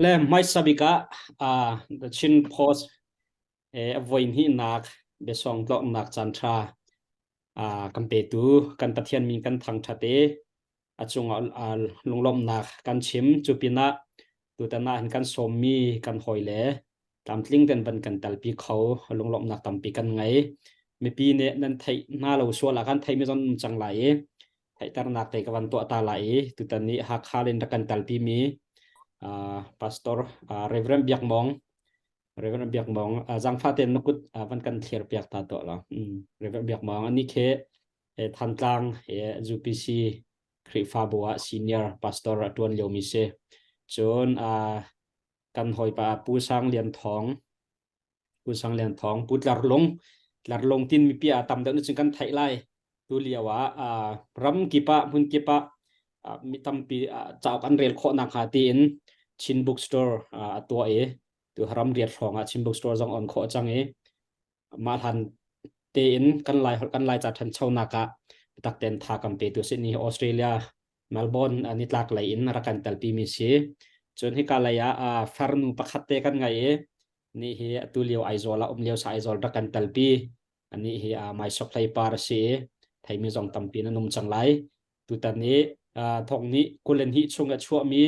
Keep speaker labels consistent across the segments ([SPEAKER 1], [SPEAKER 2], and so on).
[SPEAKER 1] Le hmaisa bik ah The Chin Post a voi hnihnak biasawng tlawknak caanṭha kan petu kan Pathian min kan thangṭhat i a cungah lunglawmhnak kan chim. Cu pinah tutan ah hin kan sawmmi kan hawile tlamtling ten van kan telpi kho lunglawmhnak tampi kan ngei. Mipi nih nan theih hna lo sual ah kan theihmi zong um cang lai i theihternak te ka van tuah ta lai i tutan ni Hakha in rak kan telpi mi Pastor Reverend Biak Mawng Reverend Biak Mawng zangfa ten na kut van kan thlir piak ta to la Reverend Biak Mawng ani khe Thantlang UPC Khrihfabu ah senior pastor a tuan lio mi si cun kan hawipa Pu Sang Lian Thawng Pu Sang Lian Thawng, Pu Tlar Lung, Tlar Lung tin mipi ah tam deuh na cun kan theih lai. Tu lio ah ram kip ah hmun kip ah mi tampi cauk an rel khawh nak hnga tiin Chin Bookstore a tuah i tu ram riat hrawng ah Chin Bookstore zong on khawh cang i mah hlan tein kan lai kan lai ca ṭhanchonak ah biatak ten tha kan pe tu si ni Australia Melbourne nitlak lei in rak kan telpi mi si. Cun hika lei ah farnu pakhat te kan ngei i ni hi atu lio Aizawl ah um lio sa Aizawl rak kan telpi. Ani hi mai sok hlei par a si i theimi zong tampi na num cang lai. Tutan i thong nih kulen hi chung a chuahmi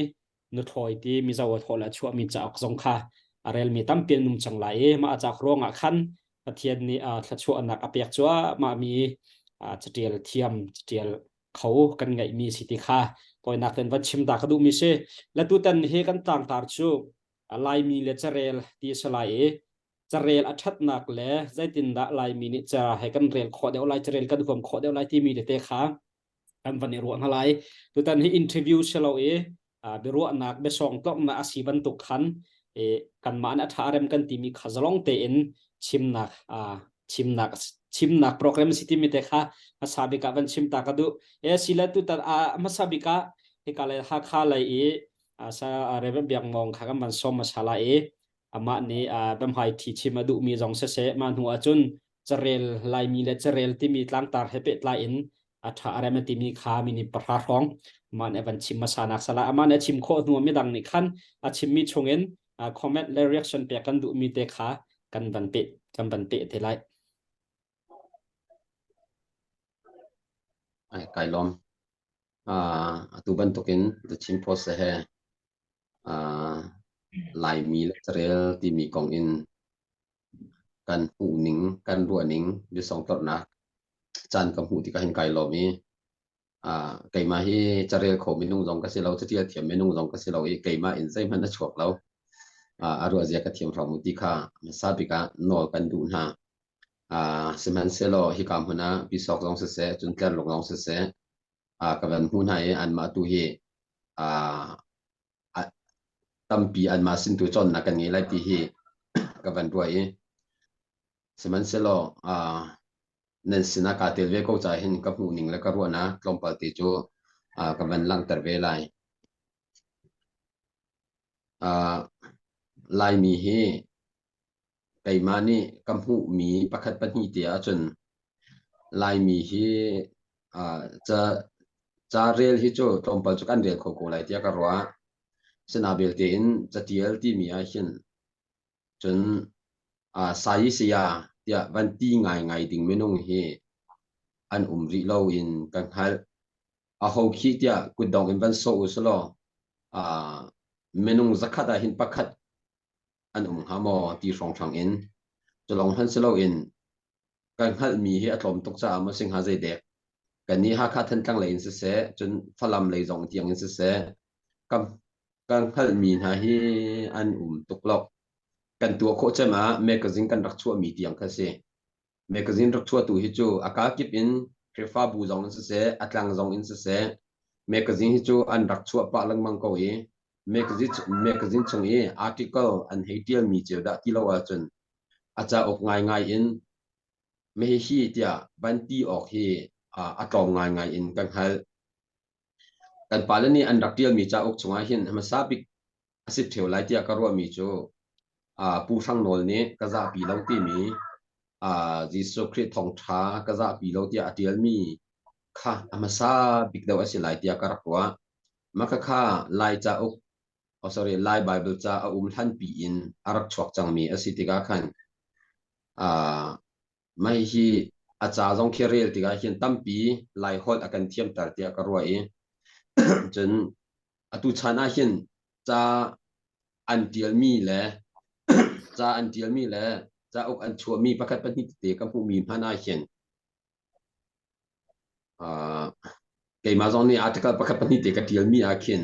[SPEAKER 1] nuthlawi ti Mizo a thawl a chuahmi cauk zong kha a relmi tampi an um cang lai i mah a cauk ruangah khan Pathian nih thluachuahnak a pek cuahmah mi catial thiam catial kho kan ngeihmi si ti kha tawinak ten van chim ta ka duhmi si. Le tutan hi kan tlangtar cu Laimi le carel ti a si lai i carel a ṭhatnak le zeitindah Laimi nih ca he kan rel khawh deuh lai carel kan huam khawh deuh lai timi tete kha kan van i ruah hna lai. Tutan hi interview si lo i biaruahnak biasawng tlawmnak a si bantuk khan kanmah nih a ṭha rem kan timi kha zalong tein chimnak chimnak chimnak program si timi te kha hmasa bik ah van chim ta ka duh. E sile tutan hmasa bik ah hika le Hakha lei i sa Reverend Biak Mawng kha kan van sawm hmasa lai i amah nih biahmai thi chim a duhmi zong siseh mah hnu ahcun carel Laimi le carel timi tlangtar he pehtlai in a ṭha a rem a timi kha minute pahra hrawng amah nih a van chim hmasa nak sala amah nih a chim khawh hnu midang nih khan a chimmi chungin comment le reaction pek kan duhmi te kha kan van peh kan van peh te lai.
[SPEAKER 2] Ai kai lawm. Atu bantukin The Chin Post he Laimi le carel timi kong in kan hmuhning, kan ruahning biasongtlorhnak caan ka hmuh tikah hin kai lawm i keimah hi carel kho minung zong ka si lo, catial thiam minung zong ka si lo i keimah in zeihmanh a chuak lo. A ruahzia ka thiam hram u ti kha hmasa bik ah nawl kan duh hna. Sihmanhsehlaw hika hmun ah pisawk zong siseh, cun tlerlung zong siseh, ka van hmuh hna i anmah tu hi tampi anmah sin tu cawnnak kan ngei lai ti hi ka van ruah i sihmanhsehlaw nan sinah kaa tel ve ko caah hin ka hmuhning le ka ruahnak tlawmpal te cu ka van langhter ve lai. Laimi hi keimah nih ka hmuhmi pakhat pahnih te ahcun Laimi hi ca ca rel hi cu tlawmpal cu kan rel kho ko lai tiah ka ruah. Sina belte in catial timi ah hin cun sayi saya tiah van ti ngaingai ding minung hi an um rih lo in ka hngalh. Aho khi tiah kutdong in van sawh u selaw minung zakhat ah hin pakhat an um hnga maw ti hrawnghrang in cu lawng hmanh si loin kan hngalhmi hi a tlawm tuk caah maw si hnga zeidek kannih Hakha Thantlang lei in siseh cun Falam lei zong tiang in siseh kan kan hngalhmi hna hi an um tuk lo kan tuah khawh cem ah magazine kan rak chuahmi tiang kha si magazine rak chuahtu hi cu a kakip in Khrihfabu zong in siseh a tlang zong in siseh magazine hi cu an rak chuah pah lengmang ko i magazine magazine chung i article an hei ṭialmi cio dah ti lo ahcun a cauk ngaingai in mehihi tiah van ti awk hi a tlawm ngaingai in ka hngalh. Kan pale nih an rak ṭialmi cauk chungah hin hmasa bik a si ṭheo lai tiah ka ruahmi cu Pu Hrang Nawl nih ka zahpi lo timi Jesuh Khrih thawngṭha ka zahpi lo tiah a ṭialmi kha a hmasa bik deuh a si lai tiah ka rak ruah. Mah khakha Lai cauk. Oh sorry, Lai Bible ca a um hlan pi in a rak chuak cangmi a si tikah khan mah hi a ca zong khi rel tikah hin tampi Lai holh a kan thiamter tiah ka ruah i cun atu chan ah hin ca an tialmi le ca an tialmi le cauk an chuahmi pakhat pahnih tete ka hmuhmi hmanh ah hin keimah zong nih article pakhat pahnih te ka tialmi ah khin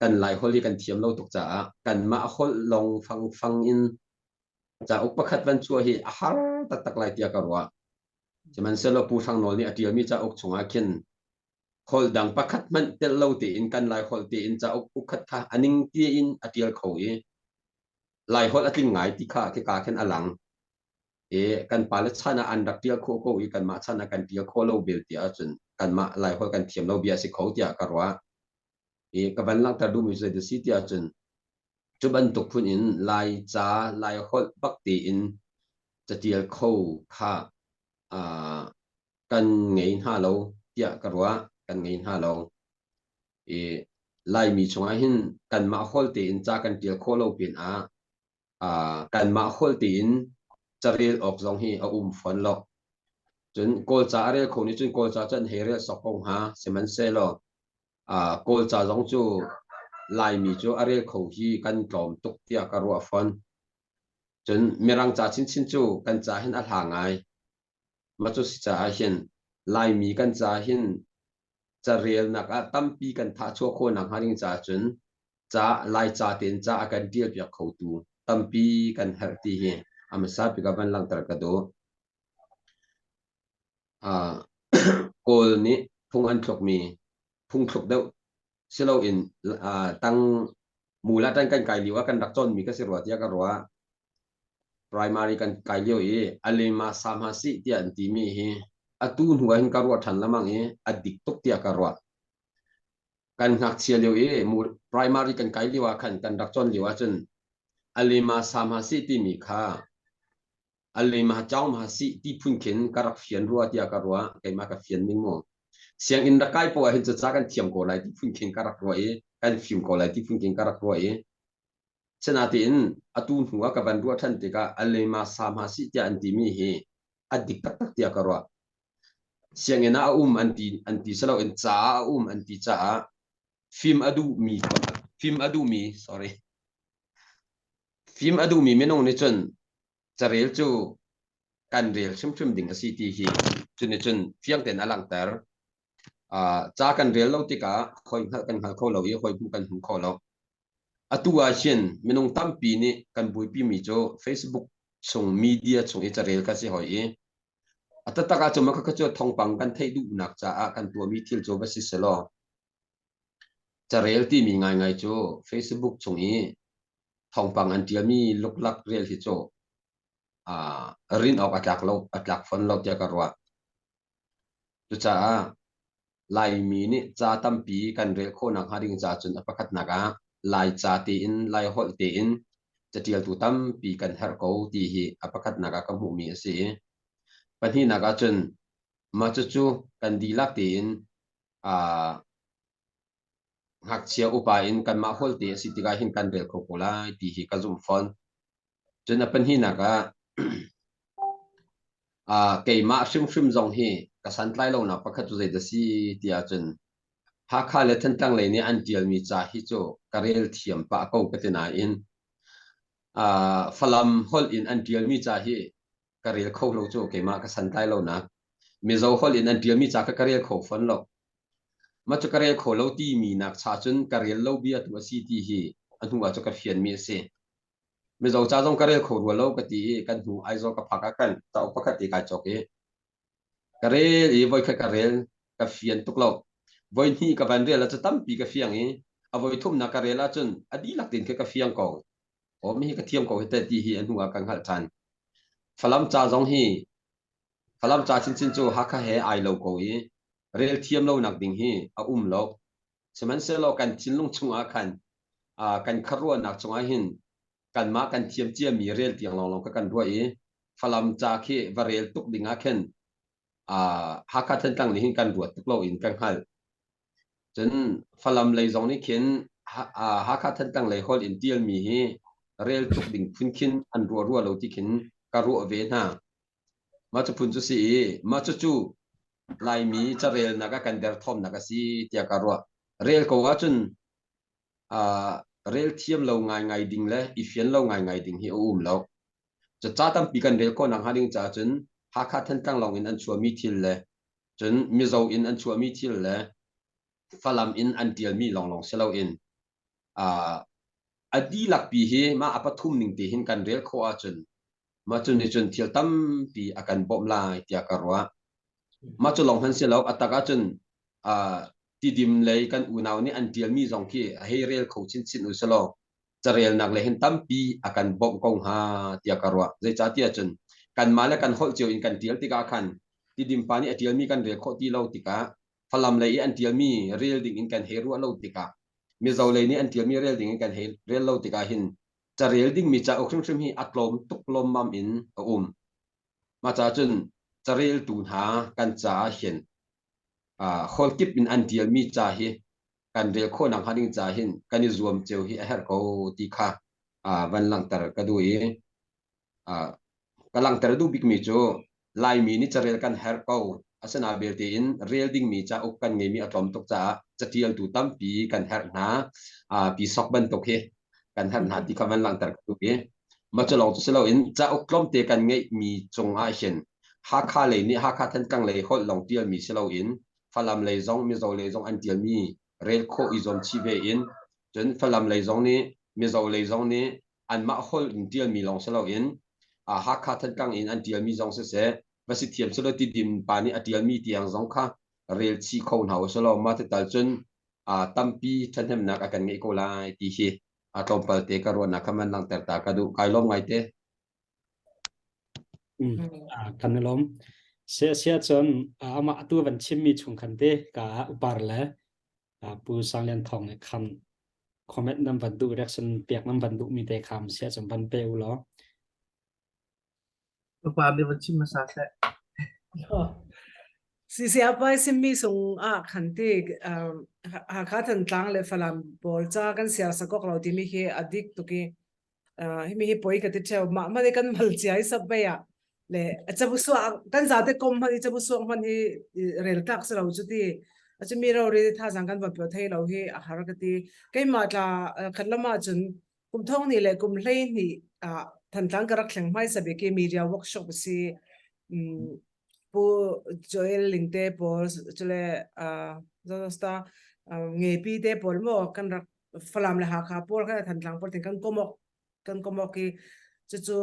[SPEAKER 2] kan Lai holh hi kan thiam lo tuk caah kanmah holh lawng fangfang in cauk pakhat van chuah hi a har taktak lai tiah ka ruah. Sihmanhsehlaw Pu Hrang Nawl nih a tialmi cauk chungah khin holh dang pakhat hmanh telh lo tein kan Lai holh tein cauk ukhat kha a ning tein a tial kho i Lai holh a tling ngai ti kha khika khin a lang. I kan pale chan ah an rak tial khawh ko i kanmah chan ah kan tial khawh lo bel ti ahcun kanmah Lai holh kan thiam lo bia a si kho tiah ka ruah. I ka van langhter duhmi cu zei si ti ahcun cu bantuk phun in Lai ca, Lai holh bak tein catial kho kha kan ngei hna lo tiah ka ruah. Kan ngei hna lo. I Laimi chungah hin kanmah holh tein ca kan tial khawh lo pinah kanmah holh tein carel awk zong hi a um fawn lo. Cun Kawlca a rel kho nih cun Kawlca cu an hei rel sawk ko hnga. Sihmanhsehlaw Kawlca zong cu Laimi cu a rel kho hi kan tlawm tuk tiah ka ruah fawn. Cun Mirang ca chinchin cu kan ca hin a hla ngai. Mah cu si caah hin Laimi kan ca hin carelnak ah tampi kan thahchuah khawh nakhnga ding caah cun ca Laica tein ca a kan ṭialpiak khotu tampi kan herh ti hi a hmasa bik ah van langhter ka duh. Kawl nih phung an thlukmi phungthluk deuh si loin tang mula tan kan kai lio ah kan rak cawnmi ka si rua tiah ka ruah. Primary kan kai lio i alema sama si tiah an timi hi atu hnu ah hin ka ruah ṭhan lamang i a dik tuk tiah ka ruah. Kan ngakchia lio i primary kan kai lio ah khan kan rak cawn lio ahcun alema sama si timi kha alema chaung ma si ti phun khin ka rak fian rua tiah ka ruah. Keimah ka fian ning mu. Sianginn rak kai poah hin ca kan thiam ko lai ti phun khin ka rak ruah i kan fim ko lai ti phun khin ka rak ruah i Sinain atu hnu ah ka van ruah ṭhan tikah alema sa hma sih tiah an timi hi a dik taktak tiah ka ruah. Sianginn ah a um an ti si loin ca ah a um an ti caah fim a duhmi fim a duhmi sorry fim a duhmi minung nih cun carel cu kan rel hrimhrim ding a si ti hi cu nih cun fiang tein a langhter. Ca kan rel lo tikah hawi hngalh kan hngal kho lo i hawi hmuh kan hmu kho lo. Atu ah hin minung tampi nih kan buaipimi cu Facebook chung media chung i carel kha si hoi i a taktak ahcun mah khakha cu thawngpang kan theih duhnak caah kan tuahmi thil cu va si selaw carel timi ngaingai cu Facebook chung i thawngpang an ṭialmi luklak rel hi cu rin awk a tlak lo a tlak fawn lo tiah ka ruah. Cucaah Laimi nih ca tampi kan rel khawh nakhnga ding caah cun a pakhatnak ah Laica tein, Laiholh tein caṭialtu tampi kan herh ko ti hi a pakhatnak ah ka hmuhmi a si i pahnihnak ah cun mah cucu kan dihlak tein ngakchia upa in kanmah holh te a si tikah hin kan rel kho ko lai ti hi ka zumh fawn. Cun a pahnihnak ah keimah hrimhrim zong hi ka santlai lonak pakhat cu zeidah si ti ahcun Hakha le Thantlang lei nih an ṭialmi ca hi cu ka rel thiam pah ko ka ti nain Falam holh in an ṭialmi ca hi ka rel kho lo cu keimah ka santlai lonak. Mizo holh in an ṭialmi ca kha ka rel kho fawn lo. Mah cu ka rel kho lo timi nak cha cun ka rel lo bia tu a si ti hi a hnu ah cu ka fianmi a si. Mizo ca zong ka rel kho rua lo ka ti i kan hnu Aizawl ka phak ah khan cauk pakhat te kai cawk i ka rel i voikhat ka rel ka fian tuk lo. Voi hnih ka van rel ah cu tampi ka fiang i a voi thumnak ka rel ahcun a dihlak tein khi ka fiang ko. Aw mi hi ka thiam ko hi te ti hi a hnu ah ka hngalh ṭhan. Falam ca zong hi Falam ca chinchin cu Hakha he ai lo ko i rel thiam lonak ding hi a um lo. Sihmanhsehlaw kan thinlung chungah khan kan khuaruahnak chungah hin kanmah kan thiam ciami rel tiang lawnglawng kha kan ruah i Falam ca khi va rel tuk ding ah khin Hakha Thantlang nih hin kan ruat tuk lo in ka hngalh. Cun Falam lei zong nih khin. Hakha Thantlang lei holh in tialmi hi rel tuk ding phun khin an ruah rua lo ti khin ka ruah ve hna. Mah cu phun cu si i mah cucu Laimi carelnak ah kan derthawmnak a si tiah ka ruah. Rel ko ahcun rel thiam lo ngaingai ding le i fian lo ngaingai ding hi a um lo. Ca tampi kan rel khawh nakhnga ding caah cun Hakha Thantlang lawng in an chuahmi thil le cun Mizo in an chuahmi thil le Falam in an ṭialmi lawnglawng si loin a dihlakpi hi mah a pathum ning te hin kan rel khawh ahcun mah cu nih cun thil tampi a kan bawmh lai tiah ka ruah. Mah cu lawng hmanh si lo, a tak ahcun Tidim lei kan unau nih an ṭialmi zong khi hei rel kho chinchin u selaw carelnak le hin tampi a kan bawmh ko hnga tiah ka ruah. Zeicahtiah cun kanmah le kan holh cio in kan ṭial tikah khan Tidim pa nih a ṭialmi kan rel khawh ti lo tikah Falam lei i an ṭialmi rel ding in kan hei ruah lo tikah Mizo lei nih an ṭialmi rel ding in kan hei rel lo tikah hin carel dingmi cauk hrimhrim hi a tlawm tuk lawmmam in a um. Mah caah cun careltu hna kan caah hin holh kip in an ṭialmi ca hi kan rel khawh nakhnga ding ca hin kan i zuam cio hi a herh ko ti kha van langhter ka duh i ka langhter duh bikmi cu Laimi nih carel kan herh ko. Asinain belte in rel dingmi cauk kan ngeimi a tlawm tuk caah catialtu tampi kan herh hna. Pi sok bantuk hi kan herh hna ti kha van langhter ka duh i mah cu lawng cu si loin cauk tlawmte kan ngeihmi cung ah hin Hakha lei nih Hakha Thantlang lei holh lawng tialmi si loin Falam lei zong Mizo lei zong an tialmi rel khawh i zuam chih ve in cun Falam lei zong nih Mizo lei zong nih anmah holh in ṭialmi lawng si loin Hakha Thantlang in an ṭialmi zong siseh va si thiam selaw Tidim pa nih a ṭialmi tiang zong kha rel chih kho hna u selaw mah ti tal cun tampi ṭhahnemnak a kan ngeih ko lai ti hi a tlawmpal te ka ruahnak kha man langhter ta ka duh. Kai lawm ngai te.
[SPEAKER 1] Kan i lawm. Sia sia cun amah atu van chimmi chung khan te ka upar le Pu Sang Lian Thawng nih khan comment nan van duh reaction pek nan van duh mi te kham sia cun van pe u law.
[SPEAKER 3] Upa nih van chim hmasa seh.
[SPEAKER 4] Sisiapai simmi sung ah khan ti Hakha Thantlang le Falam pawl ca kan siar sakok lo timi hi a dik tuk i himi hi poi ka ti theo mah mane kan mal cia i subway ah le chabu suak kan zate kom man i chabu suak man hi rel tlak se lo chu ti achu mi ro ri tha zang kan van pe thei lo hi a har ka ti keimah tla khat lama chun kum thong ni le kum hlei ni a Thantlang ka rak thleng hmai sabi ki media workshop si pu Joel Lingte pawl chule zosta nge pi te pawl mo kan rak Falam le Hakha pawl kha Thantlang pawl tin kan komok kan komok i cucu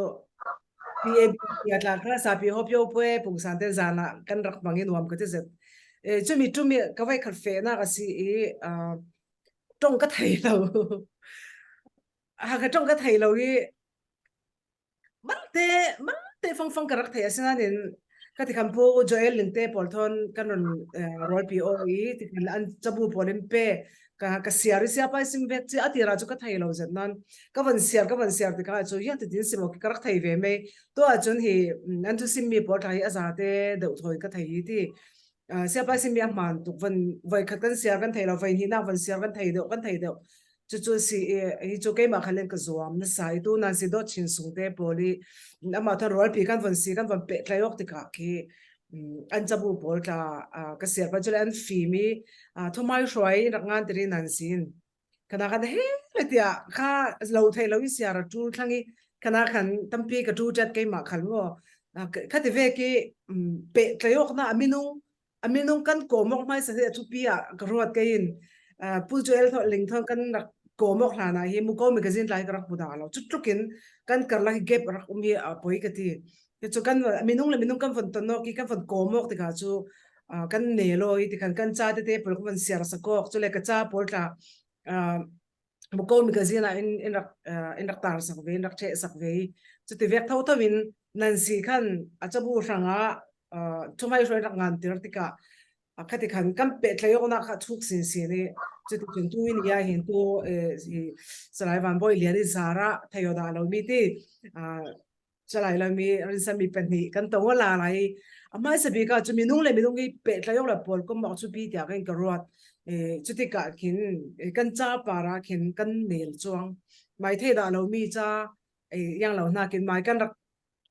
[SPEAKER 4] PAB a tla kha sapi ho pyo pue pungsan te zan ah kan rak hmang i nuam ka ti zet chumi tumi ka vai khat fe na ka si i tong ka thei lo ha ka tong ka thei lo i Mante mante fangfang ka rak thei asinain ka ti khan pu Joel ling te pawl thon kan ron rawlpi o i ti khan an cabu pawl in pe ka ka siar i sia pai sim vet chi atira chu ka thei lo zet nan ka van siar ka van siar tikah chu hian ti tin simo ka rak thei ve mei to ahcun hi an thu sim mi pawl tha hi aza te deuh thoi ka thei hi ti siapai simi a hmaan tuk van voi khat kan siar kan thei lo voi hnih nak van siar kan thei deuh kan thei deuh cucu si hi cu keimah khan len ka zuam na sai tu nan si dawt chin sung te pawl i amah than rualpi kan von si kan von pehtlai awk tikah khi an cabu pawl tla ka siar pa cule an fim i thumai hruai rak ngan tiri nan sin kana kan he le tia kha lo thei lo i siar a tul thlang i kana khan tampi ka tu tet keimah khal mo khati ve ki pe tlayok na aminung aminung kan komok mai sa thu pi a ka ruat ke in pu joel tho ling thon kan rak komok hla na hi mu ko magazine lai ka rak buda lo chu tlukin kan karla hi gap rak um hi a poi ka ti cu kan minung le minung kan von ton no ki kan von komok tikha chu kan ne lo i tikhan kan cha te te pawl kan von siar sakok chu le ka cha pawl tla muko magazine ah in in rak in rak tar sak ve in rak the sak ve chu ti vek tho tho in nan si khan a chabu hranga thumai hroi rak ngan tir tika khati khan kan pe tlayok na kha thuk sin sin i chuti chun tu in ya hin tu salai van boy lian i zara thayo da lo mi ti chalai la mi rinsa mi pahnih kan tong la lai amai sabi ka chu minung le minung i pe tlayok la pawl kom mok chu pi tia kan ka ruat. Cutikah khin kan ca par ah khin kan nel cuang. Mai thei dah lo mi ca yang lo hna kin mai kan rak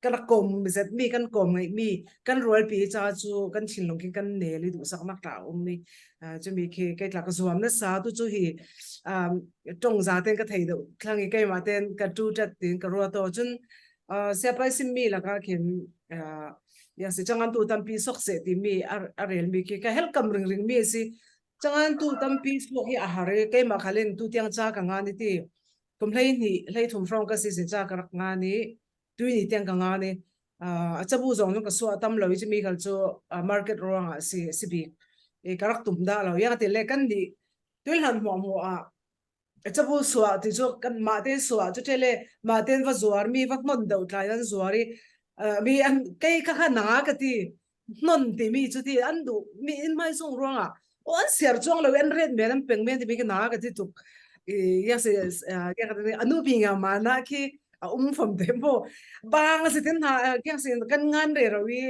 [SPEAKER 4] kan rak kom zet mi kan kom ngeih mi kan rualpi ca cu kan thinlung khin kan nel i duhsaknak tla um mi cumi khi kei tla ka zuam na sa tu cu hi tong za ten ka thei deuh thlang i keimah ten ka tu tat tin ka ruwa to cun siapai simmi lakah khin ya si changan tu tampi sok se ti mi a rel mi khi ka helkam ring ring mi si changan tu tampi sok hi a har i keimah khalin tu tiang cha ka nga ni ti kum hlei hnih hlei thum hrawng ka si sin cha ka rak nga ni tui ni tiang ka nga ni a cabu zong ka suah tam lo i mi khal cu market ruang ah si si bik i ka rak tum da lo yang te le kan ni tuilhan hmuah hmuah ah cabu suah ti cu kan mah te suah cu te le mah ten va zuar mi va hnon deuh tlai an zuar i mi an kei kha kha na ka ti hnon timi cu ti an duh mi in mai sung ruangah o an siar chuang lo an ret men an peng men timi ka na ka ti tuk ya se ya ka anu pi nga ma na khi a um fam te mo bang se tin ha kya se kan ngan re ro i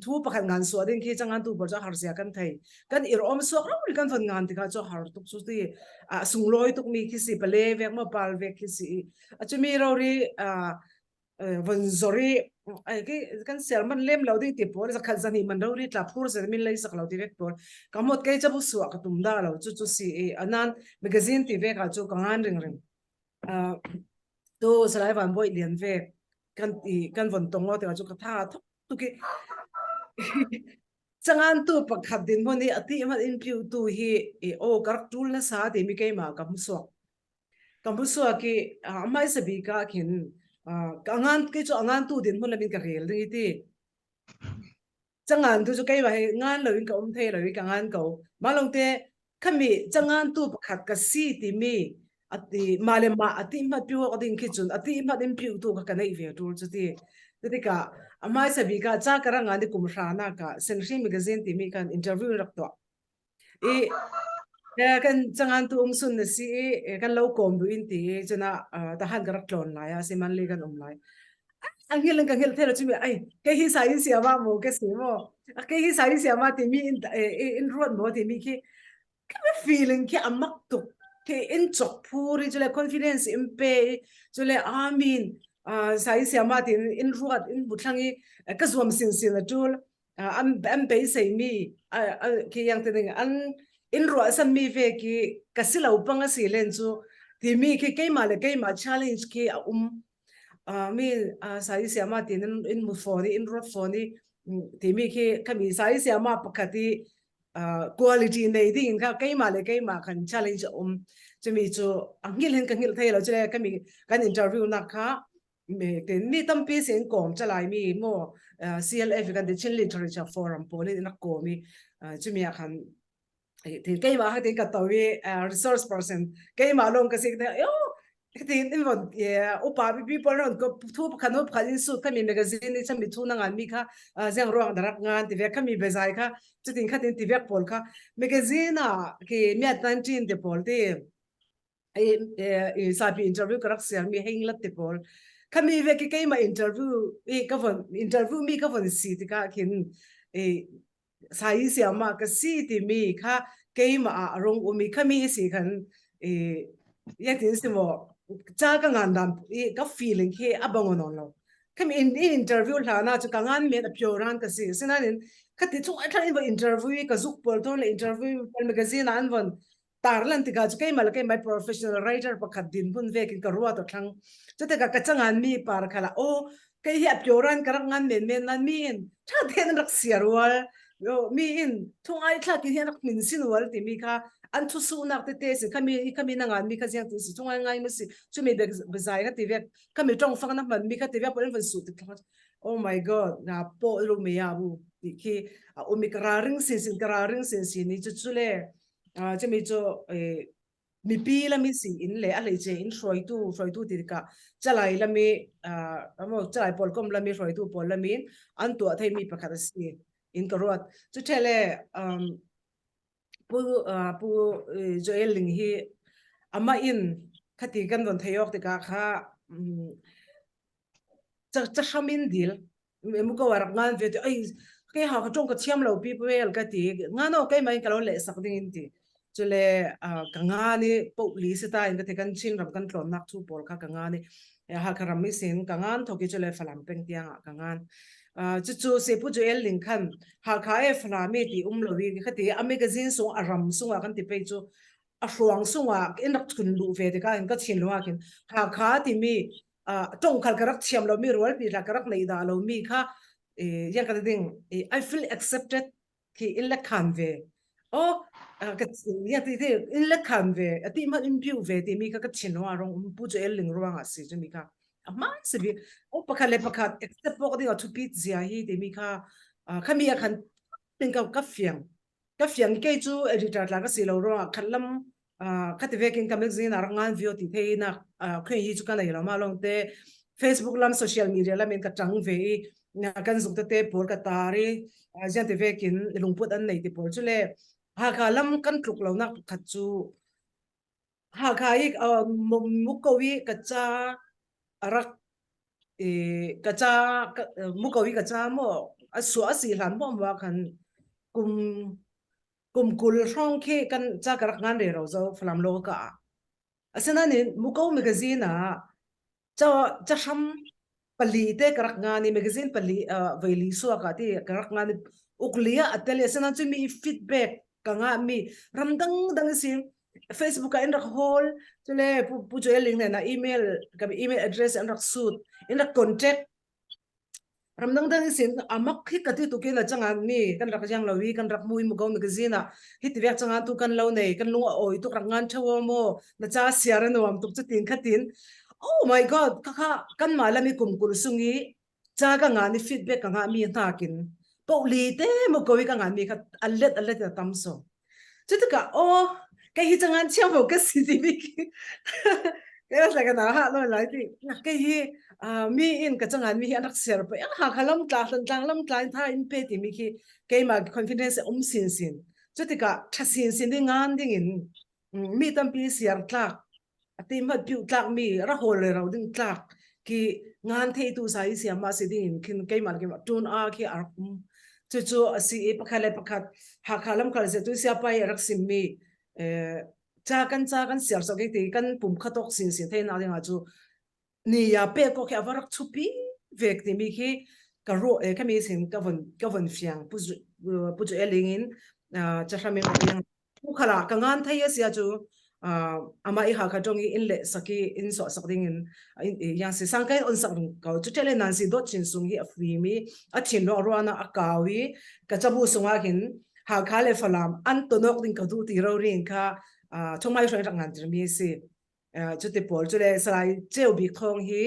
[SPEAKER 4] thu pakhat ngan su ding khi changan tu bor cha har sia kan thei kan ir om suak ro kan von ngan ti ka cho har tuk su ti a sung loi tuk mi khi si pale vek mo pal vek khi si a chumi ro ri a von zori ai ke kan ser man lem lo ding ti pawl zakhat zani man ro ri tla phur se min lei sak lo ti vek pawl ka mot ke chabu suwa ka tum da lo chu chu si e anan magazine ti ve ka chu ka ngan ring ring tu salai van boi lian ve kan ti kan von tong lo te chu ka tha thok tu ki changan tu pakhat din mon hi ati man in piu tu hi e o karak tul na sa ti mi keima ka mu suak Ka hmu suak i a hmaisa bik ah khin ka ngan kei cu a ngan tu din hmun lamin ka rel ding i ti. Cangan tu cu keimah hi ngan loin ka um thei lo i ka ngan ko. Mah lawngte khami cangan tu pakhat ka si timi ati mah le mah ati hmat piu awk ding khi cun ati hmat in piu tu kha ka neih ve tul cu ti. Tikah a hmaisa bik ah ca ka ra ngan i kum hra nak ah Senhri magazine timi khan interview rak tuah. I kan cangan tu um sun na si i kan lo kawm du in ti i cuna tahan ka rak tlawn lai a si man li kan um lai ang hil ka hil thelo chumi ai ke hi sai sia ma mo ke si mo ke hi sai sia ma ti mi in in ruat mo ti mi khi ka feeling khi amak tuk ke in chok phuri chule confidence in pe chule amin sai sia ma tin in ruat in buthlang i ka zuam sin sin a tul an an beiseimi khi yang te ding an in ruahsan mi ve ki ka si lo pang a si len cu timi khi keimah le keimah challenge khi a um mi sai siama tin in in mu phone in ruat phone i timi khi khami sai siama pakhat i quality nei ding kha keimah le keimah kan challenge a um chumi chu a ngil hin ka ngil thei lo chule kami kan interview nak kha tin mi tampi sin kawm chalai mi mo CLF kan ti Chin Literature Forum pawl in rak kawm i chumi ah khan tin keimah ha tin ka to i resource person keimah long ka sik yo tin in von upa bi people ron ko thu pakhat no pakhat in su kami magazine ni chami thu na ngan mi kha zeng ruang darak ngan ti ve kami bezai kha chutin khatin ti vek pawl kha magazine a ki miat 19 te pawl ti i sapi interview ka rak siar mi heng lat te pawl khami ve ki keima interview i ka von interview mi ka von si tikah khin i sai siama ka si ti mi kha keima a rong umi khami si khan i yatin simo cha ka ngan dam i ka feeling khi a bangon on lo khami in interview hla na chu ka ngan men a pure ran ka si sinanin khati chung a thlan in interview ka zuk pol thon le interview magazine an von tarlan tikah cu keimah le keimah professional writer pakhat din hun vekin ka ruat o thlang cu tikah ka changan mi par khala o kei hi a pyoran ka rak ngan men men nan mi in tha ten rak siar wal mi in thung ai thla ki hian rak min sin wal ti mi kha an thu su nak te te si khami khami na ngan mi kha jiang ti si thung ai ngai ma si chu mi bezai kha ti vek khami tong fang na man mi kha ti vek pon van su ti oh my god na po ru mi ya bu ti khi a umi ka ra ring sin sin ka ra ring sin sin ni chu chu le chumi cu mipi lami si in le a hleice in hruaitu hruaitu ti tikah calai lami amo calai pawl kom lami hruaitu pawl lami an tuah theimi pakhat a si in ka ruat cu thele pu pu Joel Ling hi ama in khati kan von thei ok tikah kha ca hram in dil mu ko rak ngan ve ti ai ke ha ka tong ka thiam lo pi vel ka ti nga no ke mai ka lo le sak ding in ti. Cule ka nga ni poh li si ta in ka ti kan Chin ram kan tlawnnak thu pawl kha ka nga ni Hakha ram i sin ka ngan thoki cule Falam peng tiang ah ka ngan. Cucu Sepu Joel ling khan Hakha e Falam i ti um lo i khati a magazine sung a ram sung ah kan ti pei cu a hruang sung ah in rak chun lu ve tikah in ka chin lu ah khin Hakha timi tongkhal ka rak thiam lo mi rual pi la ka rak nei da lo mi kha yang ka ding I feel accepted khi in la khan ve oh ka ya ti ti in la khan ve ati ma in piu ve ti mi kha ka chin wa rong um pu chu el ling ruang a si chu mi kha a man se bi o pakhat le pakhat accept pok ding a thu pit zia hi ti mi kha kha mi a khan tin ka ka fiang ka fiang ke chu editor tla ka si lo ro khat lam ka ti vekin ka magazine a rak ngan vio ti thei nak khoi hi chu ka nei lo ma long te Facebook lam social media lam in ka tang ve i kan zuk te te pawl ka tar i zian ti vekin lungput an nei ti pawl chu le Hakha lam kan tluk lo nak khat chu Hakha i muko i ka cha rak i ka cha muko i ka cha mo a su a si hlan mo ma khan kum kum 20 hrawng khi kan ca ka rak ngan re ro zo Falam lo ka ah. Asinain Muko magazine ah ca ca hram pali te ka rak ngan i magazine pali veili suak ah ti ka rak ngan i ukli ah a tel i asinain cu mi feedback ka ngah mi ramdang dang si Facebook ah in rak hawl cule pu pu Joel Ling na email ka email address an rak sut in rak contact Ramdang dang sin amak hi ka ti tukin a changan mi kan rak yang lo i kan rak mui mu go magazine ah hi ti vek changan tu kan lo nei kan lung a oi tuk rak ngan thawo mo na cha siar nuam tuk chutin khatin oh my god kha kha kan ma lami kum kul sungi cha ka nga ni feedback ka nga mi hna kin po li te mo ko ka nga mi kha alet alet na tam so Cu tikah aw kei hi cangan thiam ko ka si timi khi kei la ka na ha lo lai ti kei hi mi in ka cangan mi hi an rak ser pa ha kha lam tla hlan tlang lam tla in tha in pe timi khi keimah confidence um sin sin cu tikah tha sin sin ding ngan ding in mi tampi siar tlak ati mat piu tlak mi ra hol le ro ding tlak ki ngan thei tu sai siam ma si ding in khin keimah keimah tun a khi a rak um cu cu a si i pakhat le pakhat Hakha lam kal se tu sia pai rak sim mi cha kan cha kan siar so ti kan pum khatok sin sin thei na ding a chu ni ya pe ko khi ava rak chupi vek ti mi khi ka ro e ka mi sin ka von ka von fiang pu pu chu eling in cha hram in yang pu khala ka ngan thai sia chu ama i ha kha tong i in le saki in so sak ding in yang si sang kai on sak ko chu tele nan si dot chin sung hi a free mi a thin ro ro na a kawi ka chabu sunga hin ha kha le falam an tonok ding ka du ti ro ring kha thongmai hroi rak ngan tir mi si Cuti pawl cu le Salai Ceu Bik Thawng hi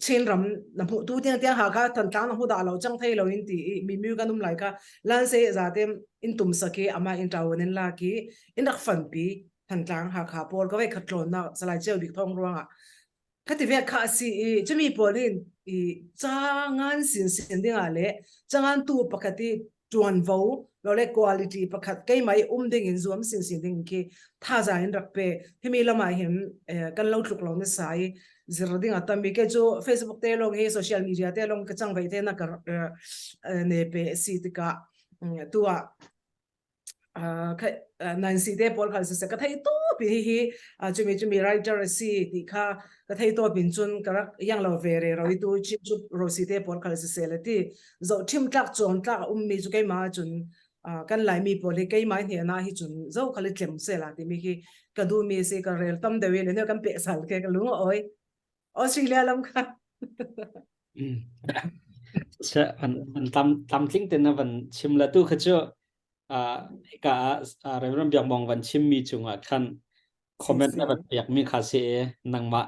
[SPEAKER 4] Chinram na hmuh tu tiang tiang Hakha Thantlang na hmu dah lo cang thei lo in ti i mi mu kan um lai kha lanse zate in tum sak i amah in ṭawan in lak i in rak fanpi Thantlang Hakha pawl ka vei khat tlawnnak Salai Ceu Bik Thawng ruangah khati ve kha a si i cumi pawl in i cangan sin sin dingah le cangan tu pakhat i ṭuanvo lo le quality pakhat keimah i um ding in zuam sinsin ding khi thazaang in rak pe himi lam ah hin kan lo tluk lo nasa i zir ding a tam i ke cu Facebook te long hi social media te long ka cang ve te na ka ne pe si tikah tu ah Nancy te pawl khal siseh ka thei to pi hi hi chumi chumi writer a si ti kha ka thei to pin cun ka rak yang lo ve re ro tu chim chu rosi te pawl khal siseh le ti zo thim tlak chon tlak a ummi cu keimah cun kan laimi pawl hi keimah hne na hi cun zo khal i tlem se la ti mi hi ka du mi si ka rel tam dewi le ne kan pe sal ke ka lung oi Australia lam kha
[SPEAKER 1] Se an an tam tam tling ten na van chim la tu kha chu ka Reverend Biak Mong van chim mi chungah khan comment na van pek mi kha se nangmah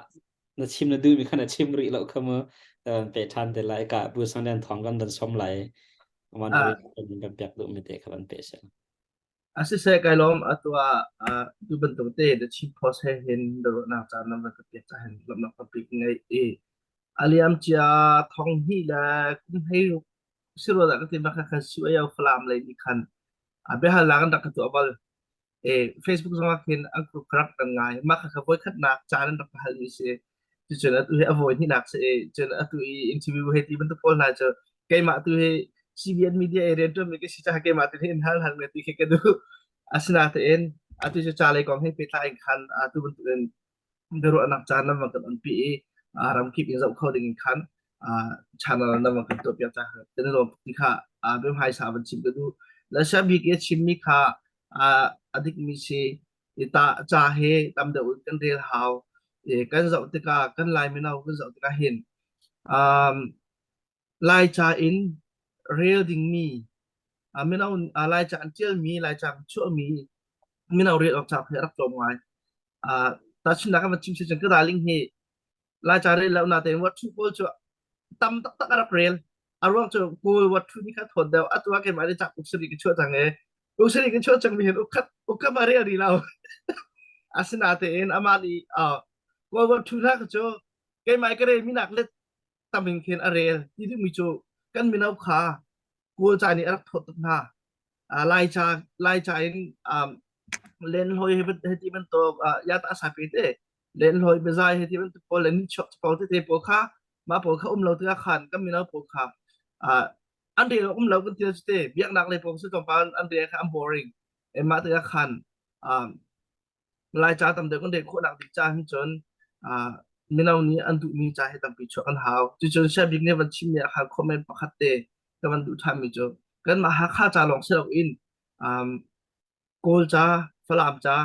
[SPEAKER 1] na chim na duh mi kha na chim rih lo kha mu pe than te lai ka bu sang den thong kan van som lai man kan pek duh mi te kha van pe se
[SPEAKER 3] A siseh kai lawm atu ah tu bantuk te The Chin Post he hin biaruahnak caan nan van ka pek cah hin lawmhnak tampi ka ngei i a liam cia thong hnih le kum 16 si rua dah ka ti ma kha khan CYO Falam lei nih khan biahalnak an rak ka tuah bal. E, Facebook zongah khin an ka rak kan ngai. Mah kha kha voikhatnak caan an rak ka halmi si. Cucun atu hi a voi hnihnak si i cun atu i interview hei ti bantuk pawl hna cu keimah tu hi CBN media i rianṭuanmi ka si caah keimah tu hi in hal hal ti khi ka duh. Asinain atu cu ca lei kong he pehtlai in khan atu bantukin biaruahnak caan nan van kan onpi i ramkip in zoh kho ding in khan channel nan van kan tuahpiak caah kan i lawm ti kha biahmaisa van chim ka duh. Le Siabik i a chimmi kha a dikmi si i ta ca he tam deuh in kan rel hau. I kan zoh tikah kan Lai mino kan zoh tikah hin um, Laica in rel dingmi mino Laica an ṭialmi, Laica an chuahmi mino rel awk cauk hi a rak tlawm ngai. Tahchunhnak kan van chim si cun ka darling hi Laica rel lo natein Wathu pawl cu tam taktak a rak rel. A ruang cu Kawl Wathu nih kha thawt deuh. Atu ah keimah nih cak uk sarih ka chuah cang i uk sarih kan chuah cangmi hin ukkhat ukkhat ma rel rih lo. Asinatein amah nih Kawl Wathu hna kha cu keimah i ka relmi nak let tam in khin a rel ti duhmi cu kan mino kha Kawl ca nih a rak thawt tuk hna. Laica Laica in um, lenhloi he ti bantuk yata sapi te lenhloi biazai he ti bantuk pawl le nichuak capo tete pawl kha mah pawl kha um lo tikah khan kan mino pawl kha an rel um lo kan ti cu te biaknak lei pawl su tlawmpal an rel kha an boring mah tikah khan Laica tam deuh kan rel khawhnak ding ca hin cun mino nih an duhmi ca hi tampi chuah kan hau. Cucun Saya Bik nih van chimmi ah khan comment pakhat te ka van duh ṭhanmi cu kanmah Hakha ca lawng si loin um, Kawl ca, Falam ca,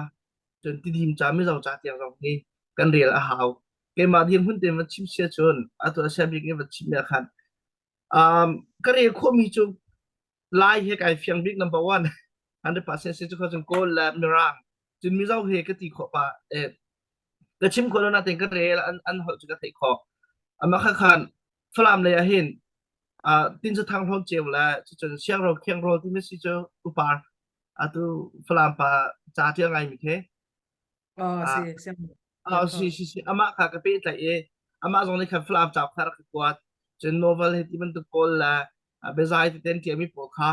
[SPEAKER 3] cun Tidim ca, Mizo ca tiang zong hi kan rel a hau. Keimah dirhmun tein van chim sia cun atu ah Saya Bik nih van chimmi ah khan um, ka rel khawhmi cu Lai he kai fiang bik number one 100% si cu cun Kawl le Mirang cun Mizo he ka ti khawh pa eh ka chim khawh lo natein ka rel an an holh cu ka theih khawh amah kha khan Falam lei ah hin uh, tin cu thang hlawm ceu le cucun siangro khiangro timi si cu upar atu Falam pa ca ṭial ngai mi khi
[SPEAKER 4] Oh, si, si.
[SPEAKER 3] Ah, si, si, si. Amah kha ka pehtlaih i amah zong nih khan Falam cauk kha rak ka kuat. Cun novel he ti bantuk pawl le biazai tete an ṭialmi pawl kha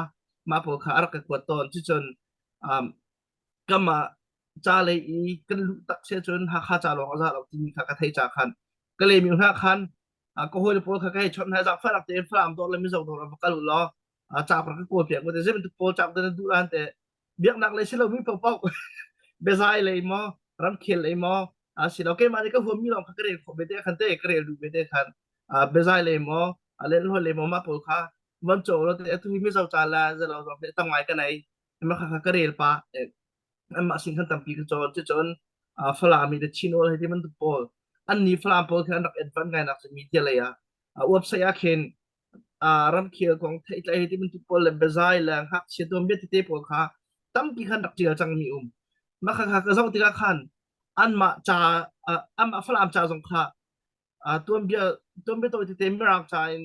[SPEAKER 3] mah pawl kha a rak ka kuat tawn. Cucun um, kamah ca lei i kan luh tak sia cun Hakha ca lawng a za lo timi kha ka theih ca khan ka lemi hna khan ka hawile pawl kha ka hei chawnh hna zaangfahnak tein Falam dawr le Mizo dawr ah va kal u law cauk rak ka kawl piak u te zei bantuk pawl cauk dah na duh lan te biaknak lei si lomi paohpaoh biazai lei maw ramkhel lei maw asilo keimah nih ka huammi lawng kha ka rel khawh ve te khan te ka rel duh ve te khan biazai lei maw lenhloi lei maw mah pawl kha van caw lo te atu hi mizo ca la zelo zong te tam ngai ka nei mah kha ka rel pa anmah sin khan tampi ka cawn cucun Falam i the Chin Awl he ti bantuk pawl an ni Falam pawl khan an rak advance ngai nak cu media lei ah website ah khin ramkhel kong theihtlai he ti bantuk pawl le biazai le ngakchia tuanbia tete pawl kha tampi khan rak ṭial cangmi um. Mah kha ka zoh tikah khan anmah ca anmah Falam ca zong kha tuanbia tuanbia tawi tete Mirang ca in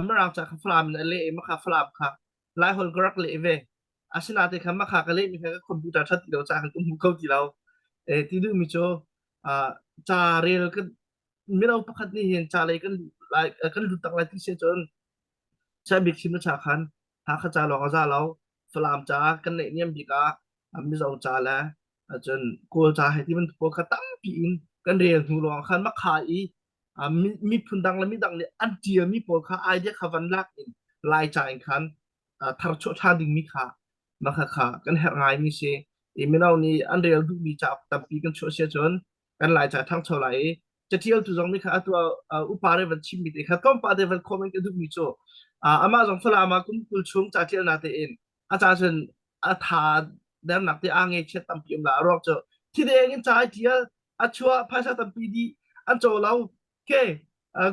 [SPEAKER 3] Mirang ca kha Falam in a leh i mah kha Falam kha Laiholh ka rak leh ve. Asinain khan mah kha ka lehmi kha ka computer ṭhat ti lo caah khan ka hmu kho ti lo. Ti duhmi cu ca rel kan mino pakhat nih hin ca lei kan lai kan lut tak lai ti si cun Saya Bik Sim cha khan Hakha ca lawng a za lo Falam ca kan neih niam bik ah Mizo ca le cun Kawl ca he ti bantuk pawl kha tampi in kan rel hnu lawng khan makha i miphun dang le midang nih an ṭialmi pawl kha idea kha van lak in Lai ca in khan tharchuah ṭhan dingmi kha makha kha kan herh ngaimi si i mino nih an rel duhmi cauk tampi kan chuah sia cun kan Laica ṭhangcho lai i caṭialtu zong nih kha atu upa re van chimmi te kha tlawmpal te van comment ka duhmi cu amah zong Falam ah kum 20 chung ca ṭial na tein a ca cun a tha dernak te aa ngeichiat tampi um la a ruak cu thideng in ca ai ṭial a chuah phaisa tampi dih an caw lo ke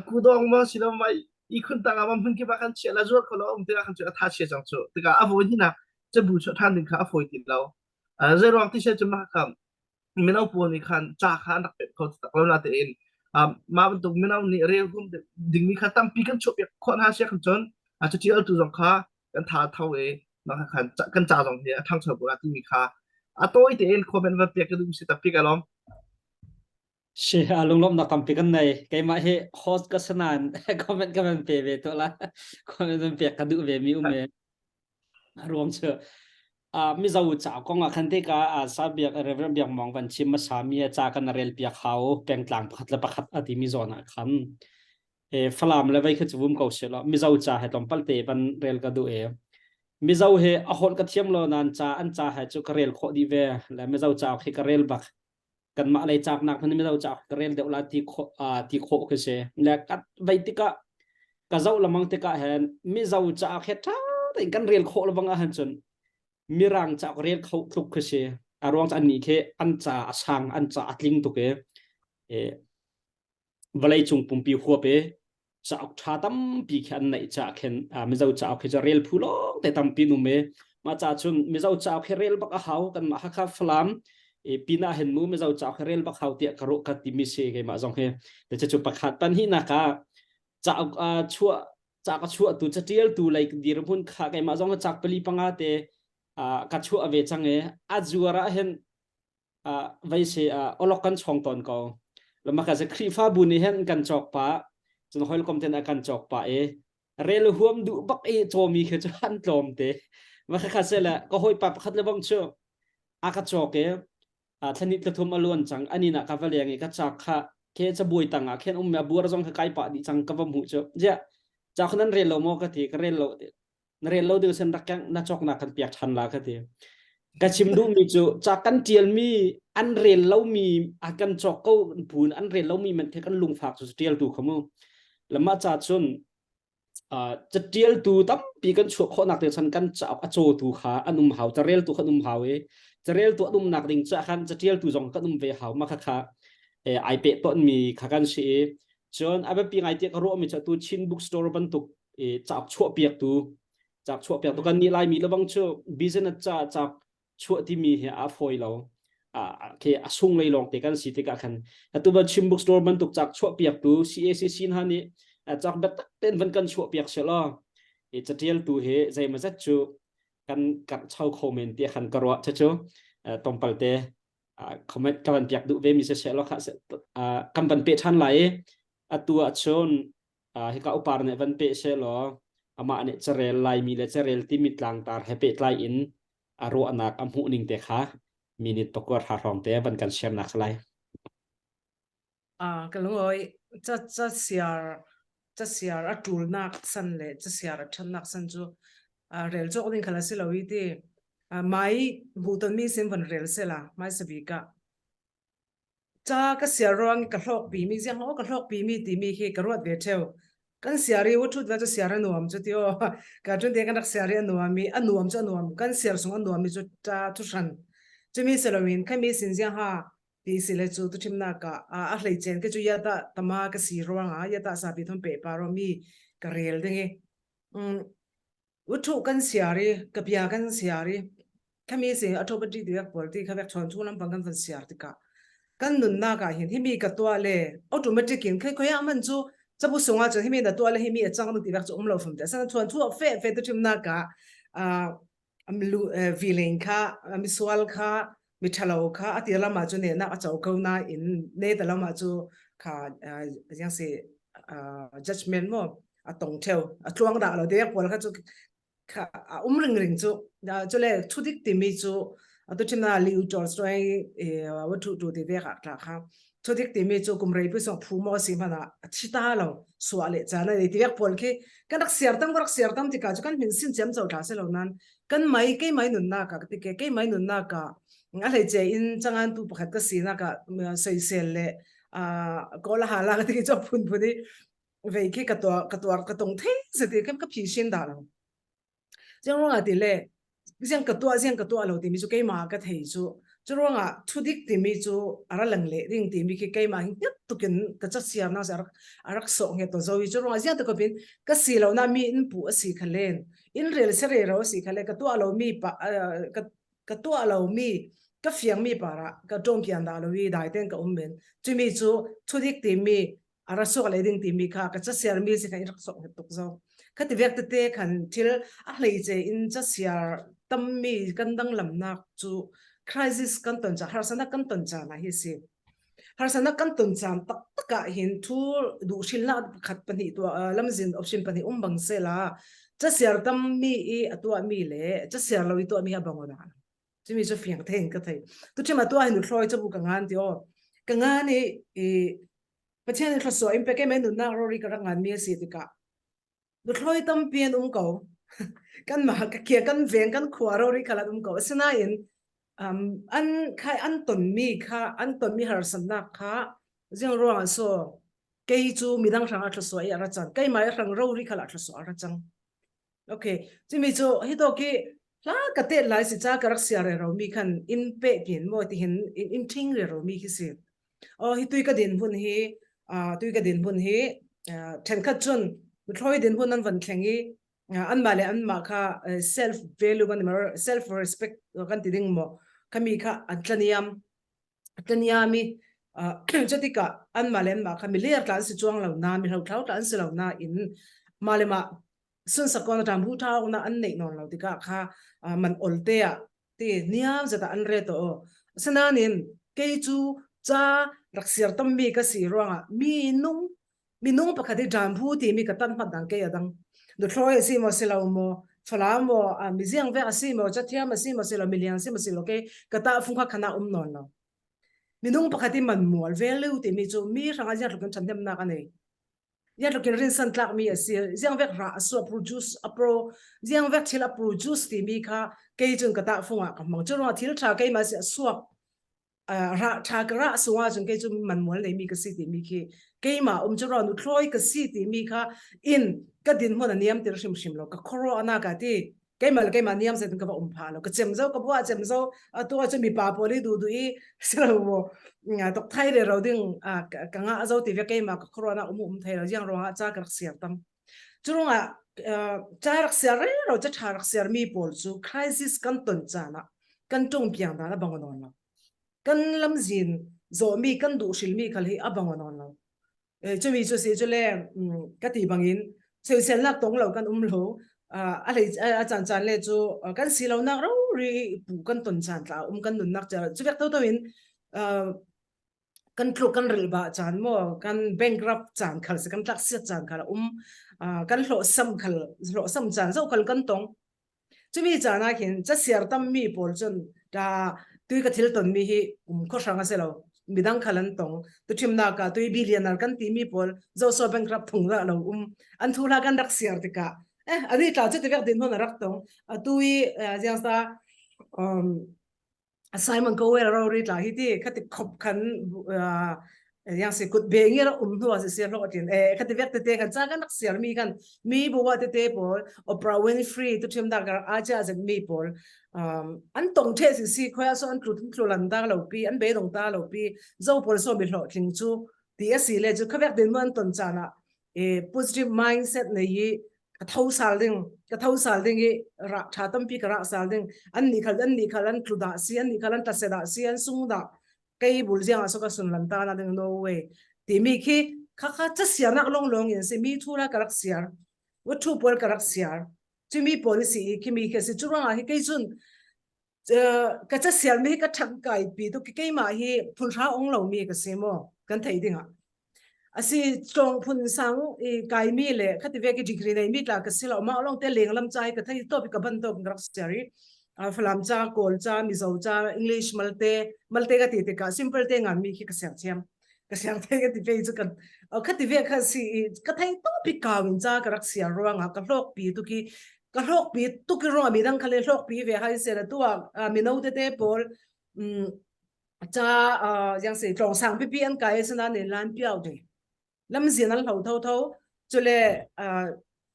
[SPEAKER 3] kudong ma silo mai i khun tang ah hmun kip ah khan chia la zuar kho lo um tikah khan cu a tha chia cang cu tikah a voi hinak cabu chuah ṭhan ding kha a fawi ti lo zei ruang ti she cu mah kha mino pawl nih khan ca kha an rak pek kho tak lo natein mah bantuk mino nih rel hum dingmi kha tampi kan chuahpiak khawh hna sia khan cun a caṭialtu zong kha kan tha tho i mah kha khan kan ca zong hi a ṭhangcho ko la timi kha a tawi tein comment van pek ka duh si tampi ka lawm.
[SPEAKER 1] Si a lunglawmhnak tampi kan nei. Keimah hi host ka si nain comment ka van pe ve to la. Comment van pek ka duh ve mi um e. Ruang cu Mizo ca kong ah khan te ka sa biak Reverend Biak Mong van chim hmasa mi ca kan rel piak hau pengtlang pakhat le pakhat a ti mi zawn ah khan e Falam le vei kha chu vum ko se lo Mizo ca he tlawmpal te van rel ka duh e. Mizo he a holh ka thiam lo nan ca an ca he cu ka rel khawh dih ve le Mizo cauk hi ka rel bak kanmah lei caaknak hmanh Mizo cauk ka rel deuh la ti khawh ti khawh khi si le ka vei tikah ka zoh lamang tikah hin Mizo cauk he ṭha tein kan rel khawh lebang ahhin cun Mirang cauk rel kho tluk khi si a ruang cu annih khi an ca a sang an ca a tling tuk i vawlei cung pumpi huap i cauk ṭha tampi khi an neih caah khin Mizo cauk hi cu rel phu lawng te tampi an um i mah ca cun Mizo cauk hi rel bak a hau kanmah Hakha Falam i pinah hin mu Mizo cauk hi rel bak hau tiah ka ruah ka timi si keimah zong hi cucu pakhat pahnihnak ah cauk chuah ca ka chuahtu catialtu lei dirhmun kha keimah zong cak pali panga te ka chuah ve cang i a zuar ah hin vei se olok kan chong tawn ko lama ka se Khrihfabu nih hin kan cawk pa cun hoilkom ten a kan cawk pa i rel huam duh bak i cawmi khi cu an tlawm te ma kha kha se le ka hawi pa pakhat le bang cu a ka cawk i thlani tlathum a luan cang anin ah ka va leng i ka cak kha ke cabuai tang ah khen um a buar zong kha kai pah dih cang ka va hmuh cu zia ca kha nan rel lo maw ka ti ka rel lo na rel lo ding sen rak keng na cawk na kan piak than la ka ti ka chim duh mi cu ca kan tial mi an rel lo mi a kan cawk ko pun an rel lo mi man the kan lungfak cu tial tu khamu lama cha chun catialtu tampi kan chuah khawhnak te chan kan cauk a cawtu kha an um hau careltu kha an um hau i careltu an umnak ding ca khan catialtu zong kan um ve hau ma kha kha ai pe ton mi kha kan si i cun a biapi ngai tiah ka ruah mi cu tu Chin bookstore bantuk i cauk chuah piaktu cauk chuah piaktu kan nih Laimi lebang cu business ca cauk chuah timi hi a fawi lo khi a sung lei lawng te kan si tikah khan atu ban Chin bookstore bantuk cak chuah piaktu CACC hna nih cak biatak ten van kan chuah piak se law i catial tu hi zeimazat cu kan karh chau kho men ti khan ka ruah cu tompal te comment ka van piak duh ve mi se se law kha kan van pe than lai i atu ahcun hika upar nih van pe se law amah nih carel laimi le carel timi tlangtar he pehtlai in a ruahnak a hmuh ning te kha minute pakua hra hrawng te van kan share nak lai.
[SPEAKER 4] Ah ka lungoi ca ca siar ca siar a ṭulnak san le ca siar a ṭhatnak san cu rel cawk ding khal a si lo i ti mai hmuhton mi sin van rel sela mai sabika Ca ka siar ruang i ka hlawkpimi ziang aw ka hlawkpimi timi hi ka ruat ve ṭheo. Kan siar i uṭhut ve cu siar a nuam cu ti aw. Ka ṭun te kan rak siar i a nuam i a nuam cu a nuam. Kan siar sung a nuam mi cu ṭa thuhran. Cumi si loin khami sin ziang ha ti si le cu tuṭhimnak ah a hleicen ke cu yata tama ka si ruangah yata sapi thon pe pa ro mi ka rel ding i Uthu kan siar i ka bia kan siar i khami si atho-pati ti pawl ti kha vek chawn chung lampang kan van siar tikah kan nunnak ah hin himi ka tuah le automatic in khoi khoi ah man cu cabu sungah cun himi na tuah le himi a cang nu ti vek cu um lo fam te san chuan chu fe fe tu thimnak ah vileng kha misual kha mi ṭhalo kha a tir lamah cu nehnak a co ko nain ne ta lamah cu kha yang si judgment mo a tong theo a tluang dah lo dek pawl kha cu kha a um ring ring cu cu le thudik timi cu atu chimna Leo Tolstoy wa thu tu ti vek ah tla kha thudik timi cu kum rei pi song phu mo si mana a thi ta lo suah le chan ani ti vek pawl khi kan rak siar tam rak siar tam tika cu kan min sin chem cho tla se lo nan kan mai kei mai nunnak ah ti ke kei mai nunnak ah a hlei che in changan tu pakhat ka sinak ah soisel le a kola hala ka ti cho phun phun i vei khi ka tuar ka tuar ka tong thei se ti kem ka phi shin da lo Ziang ruangah ti le ziang ka tuah ziang ka tuah lo timi cu keimah ka thei cu cu ruangah thudik timi cu a ra lang leh ding timi khi keimah hi hnget tukin ka casiar na a rak a rak sawh nge to zo i cu ruangah ziang te ko pin ka si lo na mi in pu a si kha len in rel se re ro si kha le ka tuah lo mi pa ka ka tuah lo mi ka fiang mi para ka ṭawm pian dah lo i dai ten ka um men cumi cu thudik timi a ra suak le ding timi kha ka casiar mi si kha in rak sok tuk zo kha ti vek tete khan thil a hleice in casiar tammi kan danglamnak cu crisis kan ton ca harsanak kan ton caan ah hi si harsanak kan ton caan taktak ah hin thu duh hrilnak pakhat pahnih tu lamzin option pahnih um bang se la casiar tammi i a tuah mi le casiar lo i tuah mi a bang ona cumi cu fiang thein ka thei tu thima tuah hin thloi chabu ka ngan ti o ka ngan i Pathian nih thluachuah in pe kei mei nunnak rori ka rak nganmi a si tikah nuthlawi tampi an um ko. Kan mah ka kia kan veng kan khua ro ri khala um ko. Asinain um, an khai an tonmi kha an tonmi harsatnak kha ziang ruangah so kei cu midang hrang a thlusuah i a ra cang. Keimah i hrang ro ri khala thlusuah a ra cang. Okay, chimi cu hi to ki hla ka te lai si cha ka rak sia re ro mi khan in pe kin mo ti hin in in thing re ro mi khi si. O hi tui ka din hun hi a tui ka din hun hi then khat chun thloi din hun an van thleng i an ma le an ma kha self value kan mar self respect kan ti ding mo khami kha an tlaniam tlaniami chutika an ma le an ma kha mi ler tlan si chuang lo na mi hlo thlau tlan si lo na in ma le ma sun sakon ram hu thau na an nei non lo tika kha man ol te a ti niam zata an re to sananin kei chu cha rak siar tam mi ka si ruanga mi nung minung pakhat i ṭamphu timi ka tan hmat dang kei a dang. Nuthlawi a si maw si lo maw, falam maw, miziang vek a si maw, cathiam a si maw si lo, milian si maw si lo, kei ka tahfung kha khana um nawn lo. Minung pakhat i man mual value timi cu mi hrangah ziang tluk in ṭhahnemnak a nei. Ziang tluk in rinsan tlakmi a si, ziang vek ra a suah produce a pro, ziang vek thil a produce timi kha kei cun ka tahfung ah ka hmang. Cu ruangah thil ṭha keimah si a suak ra tha ka ra sung ahcun kei cu man mual neimi ka si timi khi keimah um cu ro nuthlawi ka si timi kha in ka dinhmun a niam tir hrimhrim lo ka khoro ana ka ti keimah le keimah niam zetin ka va um pha lo ka cem zo ka bua cem zo atu ahcun mipa pawl i du du i silo mo tok thai re ro ding ka nga zo ti ve keimah ka khoro na um um thai lo jiang ruangah cha ka rak siar tam curungah cha rak siar re ro cha tha rak siar mi pawl cu crisis kan ton caan ah kan tung piang dan a bang non lo kan lamzin zawhmi kan duh hrilmi khal hi a bang nawn lo chumi chu si chu le ka ti bangin soiselnak tong lo kan um lo a hlei a chan chan le chu kan si lo nak ro ri pu kan ton chan tla um kan nun nak cha chu vek to to in kan tluk kan ril ba chan mo kan bankrupt chan khal se kan tlak siat chan khal um kan hlo sam khal hlo sam chan zo khal kan tong Cumi caan ah khin casiar tammi pawl cun ta tui ka thil tonmi hi um kho hrang a si lo. Midang khal an tong. Tuthimnak ah tui billionaire kan timi pawl zoso bankrupt thung dah lo um. An thu hla kan rak siar tikah eh ani tla cu tivek din hon a rak tong. Atu i ziang sa um, Simon Cowell rori tla hi ti khati khop khan yang si kut be ngi ra um hnu si sia hlo tin e khati vek te te kan cha kan rak siar mi kan mi buwa te te pawl Oprah Winfrey tu thim da gar a cha zan mi pawl an tong the si si khoya so an tlu tlu lan da lo pi an be dong ta lo pi zo pawl so mi hlo tling chu ti a si le chu khavek din man ton cha na e positive mindset nei hi ka tho sal ding ka tho sal ding i ra tha tampi ka ra sal ding an ni khal an ni khal an tlu da si an ni khal an tla se da si an sung da kei bul jiang a so ka sun lan ta na ding no way ti mi khi kha kha cha siar nak long long in si mi thu la ka rak siar wa thu pol ka rak siar chu mi policy khi mi khi si chu rang hi kei chun ka ca sial mi hi ka ṭhang kai pi tu keimah hi phun hra ong lo mi ka si mu kan thei ding ah asi tlong phun sang i kai mi le khati ve ki degree nei mi tla ka si lo ma long te leng lam chai ka thei to ka ban to ka rak siari falam cha kawl cha mizo cha english malte malte ka ti te ka simple te ngan mi khi ka siar thiam ka siar thei ka ti ve chu kan khati ve kha si ka thei to pi ka win cha ka rak siar ruanga ka hlok pi tu ki ka hlawk pi tuk i ruang midang khale hlawk pi ve hai se la tua mino te te pawl cha yang se tlong sang pi pi an kai sana ne lan piao de lam zin an hlo tho tho chule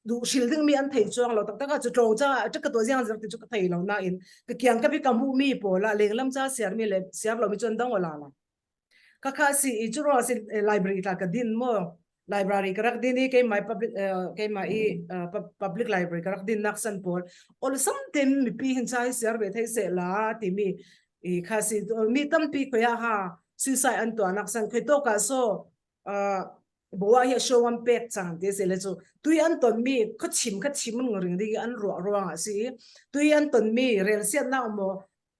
[SPEAKER 4] du hril ding mi an thei chuang lo tak tak a chu tlong cha cha ka to jiang zak ti chu ka thei lo na in ka kiang ka bi ka mu mi pawl a leng lam cha siar mi le siar lo mi chon dang ola la ka kha si i chu ro si library ta ka din mo library ka rak din i keimah public keimah i public library ka rak din nak san pawl ol sam ten mi pi hin chai siar ve thei se la ti mi i kha si mi tampi khoya ha suicide an to nak san khoi to ka so bowa hi show an pek chang te se le chu tui an ton mi kho chim kha chim ring ding an ruwa ruang a si tui an ton mi rel siat na mo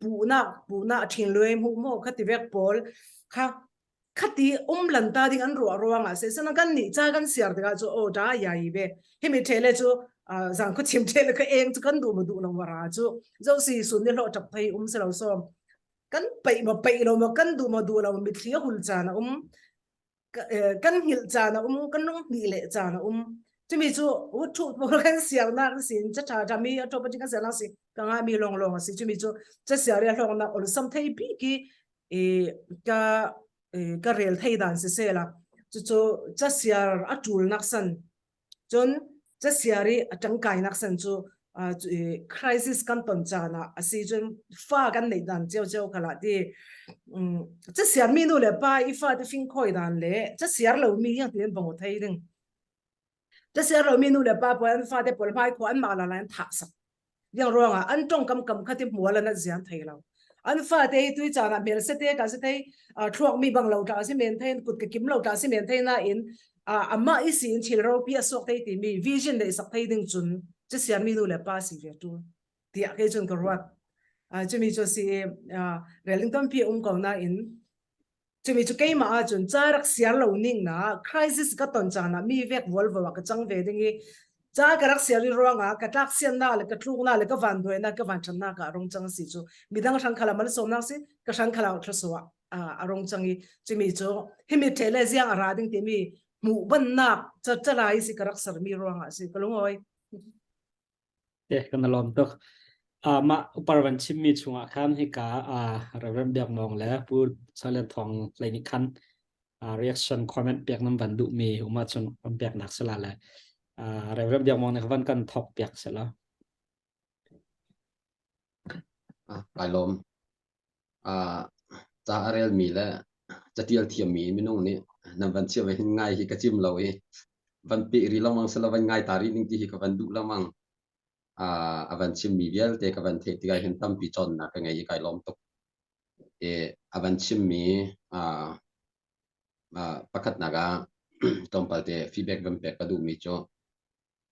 [SPEAKER 4] puhnak puhnak ṭhin luai hmuh maw kha ti vek pawl kha khati um lan ta ding an ruah ruangah se sana kan nih cha kan siar tikah cu o da ya i be himi thele cu zang khu chim thele ka eng cu kan duh ma duh lo wara cu zo si sun ni hlo tap thei um se lo so kan peih ma peih lo ma kan duh ma duh lo mithli a hul caan a um kan hngilh caan a um kan lung hnih le caan a um. Chumi cu wuthu pawl kan siarnak sin cha tha tha mi a to pa kan siarnak si ka nga mi long long si chumi cu cha siar ya hlong na ol sam thei pi ki e ka ka rel thei dan si se la chu chu cha siar a tul nak san cun ca siar i a ṭangkai nak san cu crisis kan ton caan ah a si cun fa kan neih dan cio cio khala ti ca siar mi nu le pa i fa te fing khoi dan le ca siar lo mi yang tin bong thei ding ca siar lo mi nu le pa pawl an fa te pawl hmai kho an mah la la an thah sak Yang ruangah an tongkam kam kha ti hmual an zian thei lo. An fate hi tui caan ah hmel sete ka si thei thluak mi bang lo ta si men thei kut ka kim lo ta si men thei na in amah i si in thil ropi a suak thei ti mi vision le sak thei ding cun ci sian mi nu le pa si ve tu tiah kei cun ka ruat. Chumi cu si reling tampi um ko na in Cumi cu keimah ahcun ca rak siar lo ning na crisis ka ton caan ah mi vek vualvo ah ka cang ve ding i ca ka rak siar i ruangah ka tlak siannak le ka tluknak le ka van duainak ka van ṭhannak ah a rung cang si cu midang hrang khala mal sawmnak si ka hrang khala thlasua a rung cang i cumi cu himi ṭhe le ziang a ra ding timi hmuh bannak ca calai si ka rak sermi ruangah si ka lungawi.
[SPEAKER 1] Te kan lawm tuk. Mah upar van chimmi chungah khan hika Reverend Biak Mawng le Pu Salen Thawng lei nih khan reaction comment pek nan van duhmi um ahcun van peknak sila le Reverend Biak Mawng nih van kan thok piak sila.
[SPEAKER 2] Kai lawm. Ca a relmi le catial thiammi minung nih nan van chim hin ngai hi ka cim lo i van peh rih lengmang selaw van ngai ta rih ning ti hi ka van duh lengmang. A van chimmi vialte ka van theih tikah hin tampi cawnnak ka ngei i kai lawm tuk. I a van chimmi pakhatnak ah tlawmpal te feedback van pek ka duhmi cu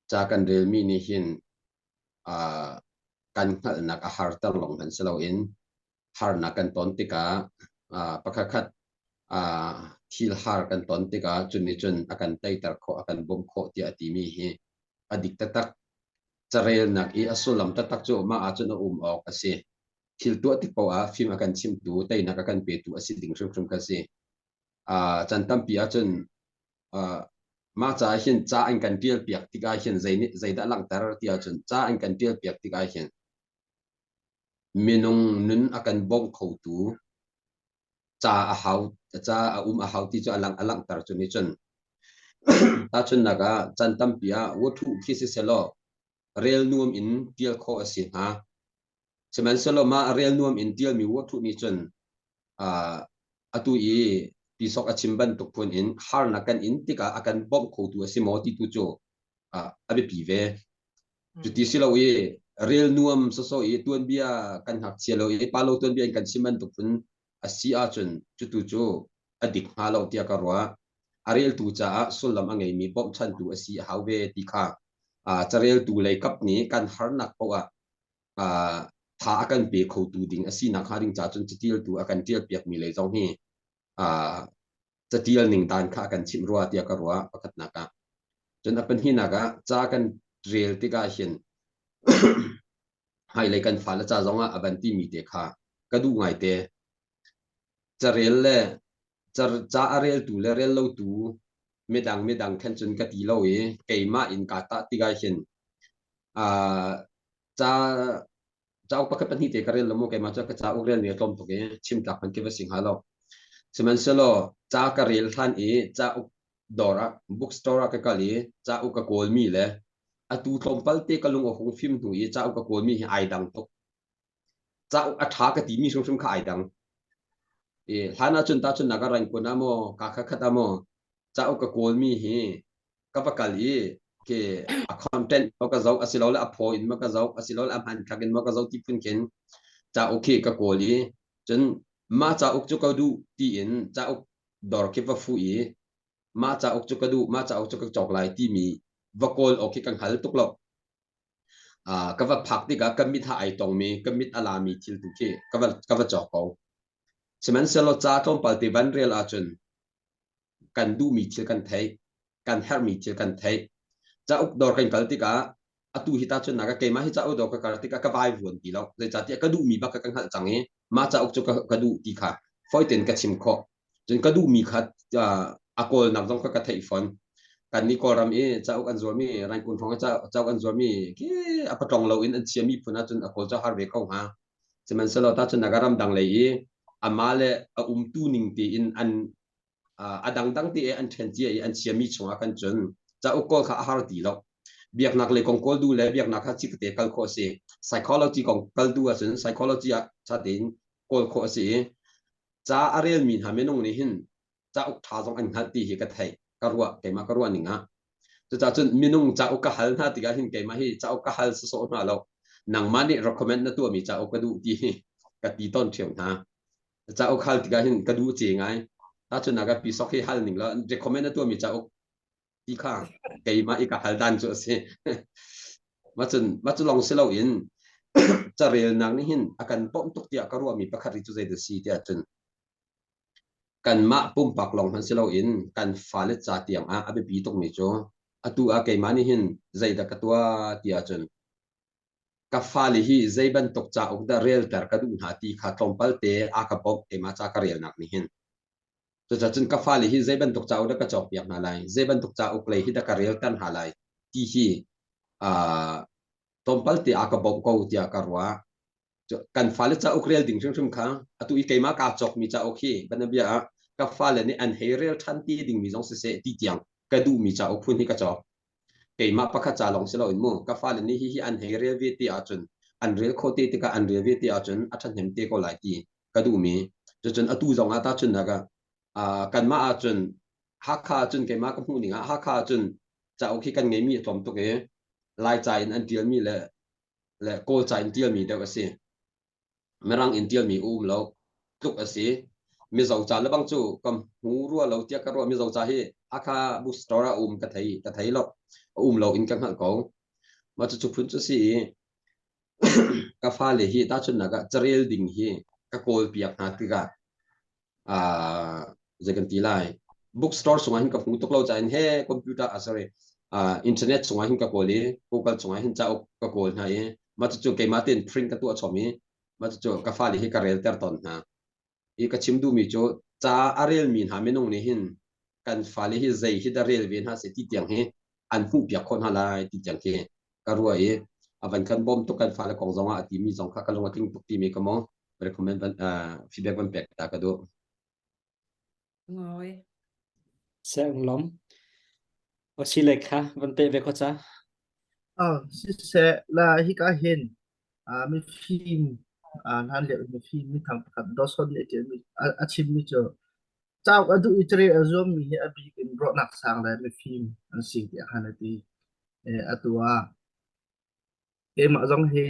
[SPEAKER 2] ca kan relmi nih hin kan hngalhnak a harter lawng hmanh si loin harnak kan ton tikah pakhatkhat thil har kan ton tikah cun nih cun a kan teiter khawh a kan bawmh khawh tiah a timi hi a dik taktak. Carelnak i a sullam taktak cu mah ahcun a um awk a si. Thil tuah tik paoh ah fim a kan chimtu, teinak a kan petu a si ding hrimhrim kha a si. Chan tampi ahcun mah ca ah hin ca an kan ṭial piak tikah hin zei nih zeidah langhter ti ahcun ca an kan ṭial piak tikah hin minung nun a kan bawmh khotu ca a hau ca a um a hau ti cu a lang a langhter cu nih cun tahchunhnak ah chan tampi ah wathuh khi si selaw rel nuam in ṭial khawh a si hnga sihmanhsehlaw mah rel nuam in ṭialmi wathuh nih cun atu i tisok a chim bantuk phun in harnak kan in tikah a kan bawmh khotu a si maw ti tu cu a biapi ve. Cuti si lo i rel nuam sawsawh i tuanbia kan ngakchia lo i palo tuanbia in kan chim bantuk phun a si ahcun cutu cu a dik hnga lo tiah ka ruah. A reltu caah sullam a ngeimi bawmhchantu a si a hau ve ti kha careltu lei kap nih kan harnak paoh ah tha a kan pe khotu ding a si nakhnga ding ca cun catialtu a kan tialpiakmi lei zong hi catial ning dan kha a kan chimh rua tiah ka ruah pakhatnak ah. Cun a pahnihnak ah ca kan rel tikah hin hmailei kan fale ca zong ah a van timi te kha ka duh ngaite. Carel le ca a reltu le rel lotu midang midang khan cun ka ti lo i keimah in kaa tah tikah hin ca cauk pakhat pahnih te ka rel lo mu keimah cu ka cauk rel mi a tlawm tuk i chim tlak hmanh khi va si hnga lo sihmanhsehlaw ca ka rel hlan i cauk dawr ah bookstore ah ka kal i cauk ka kawl mi le atu tlawmpal te ka lung a hung fim hnu i cauk ka kawl mi hi ai dang tuk cauk a ṭha ka timi hrimhrim kha ai dang i hlan ahcun tahchun nak ah Rangoon ah maw ka kha khat ah maw cauk ka kawl mi hi ka va kal i ke a content ma ka zoh asilole a phaw in ma ka zoh asilole a hmanthlak in ma ka zoh ti phun khin cauk khi ka kawl i cun mah cauk cu ka duh tiin cauk dawr khi va fuh i mah cauk cu ka duh mah cauk cu ka cawk lai timi va kawl awk khi ka hngal tuk lo ka va phak tikah ka mit ha ai tongmi ka mit a lami thil tu khi ka va cawk ko sihmanhsehlaw ca tlawmpal te van rel ahcun kan duhmi thil kan theih kan herhmi thil kan theih cauk dawr kan kal tikah atu hi ta cun ka keimah hi cauk dawr ka kal tikah ka vai vuan ti lo zeicahtiah ka duhmi bak ka hngalh cang i mah cauk cu ka duh ti kha foi tein ka chim khawh cun ka duhmi kha a kawlnak zong kha ka theih fawn. Kan nih Kawlram i cauk an zuarmi, Rangoon hrawng i cauk an zuarmi khi a patlong lo in an chiami phun ahcun a kawl cu a har ve ko hnga. Sihmanhsehlaw tahchunhnak ah ramdang lei i amah le a umtu ning tein an a dangdang te an ṭhen cia i an chiami chungah khan cun cauk kawl kha a har ti lo. Biaknak lei kong kawl duh le biaknak kha cikte kal khawh a si. Psychology kong kal duh ahcun psychology ah ṭha tein kawl khawh a si i ca a relmi hna minung nih hin cauk ṭha zong an hngalh ti hi ka theih ka ruah keimah ka ruah ning ah cucaah cun minung cauk ka hal hna tikah hin keimah hi cauk ka hal sawsawh hna lo nangmah nih recommend na tuahmi cauk ka duh ti hi ka ti tawn ṭheo hna cauk hal tikah hin ka duh ce ngai tahchunhnak ah pisok hi hal ning la recommend na tuahmi cauk ti kha keimah i ka hal dan cu a si macun macu long si loin carelnak nih hin a kan bawmh tuk tiah ka ruahmi pakhat ri cu zeidah si tiah cun Kanmah pumpak lawng hmanh si loin kan fale ca tiang ah a biapi tukmi cu atu ah keimah nih hin zeidah ka tuah ti ahcun ka fale hi zei bantuk cauk dah relter ka duh hna ti kha tlawmpal te a ka bawmh keimah ca ka relnak nih hin. Cucaah cun ka fale hi zei bantuk cauk dah ka cawkpiak hna lai, zei bantuk cauk lei hi dah ka relter hna lai ti hi uh, tlawmpal te a ka bawmh ko tiah ka ruah. Kan fale cauk rel ding hrimhrim kha atu i keimah kaa cawkmi cauk hi banabia ah ka fale nih an hei rel ṭhan ti dingmi zong siseh ti tiang ka duhmi cauk phun hi ka cawk. Keimah pakhat ca lawng si loin mu ka fale nih hihi an hei rel ve ti ahcun an rel khawh te tikah an rel ve ti ahcun a ṭhahnem te ko lai ti ka duhmi. Cucun atu zong ah tahchunhnak ah kanmah ahcun Hakha ahcun keimah ka hmuh ning ah Hakha ahcun cauk hi kan ngeimi a tlawm tuk i Laica in an ṭialmi le le Kawlca in ṭialmi deuh a si. Mirang in ṭialmi a um lo tluk a si. Mizo ca le bang cu ka hmu rua lo tiah ka ruah. Mizo ca hi Hakha bookstore ah a um ka thei ka thei lo. A um lo in ka hngalh ko. Mah cucu phun cu si i ka fale hi tahchunhnak ah carel ding hi ka kawl piak hna tikah uh, zei kan ti lai bookstore chungah hin ka hmu tuk lo cain he computer ah sorry uh, internet chungah hin ka kawl i google chungah hin cauk ka kawl hna i mah cucu keimah tein print ka tuah chom i mah cucu ka fale hi ka relter tawn hna i ka chim duhmi cu ca a relmi hna minung nih hin kan fale hi zei hi dah rel ve hna seh ti tiang hi an hmuh piak khawh hna lai ti tiang khi ka ruah i a van kan bawm tuk kan fale kong zong ah a timi zong kha ka lung a tling tuk timi ka mo recommend van uh, feedback van pek ta ka duh.
[SPEAKER 4] Ngoi.
[SPEAKER 1] Seung lom. O si le kha van pe ve ko cha.
[SPEAKER 3] Ah, siseh la hika hin ah mifim ah hlan lio mifim mithang pakhat Dawson nih a ṭialmi a chimmi cu cauk a duh i carel a zuammi hi a bik in ruahnak sang le mifim an si tiah khan a ti. Atu ah Keimah zong hi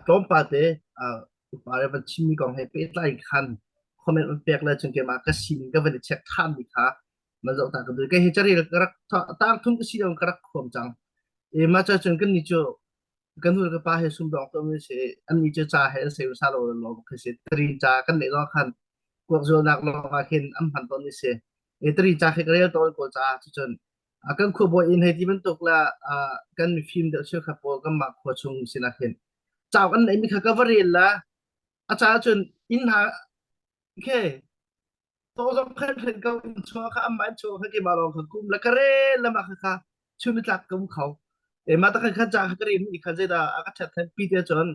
[SPEAKER 3] tlawmpal te upa le van chimmi kong he pehtlai khan comment van pek le cun keimah ka sining ka van i check ṭhanmi kha man zoh ta ka duh. Kei hi carel ka rak tang thum ka si lo ka rak khuam cang. E mah ca cun kan nih cu kan nu le ka pa he sumdawng to mi si an nih cu ca he an sei sa lo lo khi si tarin ca kan neih zong khan kuak zualnak lawng ah khin an hman tawn ni si. E tarin ca khi ka rel tawn kawl ca cucun kan khuabawi inn hei ti bantuk le kan mifim deuh cheukhat pawl kanmah khua chung sinah hin cauk an neihmi kha ka va rel la a caah cun inn hna khe to zong khan hren ko inn chung kha amah inn chung kha keimah lawng kha kum la ka rel la mah kha kha chun tlak ka um kho e ma ta khan khan ca kha ka rel mi kha zeidah a ka ṭhat than pi te cun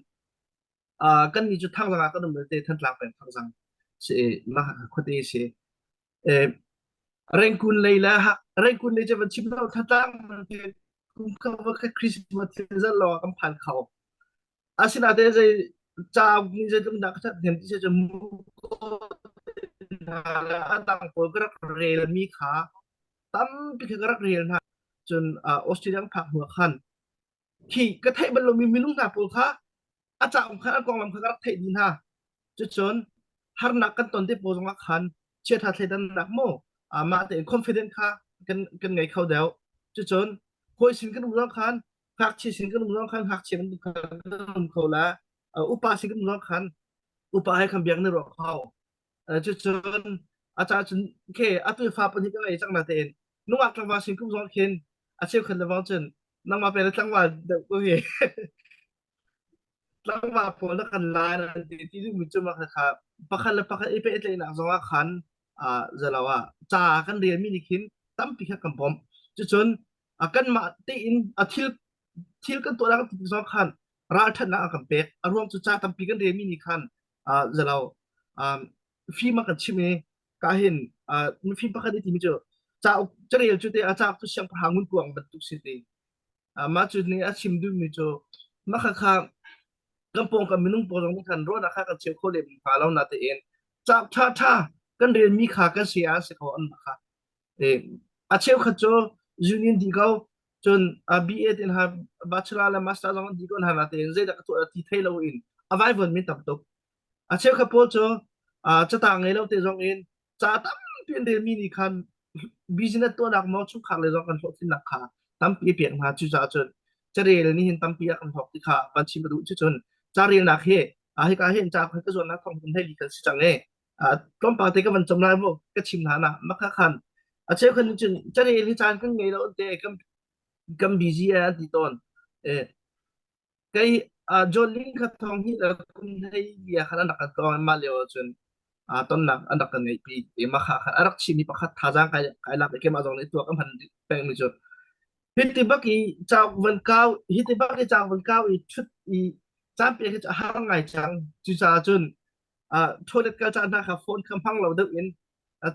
[SPEAKER 3] kan ni cu thangzang ah kan um te Thantlang peng thangzang si mah kha khuate si Rengkun lei le Rengkun lei cu van chim lo Thantlang kum kha va kha Christmas thil zal lawng ah kan phan kho. Asinain zei cauk nih zeitluk dah ka ṭhathnem ti cu hna le a dang pawl ka rak relmi kha tampi kha ka rak rel hna. Cun Australia ka phak hnu ah khan khi ka theih bal lomi minung hna pawl kha a cauk kha an konglam kha ka rak theih dih hna. Cucun harnak kan ton te pawl zongah khan chiatha thleidannak maw mah tein confident kha kan kan ngei kho deuh. Cucun hawi sin kan um zong khan ngakchia sin kan um zong khan ngakchia bantuk khan kan um kho la upa sin kan um zong khan upa he khan biak na ruah kho. Cucun a ca cun ke atu fa pahnih ka ngei cang na tein nungak tlangval sin kum zong khin a cheukhat le bang cun nangmah pe le tlangval deuh ko hi Tlangval pawl na kan lai nan ti ti duhmi cu mah kha pakhat le pakhat i pehtlaihnak zongah khan zalo ah ca kan relmi nih khin tampi kha kan bawmh. Cucun kanmah tein a thil thil kan tuah nak ti zong khan ralṭhatnak a kan pek. A ruang cu ca tampi kan relmi nih khan zalo fim a kan chimh i ka hin mifim pakhat i timi cu cauk carel cu te a cauk cu siangpahrang ngunkuang bantuk si ti. Mah cu nih a chim duhmi cu mah khakha kan pawngkam minung pawl zong nih khan ruahnak kha kan cheu kho lem hnga lo na tein cauk ṭhaṭha kan relmi kha kan si ah si ko an kha. A cheukhat cu union dih ko cun BA tin ha bachelor le master zong an dih ko hna na tein zeidah ka tuah ti thei lo in a vaivuan mi tam tuk. A cheukhat pawl cu catang ngei lo te zong in ca tampi an relmi nih khan business tuahnak maw chungkhar le zong kan hlawhtlinnak kha tampi a pek hna. Cucaah cun carel nih hin tampi a kan hlawk ti kha van chim ka duh. Cucun carelnak hi hika hin ca ka zuannak thawng kum hleili kan si cang i tlawmpal te ka van cam lai mu ka chim hna na maka khan a cheukhat nih cun carel hi caan kan ngei lo te kan kan busy an ti tawn. Kei John Ling kha thong hi le kum hlei bia khan an rak kan tong mah lio ahcun tonnak an rak kan ngeihpi i mah kha khan a rak chimmi pakhat thazaang kai kai lak i keimah zong nih tuak ka hman pengmi cu hiti bak i cauk van kau hiti bak i cauk van kau i ṭhut i caan pek hi cu a har ngai cang. Cucaah cun toilet kal caan hna kha phone kha hmang lo deuh in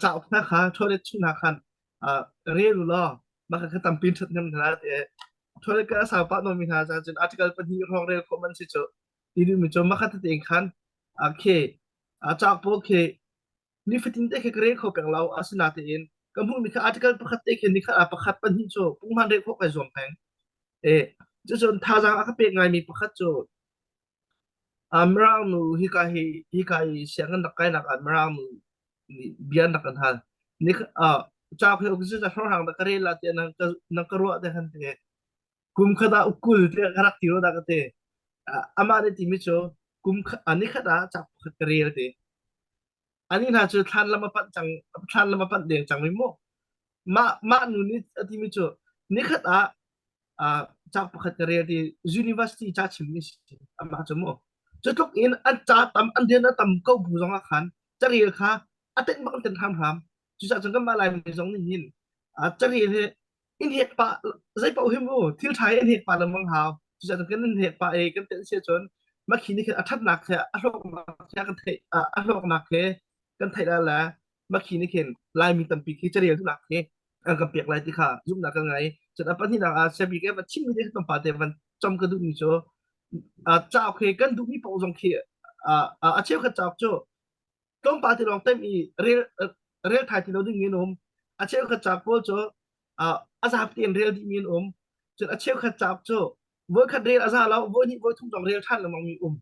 [SPEAKER 3] cauk hna kha toilet chung hna khan rel u law mah kha tampi ṭhathnem hna ti toilet kal a sau pah nawnmi hna caah cun article pahnih hrawng rel khawh man si cu ti duhmi cu mah kha tete khan khi cauk pawl khi nifatin te khi ka rel kho peng lo. Asinain ka hmuhmi kha article pakhat te khi nikhat ah pakhat pahnih cu punghman rel khawh kai zuam peng. E cucun thazaang a ka pek ngaimi pakhat cu Mirang nu hika hi hika i sianginn rak kainak ah Mirang nu nih bia an rak kan hal. Ni cauk hi uk hrawnghrang dah ka rel la tiah nan ka nan ka ruah te khan te kum khat ah ukul tiah ka rak ti ro dah ka ti. Amah nih timi cu kum nikhat ah cauk pakhat ka rel ti. Ani hna cu thlan lam a panh cang thlan lam a panh deng cang mi mu. Mah mah nu nih a timi cu nikhat ah cauk pakhat ka rel ti university ca chim mi si amah cu mu. Cu tluk in an ca tam an rian a tam ko bu zong ah khan carel kha a tenh bak an tenh hramhram. Cucaah cun kanmah Laimi zong nih hin carel hi in hek pah zei paoh hi mu thil ṭha hi in hek pah lengmang hau. Cucaah cun kan in hek pah i kan tenh si ahcun mah khi nih khin a ṭhatnak he a hlawknak he kan theih a hlawknak he kan theih lai le mah khi nih khin Laimi tampi khi carel duhnak khi an kan pek lai ti kha zumhnak kan ngei. Cun a pahnihnak ah siabik e van chimmi te tlawmpal te van com ka duhmi cu cauk hi kan duhmi paoh zong khi a cheukhat cauk cu tlawmpal te lawng tem i rel rel thai ti lo ding in um. A cheukhat cauk pawl cu a zap tein rel dihmi an um. Cun a cheukhat cauk cu voikhat rel a za lo, voihnih voithum zong rel ṭhan lengmang mi um.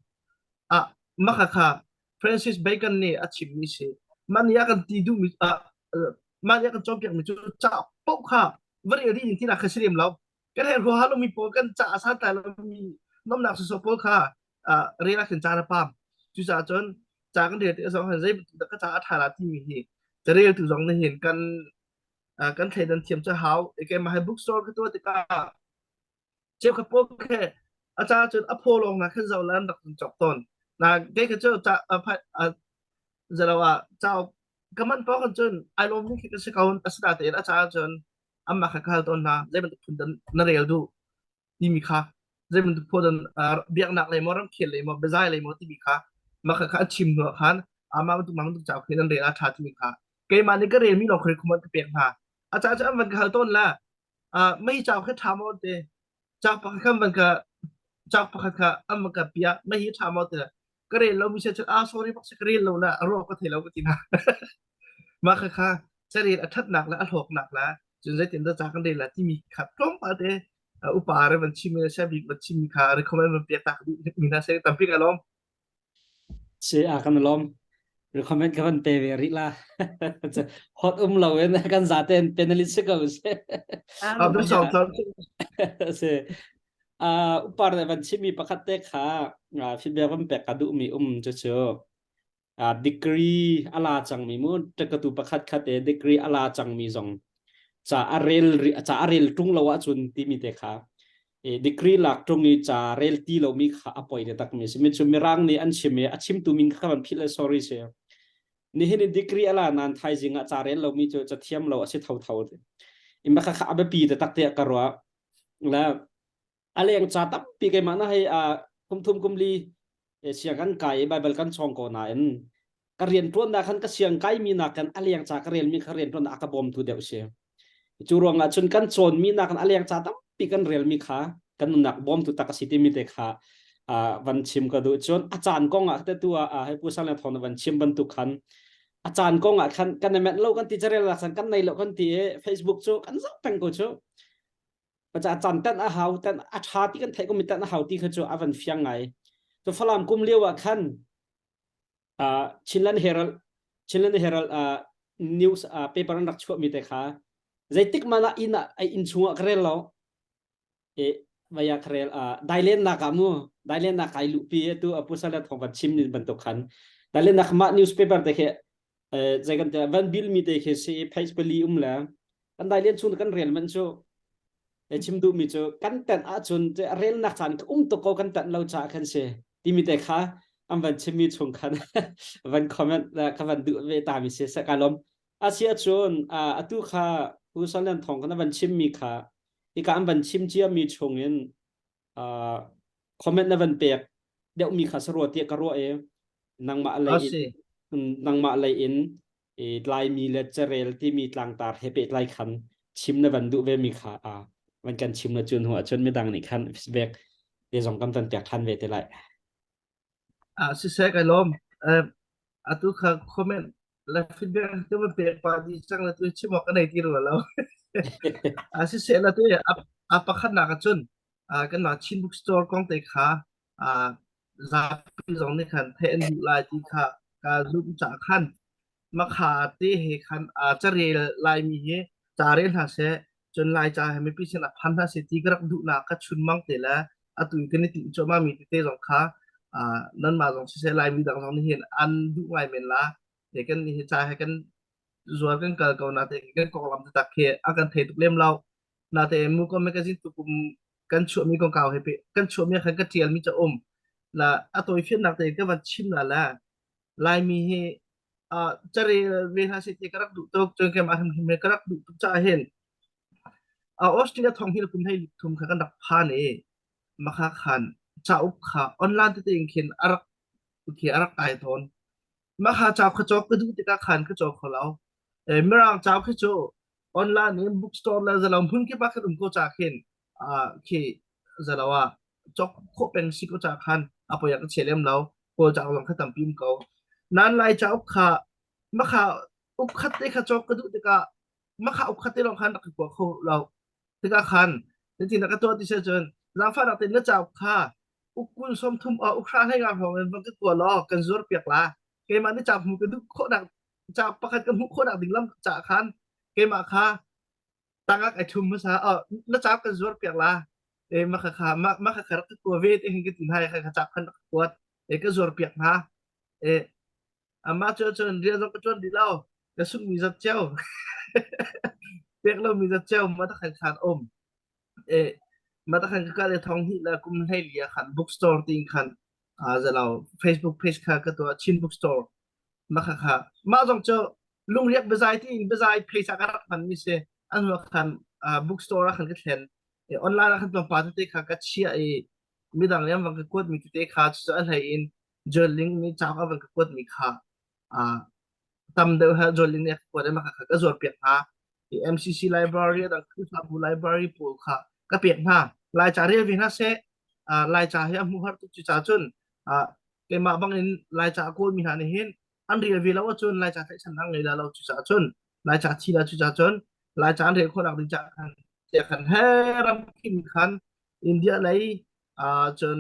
[SPEAKER 3] Ah mah kha Francis Bacon nih a chimmi si. Mah nih a kan ti duhmi mah nih a kan cawnpiakmi cu cauk paoh kha va rel dih ding tinak kha si lem lo. Kan herh huaha lomi pawl kan ca a santlai lomi nomnak sawsawh pawl kha rel ah khin caan a pam. Cucaah cun ca kan rel tik zong hin zei bantuk dah ka ca a ṭha la timi hi careltu zong nih hin kan kan thleidan thiam cu hau. Keimah hi bookstore ka tuah tikah cheukhat pawl khi a ca cun a phaw lawng na khin zoh le an rak cawk tawn. Na kei kha cu ca zalo ah cauk ka man paoh khan cun ai lawm khi ka si ko. Asinain a ca cun anmah kha ka hal tawn hna, zei bantuk phun dah na rel duh timi kha, zei bantuk phun biaknak lei maw ramkhel lei maw biazai lei maw timi kha mah kha an chim hnu ah khan amah bantuk mah bantuk cauk hi nan rel a ṭha timi kha keimah nih ka relmi lawng kha recommend ka pek hna. A ca cu an van ka hal tawn la mei cauk hi ṭha maw te cauk pakhat kha an van ka cauk pakhat kha an van ka piah mei hi ṭha maw te ka rel lo mi se cun ah sorry bak si ka rel lo la a ruak ka thei lo ka ti hna. Mah kha kha carel a ṭhatnak le a hlawknak le cun zeitin dah ca kan rel la timi kha tlawmpal te upa re van chim le siabik van chimmi kha recommend van pek ta mi hna se tampi ka lawm.
[SPEAKER 1] Si a kan lawm. Recommend ka van pe ve rih la. Hot um lo in kan zaten penalty si ko si. Si. Upar le van chimmi pakhat te kha feedback van pek ka duhmi um cu cu degree a la cangmi mu ṭekatu pakhat khat e degree a la cangmi zong ca a rel ca a rel ṭung lo ahcun timi te kha e degree lak ṭung i ca rel ti lomi kha a poi te takmi si mi cu mirang nih an chim i a chimtu min kha van philh le sorry si nihin i degree a la nan thaizing ah ca rel lomi cu ca thiam lo a si thotho. Ima kha kha a biapi taktak tiah ka ruah. Le a leng ca tampi keimah na hei kum thum kum li siang kan kai i Bible kan chawng ko nain ka rian ṭuannak khan ka siang kaimi nakin a leng ca ka relmi kha rian ṭuannak a ka bawmtu deuh si. Cu ruangah cun kan cawnmi nakin a leng ca tampi kan relmi kha kan nunnak bawmtu tak a si timi te kha van chim ka duh. Cun a caan kong ah te tu ah hei Pu Sang Le Thawng na van chim bantuk khan a caan kong ah khan kan i menh lo kan ti carel nak san kan nei lo kan ti i Facebook cu kan zoh peng ko cu. Paca caan tan a hau tan a ṭha ti kan theih ko mi tan a hau ti kha cu a van fiang ngai. Cu Falam kum lio ah khan uh, Chinland Herald Chinland Herald uh, news uh, paper an rak chuah mi te kha zeitik man ah inn ah inn chungah ka rel lo e vaya ka rel uh, dailen nak ah mu dailen nak kai luhpi tu apusala thong van chim nin bantuk khan dailen nak ma newspaper te khi zei kan te van bil mi te khi si page pali um le kan dailen chung kan rel man chu e chim duh mi cu kan tan ahcun rel nak caan ka um tuk ko kan tan lo cha khan si timi te kha an van chimmi chung khan van comment ka van duh ve ta mi si se ka lom asia cun atu kha Pu San Lian Thong kan van chimmi kha hika an van chim cia mi chung in comment na van pek deuh mi kha sarua tiah ka ruah i nangmah lei in nangmah lei in i Laimi le carel timi tlangtar he pehtlai khan chim na van duh ve mi kha a van kan chim na cun hu ahcun midang nih khan feedback te zong kan van pek than ve te lai.
[SPEAKER 3] Ah siseh kai lawm. Eh, atu kha comment le feedback te van pek pa di cang le tu chim awk ka nei ti rua lo. Ah siseh la tu a a pakhat nak ahcun ah kanmah Chin Bookstore kong te kha ah zapi zong nih khan theih an duh lai ti kha ka zumh caah khan makha te he khan ah carel Laimi hi ca rel hna seh cun Laica he mipi sin ah phan hna seh ti ka rak duhnak ka chunmang te le atu i kan i timh cuahmah mi tete zong kha ah nanmah zong siseh Laimi dang zong nih hin an duh ngai men la te kan nih hi ca he kan zuar kan kal ko na te kan konglam taktak khi a kan thei tuk lem lo natein Muko magazine tukum kan chuahmi kongkau he pe kan chuahmi ah khan ka ṭialmi ca um la a tawifiannak tein ka van chim la le Laimi hi uh, carel ve hna seh ti ka rak duh tuk cun keimah hrimhrim he ka rak duh tuk caah hin uh, Australia thong hi kum hlei thum kha kan rak phan i makha khan cauk kha online tete in khin a rak khi a rak kai tawn makha cauk kha cawk ka duh tikah khan ka cawk kho lo eh, mirang cauk khi cu online in bookstore le zalo hmun kip ah khan um ko cha khin ah khi zalo ah chok khawh peng si ko cha khan a poi ka che lem lo kawl cha zong kha tampi um ko nan lai cha uk kha makha uk khat te kha chok ka duh tikah makha uk khat te long khan rak ka kho lo tikah khan tin ka tuah ti se cun zaangfah nak te na cha uk kha uk kul som thum a uk hra hlei nga hrawng in van ka kua law kan zuar piak la keimah ni cha hmu ka duh khawh nak ca pakhat ka hmuh khawhnak ding lam ca khan keimah kha tangak ai thum hmasa oh na ca kan zuar piak la e ma kha kha ma ma kha kha rak ka kua ve te hin ka ti hna kha kha ca khan rak ka kuat e ka zuar piak hna e ama cu cun rian zong ka tuan dih lo ka sung mi zat cio pek lo mi zat cio ma ta khan khan um e ma ta khan ka kal e thong hi la kum hlei lia khan bookstore ting khan a zalo Facebook page kha ka tuah Chin bookstore Mah khakha mah zong cu lungriak biazai tiin biazai pheisa ka rak hmanmi si. An hnu ah khan uh, bookstore ah khan ka thlen. I online ah khan tlawmpal tete kha ka chiah i midang nih an van ka kuatmi tete kha cucu a hlei in Joling nih cauk a van ka kuatmi kha uh, tam deuh ha Joling nih a ka kuat i mah khakha ka zuarpiak hna. I MCC library a dang Khrihfabu library pawl kha ka pek hna. Laica rel ve hna seh. Uh, Laica hi a hmuh har tuk cucaah cun uh, keimah bangin Laica a kawlmi hna nih hin an rel ve lo ahcun Laica tlaihchannak ngei la lo cucaah cun Laica thi la cucaah cun Laica an rel khawhnak ding caah khan tiah khan he ram kim khan India lei uh, cun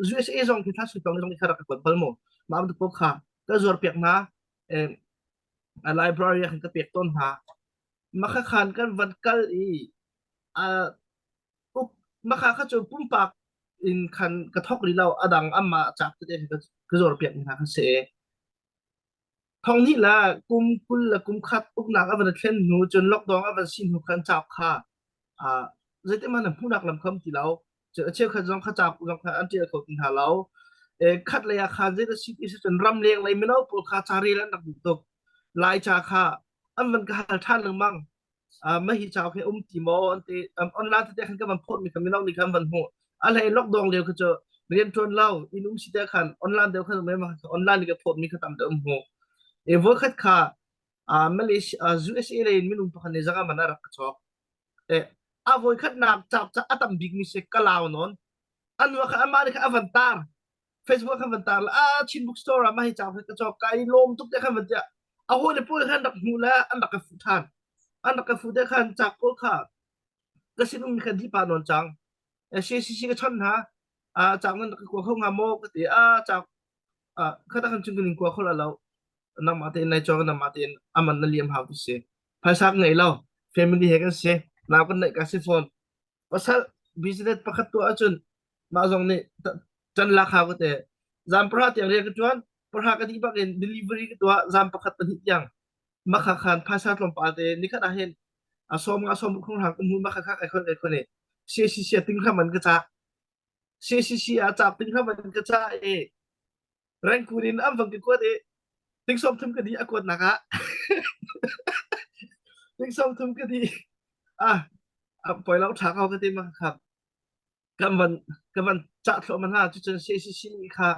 [SPEAKER 3] USA zong khi thla sui zong kha rak ka kuat bal mu mah bantuk paoh kha ka zuar piak hna eh, a library ah khan ka pek tawn hna makha khan kan van kal i uh, uk makha kha cu pumpak in khan ka thok rih lo a dang amah cak tete ka ka zuar piak mi hna kha si. Thong hnih la kum 20 le kum khat uknak a van thlen hnu cun lockdown a van si hnu khan cauk kha ah zeiti hmanh hmuhnak lam kham ti lo. Cun a cheukhat zong kha cauk zong kha an ṭial kho ti hna lo. E, khat lei ah khan zei si ti si cun ram leng lei mino pawl kha ca rel an rak duh tuk. Lai ca kha an van ka hal ṭhan lengmang. mah hi cauk hi um ti maw an ti. Online tete khan ka van phawt mi kha mino nih khan van hmuh. A hlei lockdown lio kha cu rian ṭuan lo inn um si te khan online deuh khan um online ka phawt mi kha tam deuh um hmu. E voikhat kha Malaysia USA lei in minung pakhat nih zaka man a rak ka cawk. E a voikhat nak cauk ca a tam bik mi si ka lau nawn. Anu kha amah nih kha a van tar. Facebook khan van tar la ah Chin bookstore ah mah hi cauk hi ka cawk ka i lawm tuk te khan van tiah a hawi le pawl khan rak hmuh le an rak ka fuh than an rak ka fuh te khan cak pawl kha ka sin um kha di pa nawn cang CCC ka chon hna a cak nan ka kua kho nga maw ka ti a cak kha ta khan chung kan in kua kho la lo nangmah tein nai cawk nangmah tein aman na liam hau ti si phaisa ka ngei lo family he kan si nau kan neih ka si fawn pasal business pakhat tuah ahcun mah zong nih ṭan lak hau ka ti. Zan pahra tiang rian ka ṭuan, pahra ka dih bak in delivery ka tuah zan pakhat pahnih tiang. Makha khan phaisa tlawmpal te nikhat ah hin a sawm nga sawm khung hang ka hmu makha kha kai khon kai khon i CCC ah ting hram an ka cah. CCC ah cak ting hram an ka cah i Rangkun in an vang ka kuat i ting sawm thum ka di a kuatnak ah ting sawm thum ka di ah a poi lo ṭha ko ka ti ma kha kan van ka van cah thluahmah hna cucun CCC nih kha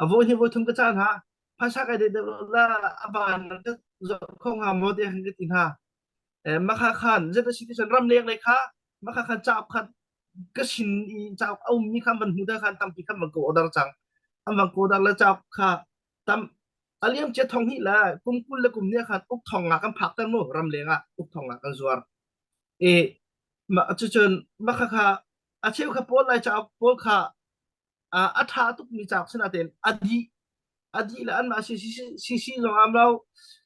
[SPEAKER 3] a voi hi voi thum ka cah hna phaisa kai deh deuh la a van ka zoh kho hnga maw tiah ka ti hna eh makha khan zet a si ti cun ram leng lei kha makha khan cauk kha ka sin i cauk a ummi kha van hmu te khan tampi khan van ka order cang an van ka order le cauk kha tam aliam cia thong hi la kum kul le kum nia khan uk thong nga kan phak ter mu ram leng ah uk thong nga kan zuar e ma cucun ma kha kha a cheu kha pawl lai cauk pawl kha a ṭha tukmi cauk sinain a dih a dih le anmah CC zong am lo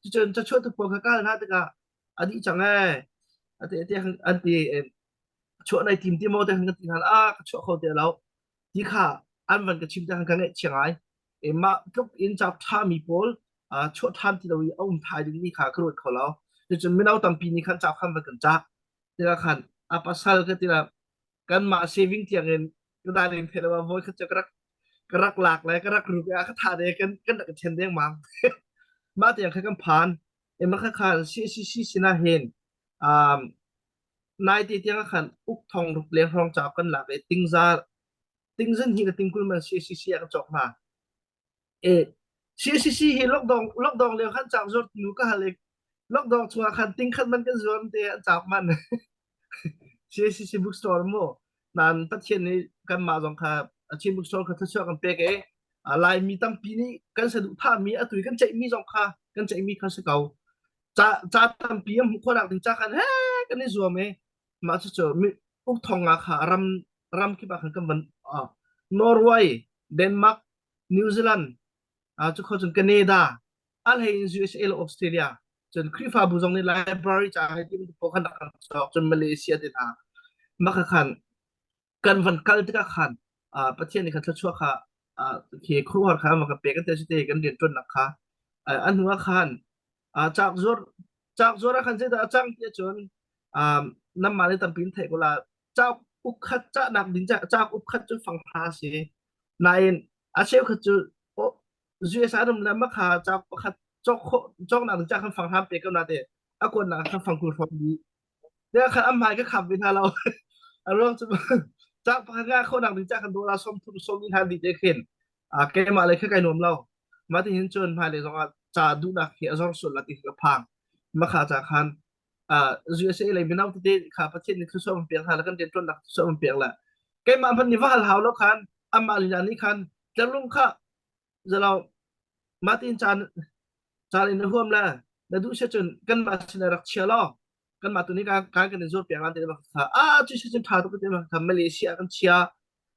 [SPEAKER 3] cucun cachuah tu pawl kha kal hna tikah a dih cang ee ate ate an ti chuah nai tim ti maw te kan ti hna a ka chuah kho te lo ti kha an van ka chim te kan ka ngaihchia ngai e mah tluk in cauk ṭha mi pawl chuah ṭhan ti lo i a um thai ding mi kha ka ruat kho lo cucun mino tampi nih khan cauk khan van kan cah tikah khan a pasal ka ti kanmah saving tiang in ka dan in phel wa voi khat cu ka rak ka rak lak le ka rak ruk a ka tha de kan kan rak then deng mang mah tiang kha kan phan e ma kha khan CCC sina hin um nai te tiang khan uk thong ruk leng hrawng cha kan lak e tingza tingzan hi na tingkul man CCC a ka chok hna E CCC hi lockdown lockdown lio khan cauk zuar nu ka hal i lockdown chungah khan ting khat man kan zuar te an cauk man. CCC bookstore mu nan Pathian nih kanmah zong kha Chin bookstore kha thluachuah kan pek i Laimi tampi nih kan saduhthahmi atu i kan ceihmi zong kha kan ceihmi kha si ko. Ca ca tampi an hmuh khawhnak ding ca khan he kan i zuam i mah cucu uk thong nga kha ram ram kip ah khan kan van Norway, Denmark, New Zealand, uh, cu kho cun Canada, a hlei in USA le Australia, cun Khrihfabu zong nih library ca hei ti bantuk pawl khan rak kan cawk, cun Malaysia te hna. Mah khan kan van kal tikah khan uh, Pathian nih khan thluachuah kha uh, khi khuaruahhar kha an kan pek te te kan rian ṭuannak kha uh, an hnu ah khan uh, cauk zuar cauk zuar ah khan zeidah a cang ti ahcun um, nanmah nih tampi in theih ko la cauk uk khat cahnak ding cauk uk khat cu fanghra a si nain a cheukhat cu US ah ram le makha cauk pakhat cawk khawh cawknak ding ca khan fanghra pe ko na te a kuatnak khan fangkul hrawm dih te khan am hmai ka khap ve hna lo a ruang cu cauk pakhat nga khawhnak ding ca khan dollar 30 sawm in han dih te khin a keimah le kha kai nuam lo mah ti hin cun hmailei zongah ca duhnak hi a zor sual la ti ka phang makha ca khan USA lei mino tete kha Pathian nih thluachuah an pek hna le kan rianṭuannak thluachuah an pek le keimah hmanh nih va hal hau lo khan amah lila nih khan tlerlung kha zalo mah tiin caan caan in na huam le na duh si cun kanmah sin rak chia law kanmah tu nih kan kan in zuar piak lan ti kha a cu si cun ṭha tuk ti kha Malaysia kan chia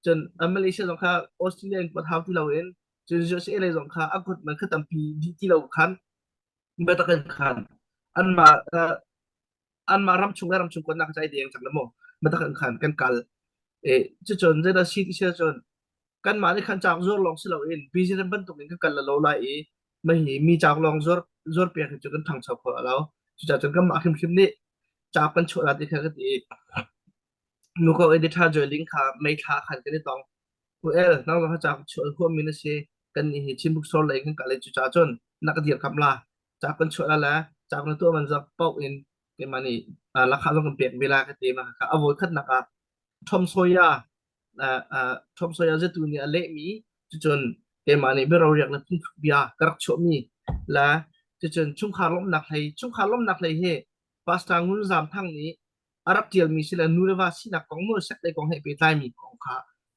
[SPEAKER 3] cun Malaysia zong kha Australia in kuat hau ti loin cun USA lei zong kha a kut man kha tampi dih ti lo khan biatak in khan anmah anmah ramchung le ramchung kuatnak ca i deng cang le maw biatak in khan kan kal e cucun zeidah si ti sia cun kanmah nih khan cauk zuar lawng si loin business bantuk in kan kal lo lai i mahi mi cauk lawng zuar zuar piak hi cu kan ṭhangcho kho lo cucaah cun kanmah hrimhrim nih cauk kan chuah la ti kha ka ti Muko editor Joy kha May thla khan kan i tong. UL nang zong kha cauk chuah huammi na si. Kan nih hi Chin Bookstore lei kan kal i cucaah cun na ka dirkamh la. Cauk kan chuah la le cauk na tuah man zong paoh in Keimah nih lakha zong kan pek ve la ka ti ma kha a voi khatnak ah Tom Sawyer Tom Sawyer zetu nih a lehmi cucun keimah nih biaroriak le phungthluk bia ka rak chuahmi le cucun chungkhar lawmhnak hlei chungkhar lawmhnak hlei hi Pastor Ngun Zam Thang nih a rak ṭialmi si le nu le va sinak kong mu sek lei kong he pehtlaimi kong kha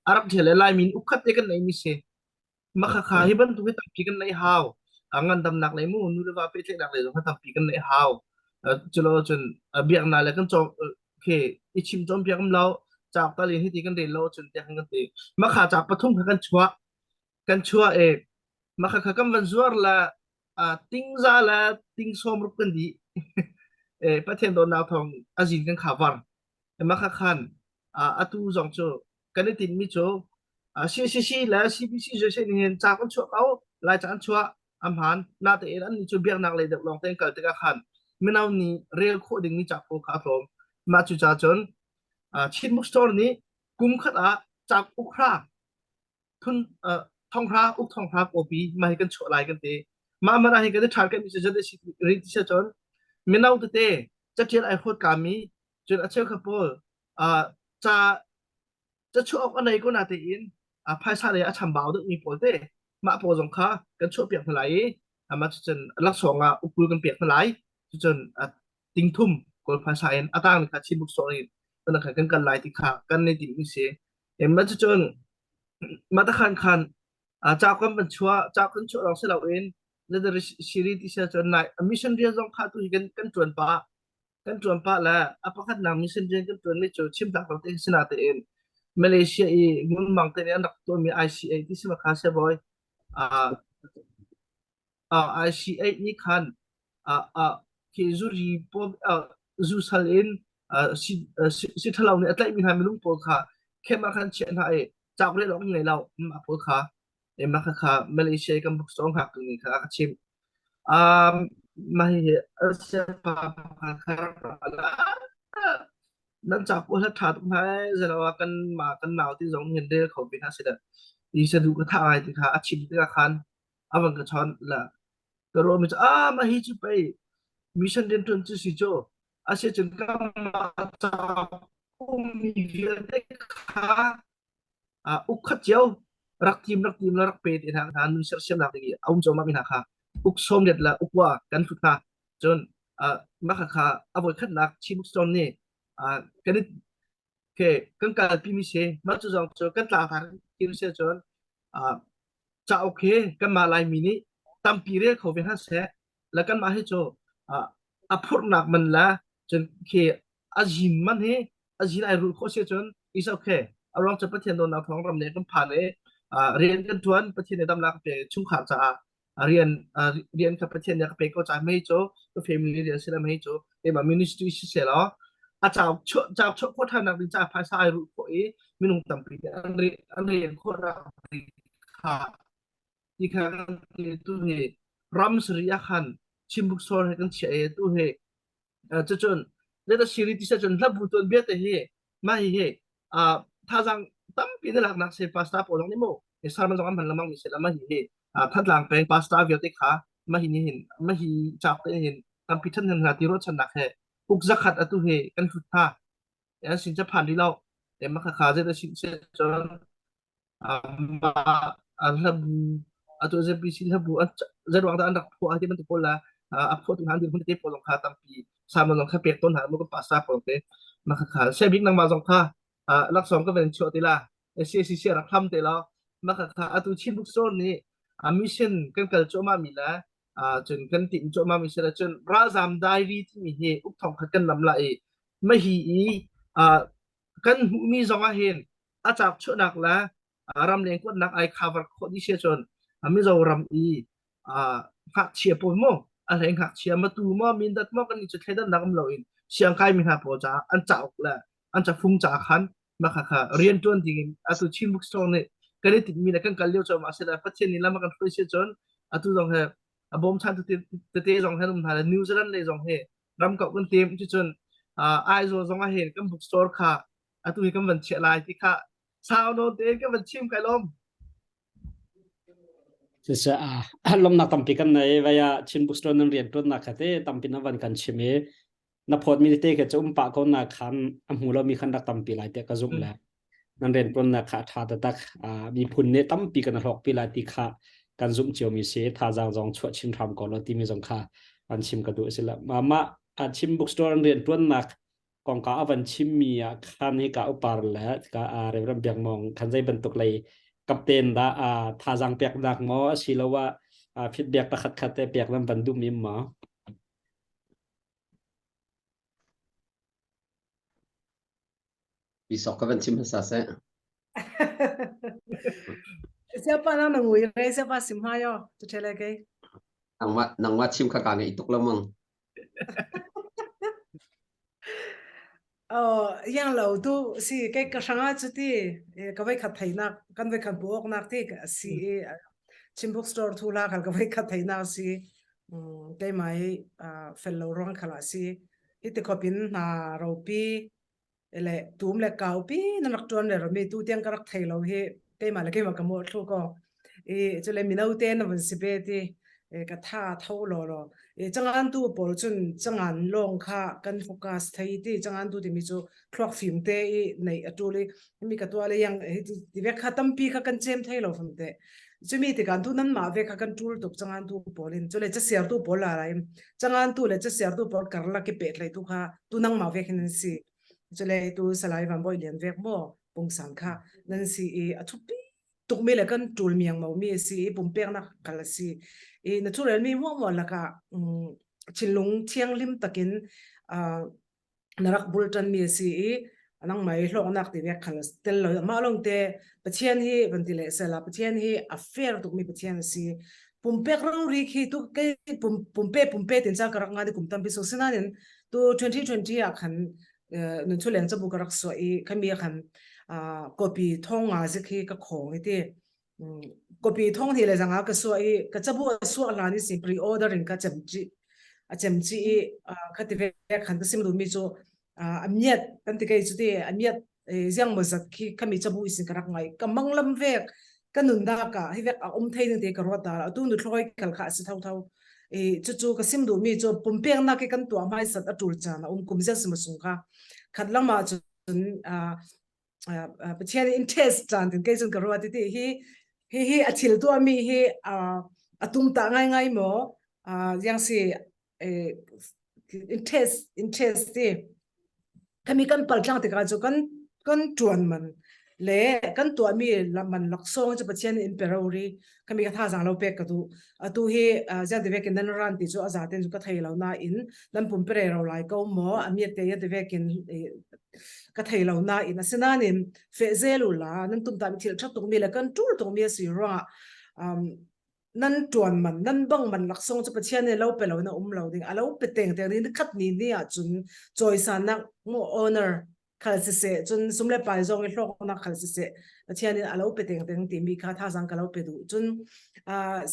[SPEAKER 3] a rak ṭial le Laimi in ukkhat te kan neimi si. Makhakha hi bantuk hi tampi kan neih hau. A ngandamnak lei mu nu le va pehtlaihnak lei zong kha tampi kan neih hau. Culo cun biaknak le kan cawm khi i chim cawnpiak um lo cauk tal in hiti kan rel lo cun tiah kan ti. Makha cauk pathum kha kan chuah. Kan chuah i makhakha kan van zuar la tingza le ting sawm ruk kan dih. Pathian dawtnak thawng azin kan kha var. Makha khan atu zong cu kan i tinhmi cu CCC le CBC zeisei nih hin ca kan chuah ko lai ca an chuah a hmaan natein an nih cu biaknak lei deuh lawng te an kal tikah khan mino nih rel khawh dingmi ca pawl kha a tlawm mah cu ca cun Chin Bookstore nih kum khat ah cauk ukhra thun thonghra uk thonghra copy mah hi kan chuah lai kan ti mah man ah hi kan i ṭhal kan mi cu si ri ti sia cun mino tete catial ai hawt kami cun a cheukhat pawl ca ca chuah awk a nei ko na tein phaisa lei a chambau deuhmi pawl te mah pawl zong kha kan chuah piak hna lai i mah cucun laksawng ah ukul kan pek hna lai cucun tingthum kawl phaisa in a tang kha Chin Bookstore in kan khan kan kal lai ti kha kan nei timmi si mah cucun mah takhan khan ca kan van chuah ca kan chuah lawng si loin siri ti sia cun nai mission rian zong kha tu hi kan kan tuan pah kan ṭuan pah le a pakhatnak mission rian kan ṭuanmi cu chimtak lo te sinatein Malaysia i ngunmang te nih an rak tuahmi ICA ti si ma kha siabawi uh, uh, ICA nih khan uh, uh, khi zuri pawl uh, zu sal in uh, si, uh, si, si ṭhalo nih a tlaihmi hna minung pawl kha camp ah khan chiah hna i cauk rel awk ngei lo mah pawl kha mah kha kha Malaysia i kan bookstore hngak tu nih kha a ka chimh. Um, mah hihi nan ca pawl hi ṭha tuk hna ee zeiloah kan mah kan nau ti zong hin rel kho ve hna seh dah ti saduh ka thah ngai ti kha a chim tikah khan a van ka chawnh la ka ruahmi cu ah mah hi cu pei mission rianṭuan cu si cu asicun kanmah ca ummi vialte kha uk khat cio rak tim rak tim la rak pe te hna hna nun sersiamnak ding i a um cuahmah mi hna kha uk sawmriat le ukua kan hlut hna cun mah kha a voi khatnak Chin Bookstore nih kan i ke kan kalpi mi si mah cu zong cu kan tlangtar kir si cun cauk hi kanmah Laimi nih tampi rel kho ve hna seh le kanmah hi cu a phurhnak man le cun khi a zin man hi a zin ai rulh khawh si cun is okay a ruang cu Pathian dawtnak thawng ram nih kan phan i rian kan tuan Pathian nih damnak ka pe chungkhar caah rian rian kha Pathian nih ka pe ko caah mei cu ka family rian si le mei cu keimah ministry si se law a cauk chuah cauk chuah khawh ṭhannak ding caah phaisa ai rulh khawh i minung tampi nih an an rian khawh nak kha ti kha kan ti tu hi ram sari ah khan Chimbuk sor he kan chiah i tu hi cucun let siri ti cun hlabu tuan bia te hi mah hi hi thazang tampi na laknak se pastor pawl zong nih mu sermon zong an hman lengmang mi se la mah hi hi Thantlang peng pastor vialte kha mah hi ni hin mah hi cauk te hin tampi than hna ti ruahchannak he uk zakhat atu hi kan hlut hna an sin ca phan rih lo mah kha kha zet a sin se cun hlabu atu ZBC hlabu zeiruang dah an rak phuah ti bantuk pawl la a phuahtu hna an dirhmun tete pawl zong kha tampi sermon zong kha pek tawn hna mu kan pastor pawl te mah kha sebik nangmah zong kha laksawng ka van chuah ti la CCC rak hlam te lo mah kha atu Chin Bookstore nih mission kan kal cuahmah mi le cun kan tim cuahmah mi si le cun ralzam diary timi hi uk thong khat kan lam la i mahi i kan hmuhmi zong ah hin a cauk chuahnak le ramleng kuatnak ai cover khawh dih si cun Mizoram i ngakchia pawl mu a hlei ngakchia matu maw mindat maw kan ni cu thleidannak um loin siangkai mi hna pawl caah an cauk le an cafung ca khan mah kha kha rian ṭuan ding in atu Chin Bookstore nih kan i tinhmi le kan kal lio cuahmah si le Pathian nih lam a kan hruai si cun atu zong he a bawmchan tete zong he um hna le New Zealand lei zong he ram kau kan tim cucun Aizawl zong ah hin kan bookstore kha atu hi kan van chiah lai ti kha sau nawn tein kan van chim kai lom.
[SPEAKER 1] Cucaah lomnak tampi kan nei vaya Chin Bookstore nan rian tuannak kha te tampi na van kan chim i. Na phawt mi tete ke cu um pah ko na khan a hmu lo mi khan rak tampi lai tiah ka zumh le nan rian tuannak kha a ṭha taktak. Miphun nih tampi kan hlawkpi lai ti kha kan zumh ciomi si. Thazaang zong chuah chin hram ko law timi zong kha an chim ka duh a si lo. Mah Chin bookstore an rian tuannak kongka a van chimmi ah khan hi ka upar le ka Reverend Biak Mawng khan zei bantuk lei kapten dah thazaang peknak maw asiloah feedback pakhat khat te pek nan van duhmi maw?
[SPEAKER 2] Pisok ka van chim hmasa seh.
[SPEAKER 4] Siapa nang na ngui re siapa sim ha yo tu thele ke.
[SPEAKER 2] Nangmah nangmah chim kha ka ngeih tuk lo mang.
[SPEAKER 4] Oh, yang lo tu si ke ka hranga chu ti ka vai khat theinak kan vai khat buok nak ti ka si Chin bookstore thu la khal ka vai khat theinak si keimah hi fel lo ruang khal ah si hi ti khop in hna ropi le tum le kaupi nan rak tuan le rami tu tiang ka rak thei lo hi keimah le keimah ka mo thlu ko i chule mino te na vun si be ti ka tha tho lo lo i changan tu pawl cun changan long kha kan focus thei ti changan tu timi chu thluak fim te i nei atul i mi ka tua le yang hi ti ve kha tampi kha kan chem thei lo fam te chumi ti kan tu nan ma ve kha kan tul tuk changan tu pawl in chule cha siar tu pawl la lai changan tu le cha siar tu pawl karla ki pe tlai tu kha tu nang ma ve khin nan si chule tu salai van boi lian vek mo pungsan kha nan si i a thupi tuk mi le kan tul miang mo mi si i pumpek nak kal si i na thurel mi mo mo laka thinlung thianghlim takin na rak bultan mi a si i nangmah i hlawknak ti vek khal tel lo mah lawng te Pathian hi van ti le sela Pathian hi a fair tuk mi Pathian a si pumpek rori khi tu ke pum pumpe pumpe tin cha ka rak nga di kum tampi so sinain tu 2020 ah khan nun chu leng chabu ka rak so i khami khan copy thong nga zik hi ka khong i ti Kopi thong hi le zanga ka suah i ka cabu a suah hlan i si pre-order in ka cem chi a cem chi i kha ti ve khan ka sim duhmi cu a miat kan ti kei cu ti a miat ziang maw zat khi khami cabu isin ka rak ngai ka manglam vek ka nunnak ah hi vek a um thei ding te ka ruat ta atu nu thloi khal kha a si tho tho i cucu ka sim duhmi cu pumpeknak i kan tuah hmaisat a tul caan a um kum zet sima sung kha khat lam ah cun Pathian in test caan tin kei cun ka ruat ti hi hi hi a thil tuahmi hi a tum ta ngai ngai maw yang si in test in test ti kami kan paltlang tikah cu kan kan tuan man le kan tuahmi man laksawng cu Pathian in pe ro ri kami ka thazang lo pek ka du atu hi ziang ti vekin nan ran ti cu a zaten cu ka thei lo na in nan pum pere ro lai ko maw amiat te ya ti vekin ka thei lo nain asinain fe zel u la nan tum ta mi thil ṭha tuk mi le kan ṭul tuk mi a si ruangah um, nan ṭuan man nan bang man laksawng cu Pathian nih lo pe lo na um lo ding a lo pe teng teng ding khat ni ni ah cun cawisannak mo honor khal siseh cun sum le pai zong i hlawknak khal siseh Pathian in a lo pe teng teng timi kha thazang ka lo pe duh cun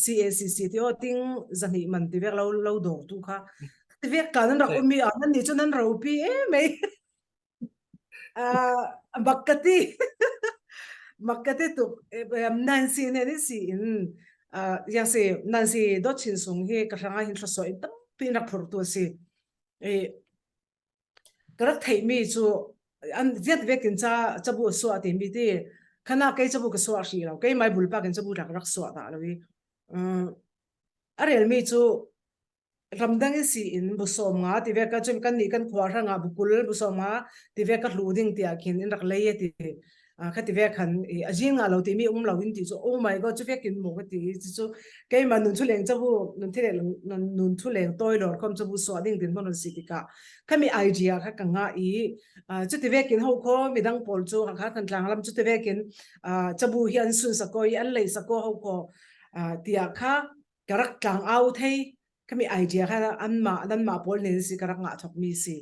[SPEAKER 4] CACC ti o ting zahnih man ti vek lo lo dawr tu kha ti vek ka nan rak ummi ah nan nih cun nan ropi e mei makkati makkati tuk Nancy ne ni si in yang si Nancy dot chin sung hi ka hranga hin throso in tampi rak phur tu si e ka rak theih mi chu an viet vek in cha chabu suwa ti mi ti khana kei chabu ka suwa hri lo kei mai bulpak in chabu rak rak suwa ta lo i a rel mi chu ramdang i si in bu 50 ti ve ka cun kan nih kan khua hrang ah bu 20 bu 50 ti ve ka hlu ding tiah khin in rak lei ti kha ti ve khan a jing nga lo ti mi um lo in ti chu oh my god chu vek in mu ka ti chu keima nun chu leng chabu nun thi le nun thu leng toi lor khom chabu so ding din mon si tika khami idea kha ka nga i chu ti vekin ho kho midang pawl chu kha kan tlang lam chu ti vekin chabu hi an sun sako i an lei sako ho kho tia kha ka rak tlang au thei kami idea kha anmah nanmah pawl nin si ka rak ngah thok mi si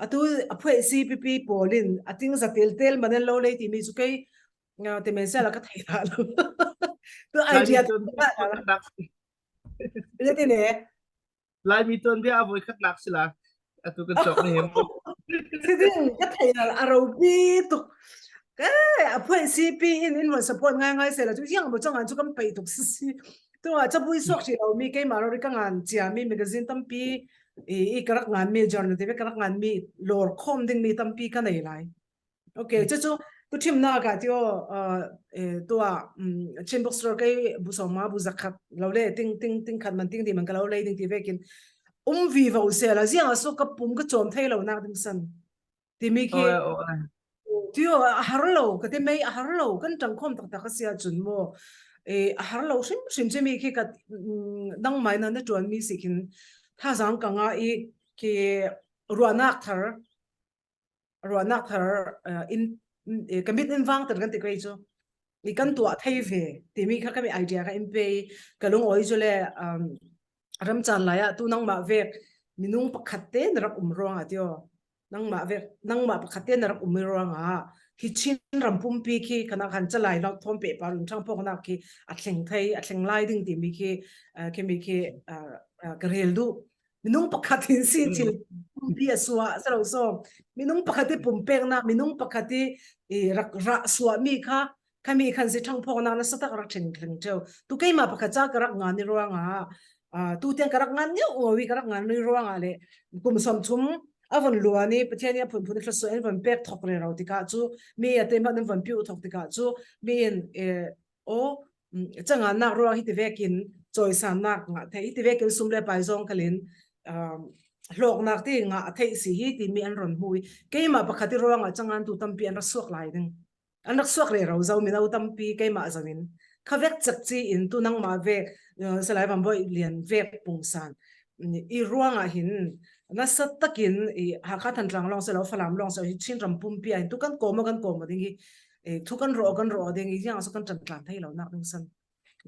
[SPEAKER 4] atu a phuai CPP pawl in ating za tel tel manen lo lei ti mi chu kei te men sela ka thei ra lo tu idea ti ne
[SPEAKER 3] Laimi tuanbia a voikhatnak si la. Atu kan cawk ni hem.
[SPEAKER 4] Siding ka thei la a ropi tuk. Eh a phuai CP in in von support ngai ngai se la chu yang bo chang an chu kan pei tuk si si. Tu a chabui suak si lo mi keimah ro ri ka ngan chia mi magazine tampi. I ka rak ngan mi journal te ka rak ngan mi lor khom ding mi tampi ka nei lai. Okay, cu cu tu thimnak ah tio tua Chin bookstore kai bu song ma bu zakhat lo le ting ting ting khat man ting di man ka lo le ding ti vekin um vi vo se la ziang aso ka pum ka chom thei lo nak ding san timi khi tio a har lo ka te mei a har lo kan tang khom tak tak asia chun mo e a har lo hrim hrim che mi khi ka dang mai na na tuan mi si khin tha zang ka nga i ki ruanak thar ruahnak thar in ka mit in vang ter kan ti kei cu i kan tuah thei ve timi kha ka mi idea ka in pe ka lung oi chu le ram chan lai ah tu nangmah vek minung pakhat te na rak um ruang ah tio nangmah vek nangmah pakhat te na rak um ruang ah hi Chin ram pumpi khi kana khan chalai lo thom pe pa lung thang pok nak khi a thleng thei a thleng lai ding timi khi khi mi khi ka rel du Minung pakhat in si thil pumpi a suah salo so minung pakhat i pumpeknak minung pakhat i i rak ra suahmi kha khami khan si ṭhangphawk nak na satak rak ṭhing thling ṭheu tu keimah pakhat ca ka rak ngan ni ruangah tu tiang ka rak ngan ngeu ngawi ka rak ngan ni ruangah le kum som chung a von luan i Pathian nih a phunphun thluachuah in von pek thok re ro tikah cu mi a te hmanh in von piu thok tikah cu mi in o cangannak ruang hi ti vekin cawisannak nga thei hi ti vekin sum le pai zong kalin hlawknak ti nga theih si hi timi an ron hmu i keimah pakhat i ruangah cangan tu tampi an rak suak lai ding an rak suak re ro zo mino tampi keimah zong in khavek chak chi in tu nangmah ve salai van boi lian vek pungsan i ruangah hin nasa takin i Hakha Thantlang lawng se lo Falam lawng se hi Chin ram pumpi ah tu kan kom kan kom ding hi thu kan ro kan ro ding i yang so kan tran tlan thei lo nak ding san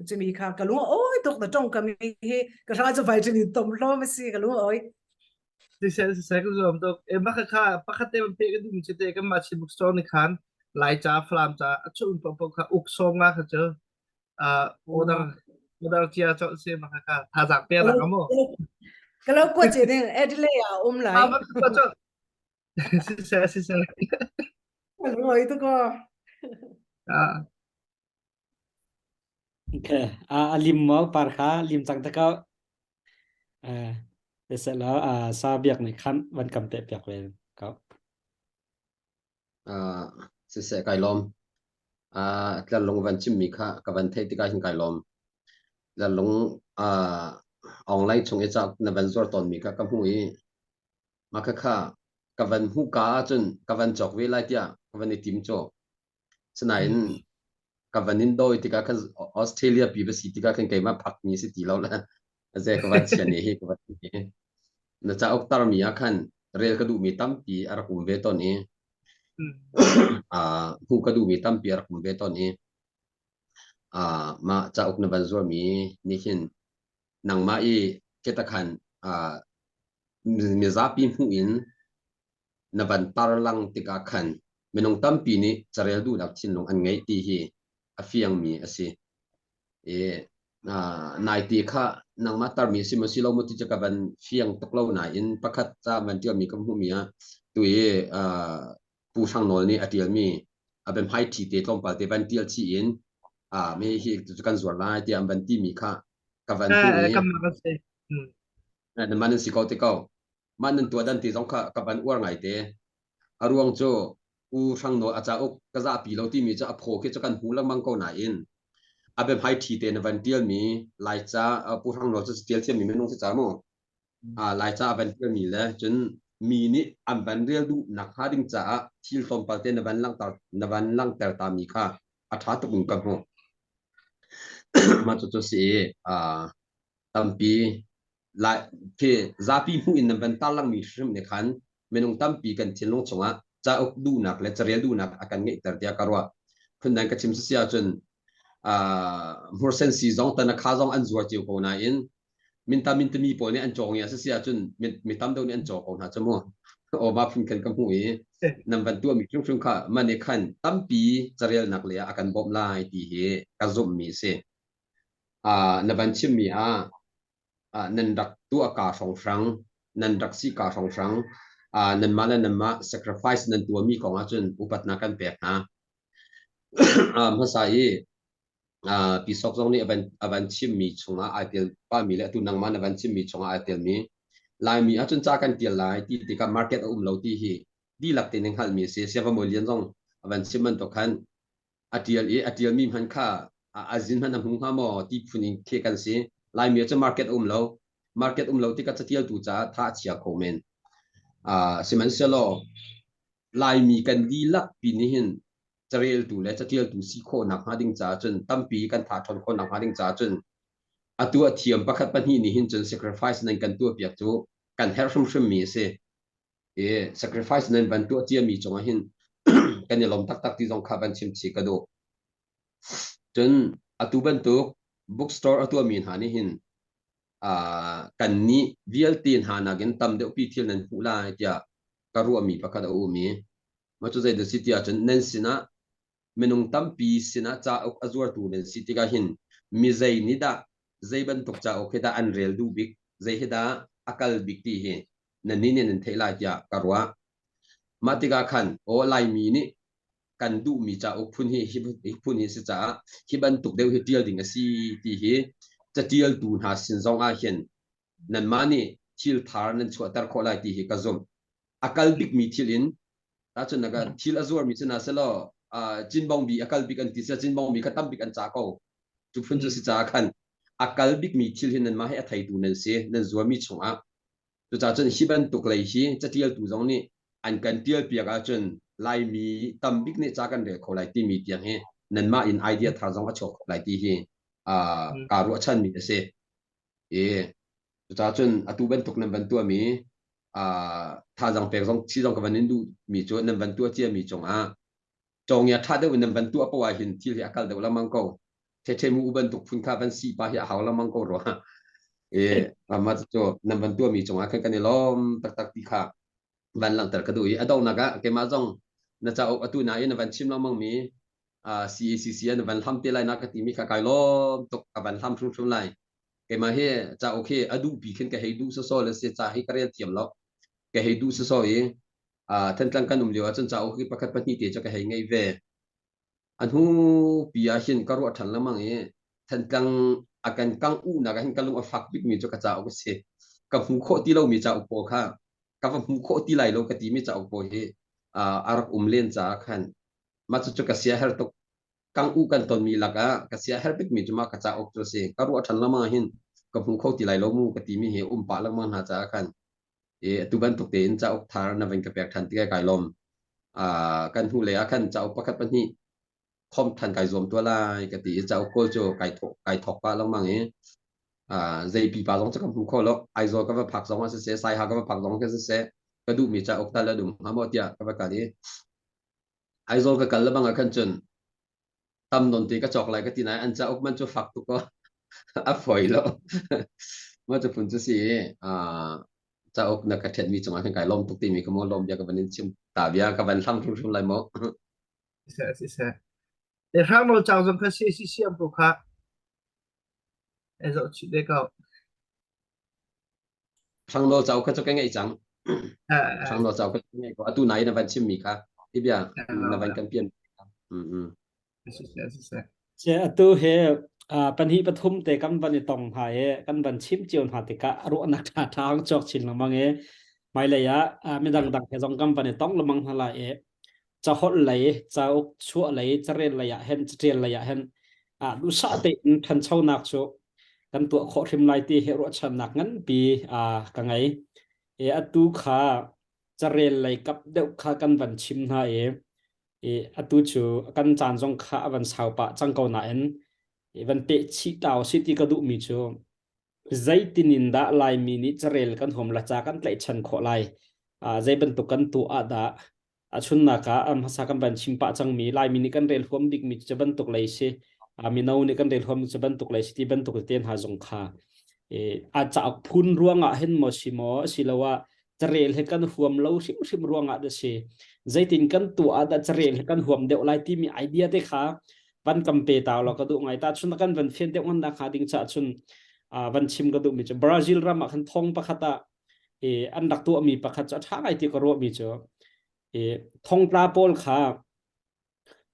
[SPEAKER 4] chumi kha ka lung oi tok na tong kami hi ka ra chu vai chin tom hlom si ka lung oi
[SPEAKER 3] Si se si se ka zuam tuk e ma kha kha pakhat te pe ka dum che te kan ma chi bookstore ni khan lai cha flam cha a chu un po kha uk song nga kha chu order order chia cho se ma kha kha tha zak pe la mo
[SPEAKER 4] ka lo ko che ding Adelaide a um lai
[SPEAKER 3] ma ko cho Si se si se
[SPEAKER 4] Ka lung oi tuk aw.
[SPEAKER 3] Ah.
[SPEAKER 1] Okay. A lim maw par kha lim cang te ko. Eh, se la sa biak nih khan van kam te piak ve ko.
[SPEAKER 2] Ah, siseh kai lawm. Ah, tlarlung van chimmi kha ka van theih tikah hin kai lawm. Tlarlung ah online chung i cauk na van zuar tawnmi kha ka hmuh i Mah khakha ka van hmuhka ahcun ka van cawk ve lai tiah ka van i tim cu. Sinain ka van in dawi tikah khan Australia pi va si tikah khan keimah phakmi si ti lo le ze ka van chia ne hi ka van ti. Na cauk tarmi ah khan rel ka duhmi tampi a rak um ve tawn i hmuh ka duhmi tampi a rak um ve tawn i mah cauk na van zuarmi nih hin nangmah i ketakhan mizapi hmuh in na van tarlang tikah khan minung tampi nih carel duhnak thinlung an ngeih ti hi a fiangmi a si. I naite kha nangmah tarmi si maw si lo maw ti cu ka van fiang tuk lo nain pakhat ca van ṭialmi ka hmuhmi ah tu i Pu Hrang Nawl nih a ṭialmi a biahmai ṭhi te tlawmpal te van ṭial chih in mi hi kan zuar lai tiah an van timi kha ka van hmuh i na man an si ko ti ko. Mah nan tuah dan ti zong kha ka van uar ngai te. A ruang cu U Hrang Nawl a cauk ka zahpi lo timi cu a phaw khi cu kan hmu lengmang ko nain a biahmai ṭhi te na van ṭialmi Laica Pu Hrang Nawl cu ṭial thiammi minung si ca mu. Laica a van ṭialmi le cun mi nih an van rel duh nak hnga ding caah thil tlawmpal te na van langhter na van langhter ta mi kha a ṭha tuk in ka hmuh. Mah cucu si i tampi lai khi zapi hmuh in nan van tarlangmi hrim nih khan minung tampi kan thinlung chungah cauk duhnak le carel duhnak a kan ngeihter tiah ka ruah. Phundang ka chim si ahcun hmursen si zong tanakha zong an zuar cio ko nain minta mintami pawl nih an cawng i a si ahcun mi tam deuh nih an caw ko hna cu mu. Aw ma phun khan ka hmuh i nan van tuahmi hrimhrim kha man i khan tampi carelnak lei ah a kan bawmh lai ti hi ka zumhmi a si. Na van chimmi ah nan rak tuah ka hrawnghrang nan rak si ka hrawnghrang nanmah le nanmah sacrifice nan tuahmi kong ahcun upatnak kan pek hna. Hmasa i Pisok zong nih a van chimmi chungah ai tel pahmi le atu nangmah na van chimmi chungah ai telmi. Laimi ahcun ca kan tial lai ti tikah market a um lo ti hi dihlak tein hngalhmi a si. Siava Lian zong a van chim bantuk khan a tial i a tialmi hmanh kha a zin hmanh a hmu hnga maw ti phun in khi kan si. Laimi ahcun market a um lo. Market um lo tikah catialtu caah tha a chia kho men. Uh, sihmanhsehlaw Laimi kan dihlak pi nih hin careltu le catialtu si khawh nakhnga ding caah cun tampi kan tha ṭhawn khawh nakhnga ding caah cun atu a thiam pakhat pahnih nih hin cun sacrifice nan kan tuahpiak cu kan herh hrimhrim mi a si. I sacrifice nan van tuah ciami cungah hin kan i lawm taktak ti zong kha van chim chih ka duh. Cun atu bantuk bookstore a tuahmi hna nih hin uh, kan nih vialte hna nakin tam deuh pi thil nan hmuh lai tiah ka ruahmi pakhat a um i mah cu zeidah si tiah cun nan sinah minung tampi sinah cauk a zuartu nan si tikah hin mi zei nih dah zei bantuk cauk hi dah an rel duh bik zei hi dah a kal bik ti hi nannih nih nan theih lai tiah ka ruah. Mah tikah khan aw Laimi nih kan duhmi cauk phun hi hi phun hi si caah hi bantuk deuh hi ṭial ding a si ti hi catialtu hna sin zong ah hin nanmah nih thil thar nan chuahter khawh lai ti hi ka zumh. A kal bikmi thil in tahchun nak thil a zuarmi cu hna selaw Cinbongbi a kal bik an ti seh Cinbongbi kha tam bik an ca ko. Cu phun cu si caah khan a kal bikmi thil hi nanmah hi a theitu nan si nan zuarmi chungah. Cucaah cun hi bantuk lei hi catialtu zong nih an kan tialpiak ahcun Laimi tam bik nih ca kan rel kho lai timi tiang hi nanmah in idea thar zong a chuak kho lai ti hi kaa ruahchanmi a si. I cucaah cun atu bantuk nan van tuahmi thazaang pek zong si zong ka van in duhmi cu nan van tuah ciami cungah cawngia ṭha deuh in nan van tuah poah hin thil hi a kal deuh lengmang ko. Ṭheṭhe mu bantuk phun kha van si pa hi a hau lengmang ko rua. E mah cu nan van tuahmi cungah khan kan i lawm taktak ti kha van langhter ka duh i a donghnak ah keimah zong na cauk atu na in na van chim lengmang mi CACC na van hlam te lai na ka timi kha kai lawm tuk ka van hlam hrimhrim lai. Keimah hi cauk hi a duh pi khin ka hei duh soso le se ca hi ka rel thiam lo. Ka hei duh soso i Thantlang kan um lio ahcun cauk hi pakhat pahnih te cu ka hei ngei ve. A hnu pi ah hin ka ruah ṭhan lengmang i Thantlang a kan kangh uhnak ah hin ka lung a fak bikmi cu ka cauk a si. Ka hmu khawh ti lomi cauk pawl kha ka va hmu khawh ti lai lo ka timi cauk pawl hi a rak um len caah khan mah cucu ka sia her tuk. Kangh uh kan tonmi lakah ka sia her bikmi cu mah ka cauk cu a si. Ka ruah ṭhan lengmang ah hin ka hmu kho ti lai lo mu ka timi hi um pah lengmang hna caah khan i atu bantuk tein cauk thar na van ka pek ṭhan tikah kai lawm. Uh, kan hnu lei ah khan cauk pakhat pahnih khom ṭhan kai zuam tua lai ka ti i cauk kawl cu kai thok kai thok pah lengmang i uh, zei pipa zong cu ka hmu kho lo. Aizawl ka va phak zong ah siseh, Saiha ka va phak zong ah siseh, ka duhmi cauk tal a dum hnga maw tiah ka va kal i Aizawl ka kal le bang ah khan cun tam non te ka cawk lai ka ti nain an cauk man cu fak tuk ko a foi lo ma cu phun cu si cauk na ka ṭhet mi cungah khan kai lawm tuk timi ka mo lawm bia ka van in chim ta bia ka van hlam hrimhrim lai mo
[SPEAKER 3] Siseh siseh. Le hrang nawl cang zong kha si si siam ko kha. E zoh chih de ko.
[SPEAKER 2] Hrang nawl cauk kha cu ka ngeih cang. Hrang nawl cauk kha ka ngeih ko. Atu nai na van chimmi kha. Hi bia na van kan pian.
[SPEAKER 1] Ce atu he pahnih pathum te kan van i tong hna i kan van chim cio hna tikah ruahnak ṭha ṭha hang chuak chin lengmang i hmailei ah midang dang he zong kan van i tong lengmang hna lai i caholh lei cauk chuah lei carel lei ah hin catial lei ah hin duhsah tein ṭhanchonak cu kan tuah khawh hrim lai ti hi ruahchannak nganpi ka ngei. E atu kha carel lei kap deuh kha kan van chim hna i i atu cu kan caan zong kha a van sau pah cang ko nain i van peh chih tau si ti ka duhmi cu zeitin in dah Laimi nih carel kan huam la ca kan tlaihchan khawh lai zei bantuk kan tuah ah dah a chunnak ah hmasa kan van chim pah cangmi Laimi nih kan rel huam bikmi cu bantuk lei si mino nih kan rel huam cu bantuk lei si ti bantuk te hna zong kha a cauk phun ruangah hin maw si maw asiloah carel he kan huam lo hrimhrim ruangah dah si zeitin kan tuah ah dah carel he kan huam deuh lai timi idea te kha van kam pe ta lo ka duh ngai ta chun kan van fian deuh ngan na kha ding cha chun van chim ka duh mi chu Brazil ram ah khan thong pakhat ah e an rak tuah mi pakhat chu a tha ngai ti ka ruah mi chu e thongtla pawl kha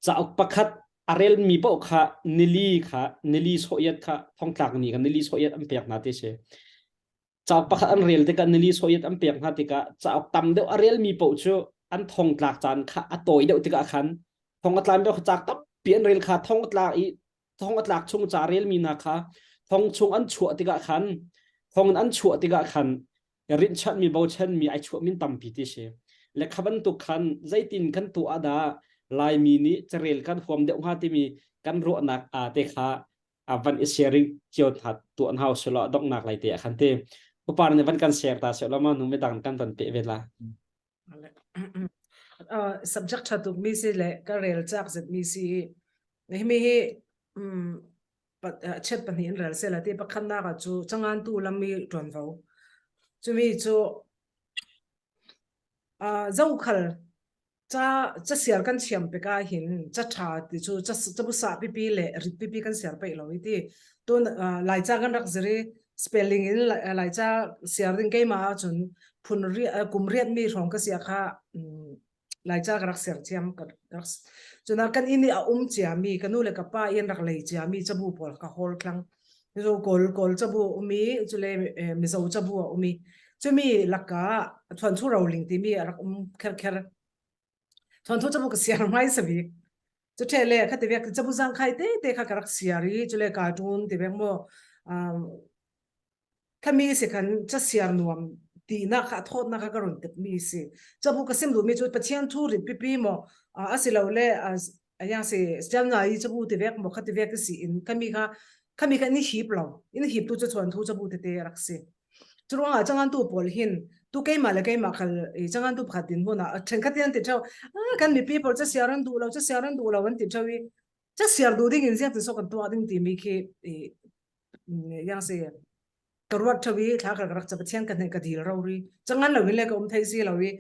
[SPEAKER 1] cauk pakhat a rel mi paoh kha nili kha nili soyat kha thongtlak ni kha nili soyat an pek na te si. Cauk pakhat an rel tikah nili sawiyat an pek hna tikah cauk tam deuh a relmi paoh cu an thong tlak caan kha a tawi deuh tikah khan thong a tlan deuh cauk tampi an rel kha thong a tlak i thong a tlak chung ca relmi hna kha thong chung an chuah tikah khan thong in an chuah tikah khan rinhchanhmi bochanmi ai chuah min tampi ti si le kha bantuk khan zeitin kan tuah dah Laimi nih carel kan huam deuh hnga timi kan ruahnak a te kha a van i sharing cio hna tuah hna usih law donghnak lai te ah khan te upar nih van kan share ta seh law ma nu midang kan van pe ve la.
[SPEAKER 4] Uh, subject tha tuk mi si le ka rel chak zet mi si hi mi hi um chet pahnih in rel se la ti pakhat nak ah cu changan tu lam mi tuanvo chumi cu uh, zokhal ca ca siar kan thiam pek ah hin ca ṭha ti cu ca cabu sa pipi le rit pipi kan siar peih lo i ti tun laica kan rak zir i spelling in laica siar ding keimah ahcun phun kum riat mi hrawng ka sia kha laica ka rak siar thiam ka rak cuna kan inn i a um cia mi ka nu le ka pa in rak lei cia mi cabu pawl ka hawl tlang Mizo kawl kawl cabu a um i cule Mizo cabu a um i cumi lakah thuanthu roling timi a rak um kherkher. Thuanthu cabu ka siar hmaisa bik. Cu the le kha ti vek cabu zangkhai te te kha ka rak siar i cule cartoon ti vek mu khami si khan ca siar nuam tinak kha a thawtnak kha ka run tep mi si. Cabu ka sim duhmi cu Pathian thu rit pipi maw asilole ayang si sial nga i chabu ti vek mo kha ti vek si in khami kha khami kha ni hip lo in hip tu chu chuan thu chabu te te rak si churuanga changan tu pawl hin tu keima le keima khal i changan tu pakhat din huna then khat an ti theu kan mi people cha siaran du lo cha siaran du lo an ti theu i cha siar du ding in ziang ti so kan tua ding ti mi khi i yang si ka ruat ṭheo i thla ka rak ca Pathian ka hne ka dil ro ri cangan lo in le ka um thei si lo i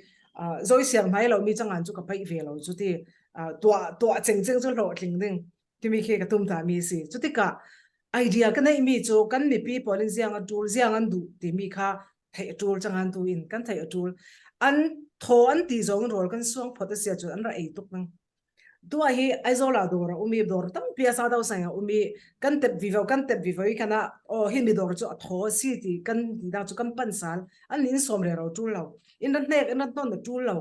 [SPEAKER 4] zoi siang hnai lo mi cangan cu ka paih ve lo cu ti tuah tuah cheng cheng cu hlawh tling ding timi khi ka tum ta mi si cu tikah idea ka neih mi cu kan mipi pawl in ziang a ṭul ziang an duh timi kha theih a ṭul cangan tu in kan theih a ṭul an thaw an ti zong rawl kan suang phot a sia cu an ra ei tuk nang Tuah hi Aizawl ah dawr a um i dawr tampi a sau sang a um i kan tep vivo kan tep vivo i kana oh hi mi dawr cu a thaw a si ti kan dang cu kan pan sal an in som re ro tul lo in ran hnek in ran ton tul lo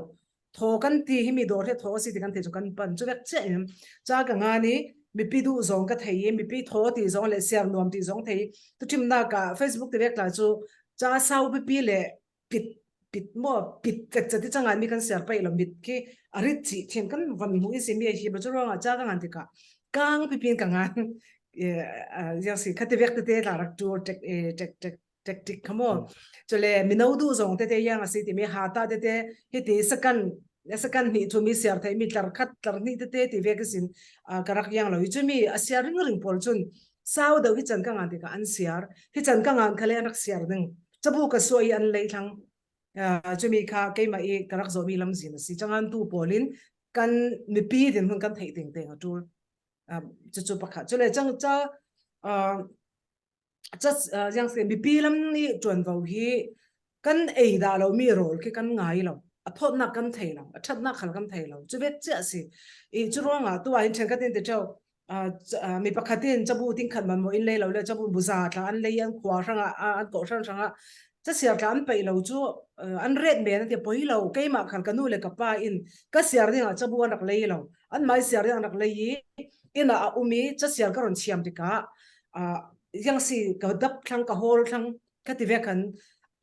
[SPEAKER 4] thaw kan ti hi mi dawr hi thaw a si ti kan the cu kan pan cu vek che in cha ka nga ni mipi du zong ka thei i mipi thaw ti zong le siar nuam ti zong thei tu thim na ka Facebook te vek la cu cha sau pipi le pit pit mo pit tet chati changa mi kan ser pai lo mit khi arit chi thin kan van mu i si mi hi ba chu ronga cha ka ngan tika kang pi pin ka ngan yang si khati vek te te la rak tu tek tek tek tactic khamo chole mino du zong te te yang asi ti mi ha ta te te hi ti sakan sakan ni chu mi siar thei mi tlar khat tlar ni te te ti vek sin karak yang lo chu mi asia ring ring pol chun sau do hi chan ka ngan tika an siar hi chan ka ngan khale an rak siar ding cabu ka suah i an lei thlang cumi kha keimah i ka rak zawmi lamzin a si cangan tu pawl in kan mipi din hun kan theih ding teng a tul cucu pakhat cule cang ca ca yang se mipi lam ni tuanvo hi kan ei dah lo mi rawl khi kan ngai lo a thawtnak kan thei lo a thatnak khal kan thei lo cu vet chiah si i cu ruangah tu ah hin then khat in ti theu mi pakhat in cabu ting khat man mo in lei lo le cabu buza tla an lei an khua hranga an ko hrang hranga ca siar tla an pei lo cu an ret men ti poi lo keimah khal ka nu le ka pa in ka siar ding ah cabu an rak lei lo an mai siar ding an rak lei i ina a umi ca siar ka ron chiam tikah yang si ka dap thlang ka hol thlang ka ti ve kan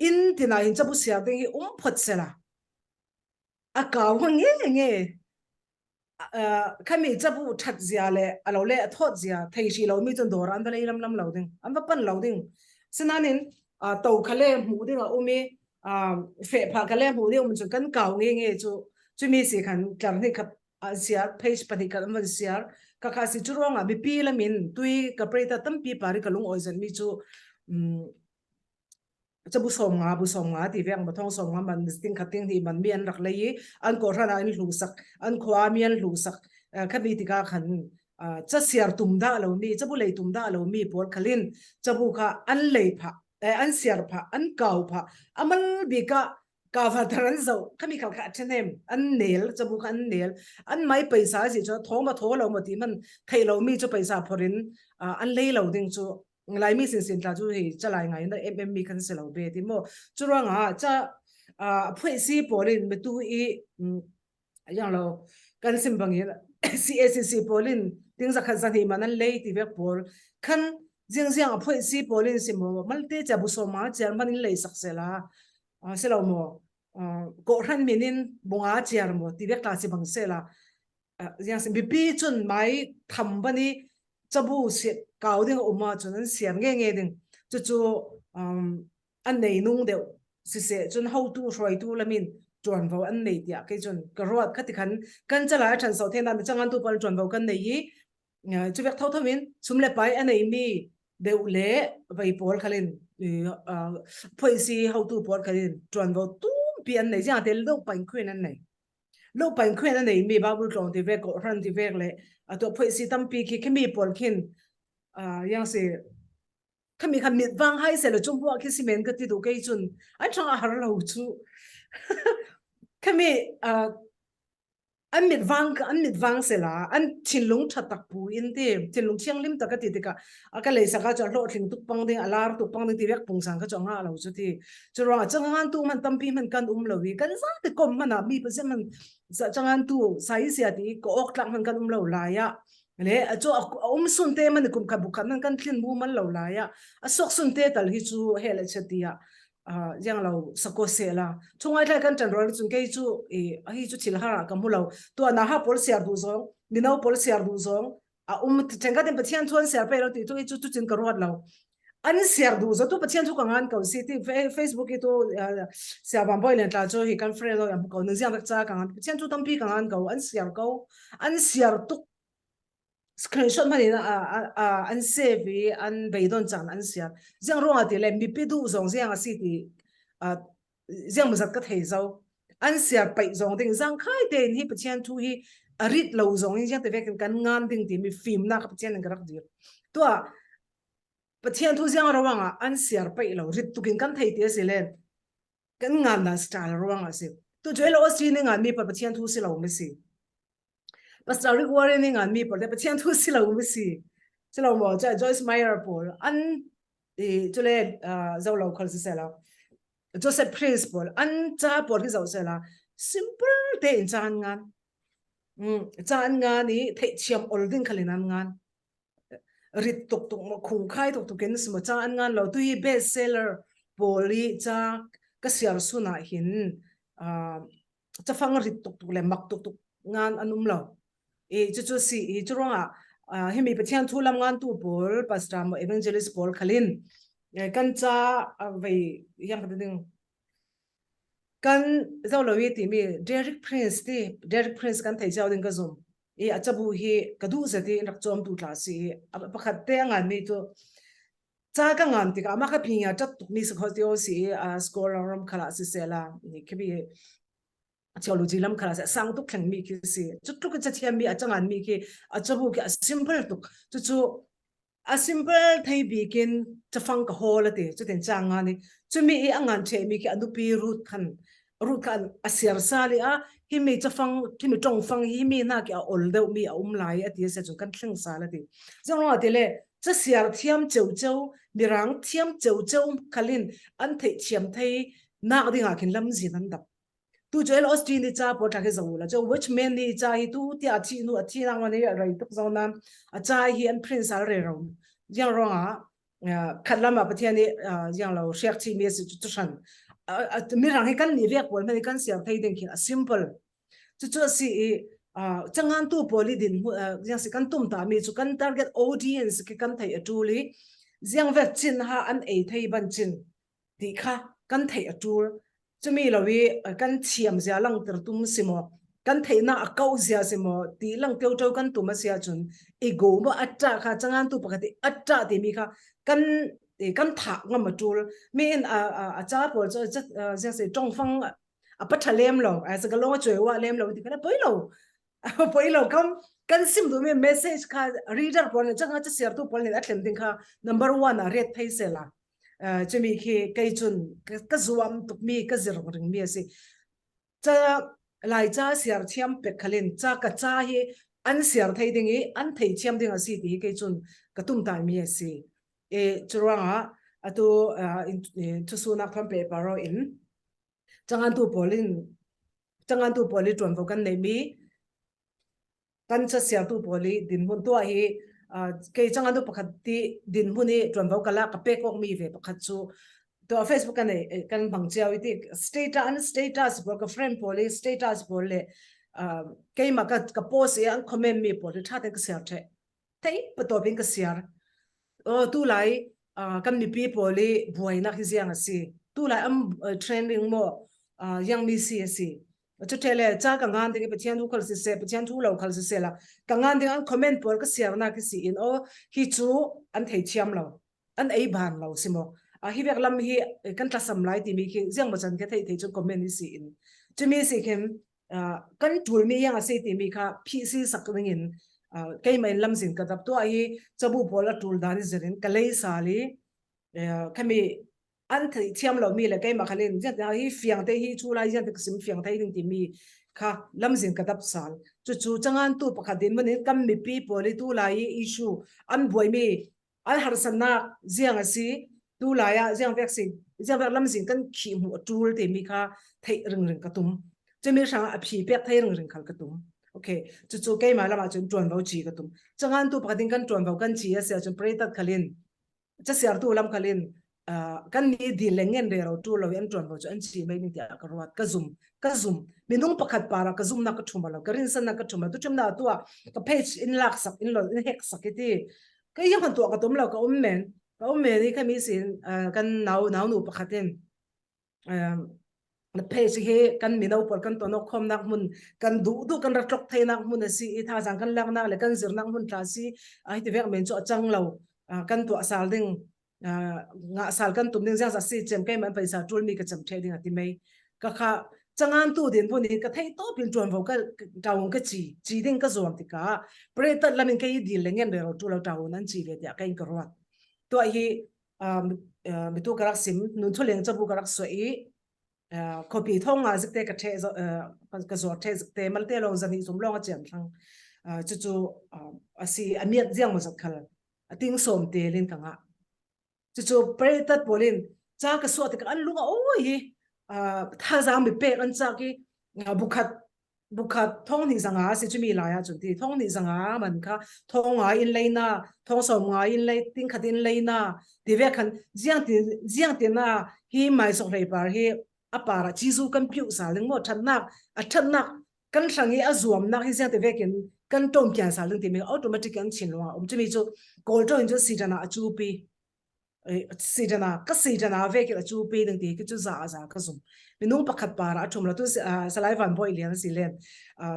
[SPEAKER 4] in tina in cabu siar ding hi um phot sela a kau nge nge khami cabu that zia le alo le a thawt zia thei hri lo mi cun dawr an va lei lam lam lo ding an va pan lo ding sinanin to khale hmu ding a umi fe pha khale hmu ding um cun kan kau nge nge chu chumi si khan tlar ni khat an siar page pahnih khat an van siar ka kha si chu ruangah mipi lamin tui ka preta tampi pari ka lung oi zan mi chu cabu som nga bu som nga ti vek ma thong som nga man ting khat ting hi man mi an rak lei i an ko hran ah in hlu sak an khua mi an hlu sak khabi tika khan cha siar tum da lo mi chabu lei tum da lo mi pawl khalin chabu kha an lei pha an siar pha an kau pha amal bika ka thar an zo khami khal kha thenem an nel chabu kha an nel an mai paisa si cho tho ma tho lo ma ti man thei lo mi chu paisa phorin an lei lo ding chu. Laimi sinsin tla cu hi calai ngai na mm mi kan si lo be ti mo curuangah ca phuai si pawl in mitu i yang lo kan sim bangin CACC pawl in ting zakhat zahnih man an lei ti vek pawl khan jing jiang a phuai si pawl in simo malte cha bu so ma chiar man in lei sak sela selo mo ko hran min in bunga chiar mo ti vek ta si bang sela yang sin bipi chun mai tham bani chabu si kau ding uma chun an siam nge nge ding chu chu an nei nung deuh siseh cun hotu hruaitu lamin ṭuanvo an nei tiah kei cun ka ruat khati khan kan cala a ṭhan so the na changan tu pal ṭuanvo kan nei i chu vek tho tho in sum le pai a nei mi deuh le vei pawl khalin phoi si hotu pawl khalin ṭuanvo tumpi an nei jiang te lo pain khuen an nei lo pain khuen an nei mi babul tlong ti vek ko ran ti vek le ato phoi si tampi khi khimi pawl khin yang si khami kha mit vang hai se lo chung bua khi simen ka ti du kei chun an chang a har lo chu khami an mit vang an mit vang se la an thinlung tha tak pu in ti thinlung thianghlim tak ka ti tika a ka lei saka chu hlo thling tuk pang ding alar tuk pang ding ti vek pung sang ka chu nga lo chu ti chu ro changan tu man tampi man kan um lo wi kan za te kom mana mi pa man changan tu sai sia ti ko ok tlak man kan um lo la ya le a chu a um sun te man kum kha bukhat nan kan thlin mu man lo lai a a sok sun te tal hi chu he le chatia yang lo sako se la chungai thlai kan tan rol chung kei chu e a hi chu thil har ka mu lo to na ha pol siar du zong mino pol siar du zong a um thenga den pathian chuan siar pe lo ti chu chu chu chin ka ruat lo an siar du zo tu pathian chu ka ngan ko si ti facebook i tu sia bam boy len tla chu hi kan friend lo yam ko nang jiang rak cha ka ngan pathian chu tampi ka ngan ko an siar ko an siar tuk screenshot hman in an save i an beidon cang an siar ziang ruangah ti le mipi duh zong ziang a si ti ziang mazat ka thei zo an siar paih zong ding zang khai tein hi Pathian thu hi a rit lo zong in ziang te vekin kan ngan ding ti mi fimnak Pathian in ka rak dir tua Pathian thu ziang rawangah an siar paih lo rit tukin kan thei ti a si len kan ngan dan style ruangah si tu Joel Osteen ni ngan mi pa Pathian thu si lo mi si Pastor Rick Warren nih ngan mi pawl te Pathian thu si lo mi si si lo maw cha Joyce Meyer pawl an i chule zo lo khol si sela Joseph Prince pawl an cha pawl hi zo sela simple te in chan ngan chan ngan i theih thiam ol ding khalin an ngan rit tuk tuk mo khung khai tuk tuk in simo cha an ngan lo tu hi best seller pawl i cha ka siar suna hin cafang rit tuk tuk le mak tuk tuk ngan an um lo i cu cu si i cu ruangah himi pathian thu lam ngan tu pawl pastor mo evangelist pawl khalin kan cha vei yang ka ding kan zo lo i timi Derek Prince ti Derek Prince kan thei cio ding ka zum i a cabu hi ka duh zet i rak cawm tu tla si i pakhat te a ngan mi cu ca ka ngan tikah mah ka ping a ṭap tuk mi sakho ti o si i scholar ram khala si sela ni khibi theology lam khala sang tuk thleng mi khi si cu tluk in cathiam mi a cangan mi khi a cabu khi a simple tuk cu cu a simple thei bikin cafang ka hawl ati cutin cha nga ni chumi i angan the mi khi anupi root khan root khan a siar sali a hi mi cafang hi mi tong fang hi mi na ki a ol deuh mi a um lai ati se chu kan thleng sal ati zong ro ati le cha siar thiam cheu cheu mirang thiam cheu cheu khalin an thei thiam thei nak ding ah khin lam zin an dap Tu Joel Osteen i ca pawl tla khi zoh la cho Watchman nih ca hi tu tiah a thih nu a thi nang man hi rei tuk zo nan a ca hi an print sal re ro jiang rong ah khat lam ah Pathian nih jiang lo hriak chi mi si chu hran mirang hi kan ni vek pawl man kan siar thei ding khin a simple chu chu si i changan tu pawl i din jiang si kan tum ta mi chu kan target audience ki kan thei a tu li jiang vet chin ha an ei thei ban chin ti kha kan theih a ṭul. Cumi lo i kan thiam zia langhter tum si maw, kan theihnak a kauh zia si maw ti lang ṭoṭo kan tum a si ahcun ego maw a ṭah kha cangan tu pakhat i a ṭah timi kha kan kan thah ngam a ṭul. Mi in a a ca pawl cu zia si ṭongfang a paṭha lem lo, a sa ka long a cuai wa lem lo ti kha poi lo. Poi lo kam kan sim duhmi message kha reader pawl nih canga ca siartu pawl nih a thlen ding kha number one ah ret thei sela. Cumi khi kei cun ka zuam tukmi ka zir ringmi a si. Ca Lai ca siar thiam pek khalin ca ka ca hi an siar thei ding i an thei thiam ding a si ti hi kei cun ka tum tai mi a si. E curuangah atu thusunak thon pe paro in changantu pawl in changantu pawl i ṭuanvo kan neimi kan casiartu pawl i dinhmun tuah hi kei changantu pakhat ti dinhmun i ṭuanvo kala ka pek awk mi ve pakhat cu to Facebook kan kan bang chiao i ti status an status pawl ka friend pawl i status pawl le keimah ka ka post i an comment mi pawl hi ṭha ten ka share the thei patawp in ka siar tu lai kan mipi pawl i buainak hi ziang a si tu lai am training mo yang mi si a si chu le cha ka ngan ding pathian thu khal si se pathian thu lo khal si se la ka ngan ding an comment pawl ka siar na ki si in o hi chu an thei thiam lo an ei ban lo si mo a hi vek lam hi kan tlasam lai timi khi ziang mo chan ke thei thei chu comment hi si in chumi si khin kan ṭulmi yang a si timi kha phih si sak ding in keimah in lamzin ka dap tuah hi cabu pawl a ṭul dan i zir in ka lei sal i khami an theih thiam lomi le keimah khalin hi fiang te hi chu lai zian te ka sim fiang thei ding timi kha lamzin ka dap sal cu cu changan tu pakhat din mun in kan mipi pawl i tu lai i issue an buaimi an harsatnak ziang a si tu lai ah ziang vek si ziang vek lamzin kan khih hmuh a tul timi kha theih ringring ka tum cumi hrang a phi pek thei ringring khal ka tum okay cucu keimah lam ah cun tuanvo chi ka tum changan tu pakhat in kan tuanvo kan chi a si ahcun pretat khalin casiartu lam khalin kan ni dil le ngen re ro tu lo an tuanvo chu an chi mai ning tiah ka ruat ka zum ka zum minung pakhat para ka zum na ka thuma lo ka rin san na ka thuma tu chum na tu ka page in lak sak in lo in hek sak iti ka yang han tuah ka tum lo ka um men ka um men i khami sin kan nau nau nu pakhat in page hi kan mino pawl kan tonok khomnak hmun kan duh duh kan ratlok theinak hmun a si i thazang kan laknak le kan zirnak hmun tla si ai ti vek men chu a chang lo kan tuah sal ding nga sal kan tum ding ziang si chem kai man paisa tul mi ka chem the ding ati mei ka kha changan tu din pun in ka thei to pin tuan vo ka taung ka chi chi ding ka zuam tika pre tat lamin kai dil le ngen re ro tu lo taung nan chi ve tia kai ka ruat to hi mitu ka rak sim nun thu leng chabu ka rak so i copy thong nga zikte ka the ka zuar the zikte malte long zani zum long a chiam thlang chu chu asi amiat ziang mo zat khal ating som te lin ka nga cucu pretat pawl in ca ka suah tikah an lung a awi hi thazaang mi pek an cak i bukhat bukhat thong hnih zanga si chumi lai ah cun ti thong hnih zanga man kha thong nga in leina thong som nga in lei ting khat in leina ti ve khan jiang ti jiang ti na hi mai sok hlei par hi a para chizu kan piu sa ling mo thatnak a thatnak kan hrang i a zuamnak hi ziang te vekin kan tom kian sal ding timi automatic an chin lunga um chumi chu kawl to in chu sitana a chu pi sitana ka sitana vekin a chu pi ding ti ki chu za za ka zum minung pakhat para a thum la tu salai van boy lian si len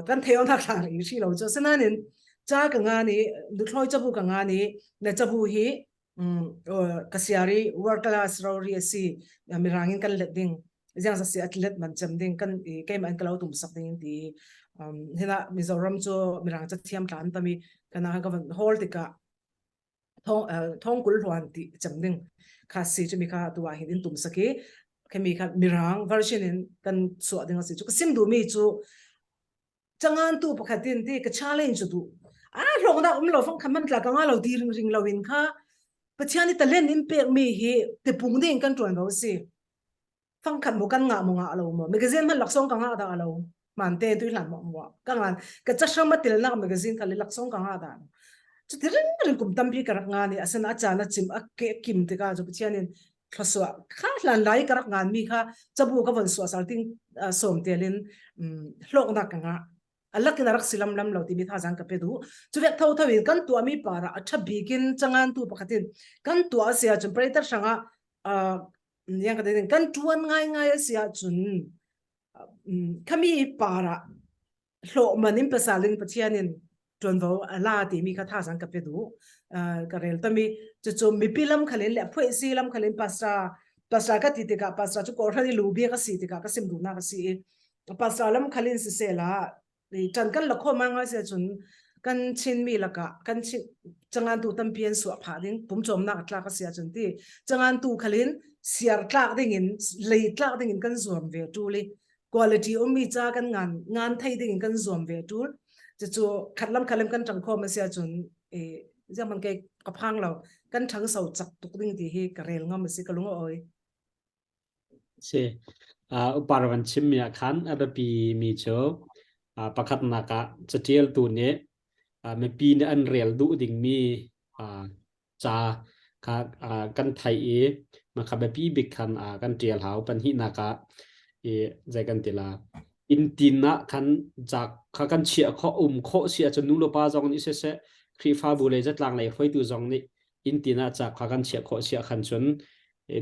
[SPEAKER 4] kan theon na thla ri shi lo chu sananin cha ka nga ni luthloi chabu ka nga ni na chabu hi ka siari world class ro ri si mirangin kan let ding ziang sa si atlet man chem ding kan i keimah in ka lo tum sak ding ti hina Mizoram chu mirang cha thiam tlan tami kana ka van hol tikah thong thong kul hluan ti chem ding kha si chu mi kha tuwa hin in tum saki khemi kha mirang version in kan suah ding asi chu ka sim du mi chu changan tu pakhat in ti ka challenge du a hlong da um lo fang khaman tla ka nga lo di ring ring lo in kha pathian i talent in pek mi hi te pung ding kan tuan ro si fangkhat mo kan ngah mo ngah lo mo magazine man laksong ka ngah dah lo man te tu hlan mo mo ka ngan ka chasham tel nak magazine ka le laksong ka ngah dah chu ti ring ring kum tampi ka rak nga ni asan a chan a chim a ke kim te ka chu pathian in thlasua kha hlan lai ka rak ngan mi kha chabu ka von suwa sal ting som telin hlok na ka nga alakin rak silam lam lo timi tha jang ka pe du chu vek tho tho in kan tua mi para a tha bikin changan tu pakhatin kan tua sia chun preter sanga yang ka tin kan tuan ngai ngai a si ahcun khami para hlawh man in pasal in Pathian in tuanvo a la timi kha tha sang ka pe du ka rel tami chu chu mipi lam khalin le phuai si lam khalin pastor pastor ka ti tikah pastor chu kawhran i lu bia ka si tikah ka sim du na ka si i pastor lam khalin si se la ṭan kan la kho ma ngai se cun kan Chinmi lakah kan Chin cangan tu tampi an suah phah ding pumcawmnak a tlak a si ahcun ti cangan tu khalin siar tlak ding in lei tlak ding in kan zuam ve ṭul i quality ummi ca kan ngan ngan thei ding in kan zuam ve ṭul cucu khatlam khalam kan ṭang khom a si ahcun e ziang man ke. ka phang lo. Kan ṭhangso cak tuk ding ti hi ka rel ngam a si ka lung a awi.
[SPEAKER 1] Si. Uh, upar van chimmi ah khan a biapi mi cu uh, pakhatnak ah catialtu nih uh, mipi nih an rel duh dingmi uh, ca kha uh, kan theih i mah kha biapi bik khan uh, kan ṭial hau. Pahnihnak ah i zei kan ti la inn tin ah khan ca kha kan chiah khawh um khawh si ahcun nu le pa zong nih siseh Khrihfabu le zatlang lei hruaitu zong nih inn tin ah ca kha kan chiah khawh si ah khan cun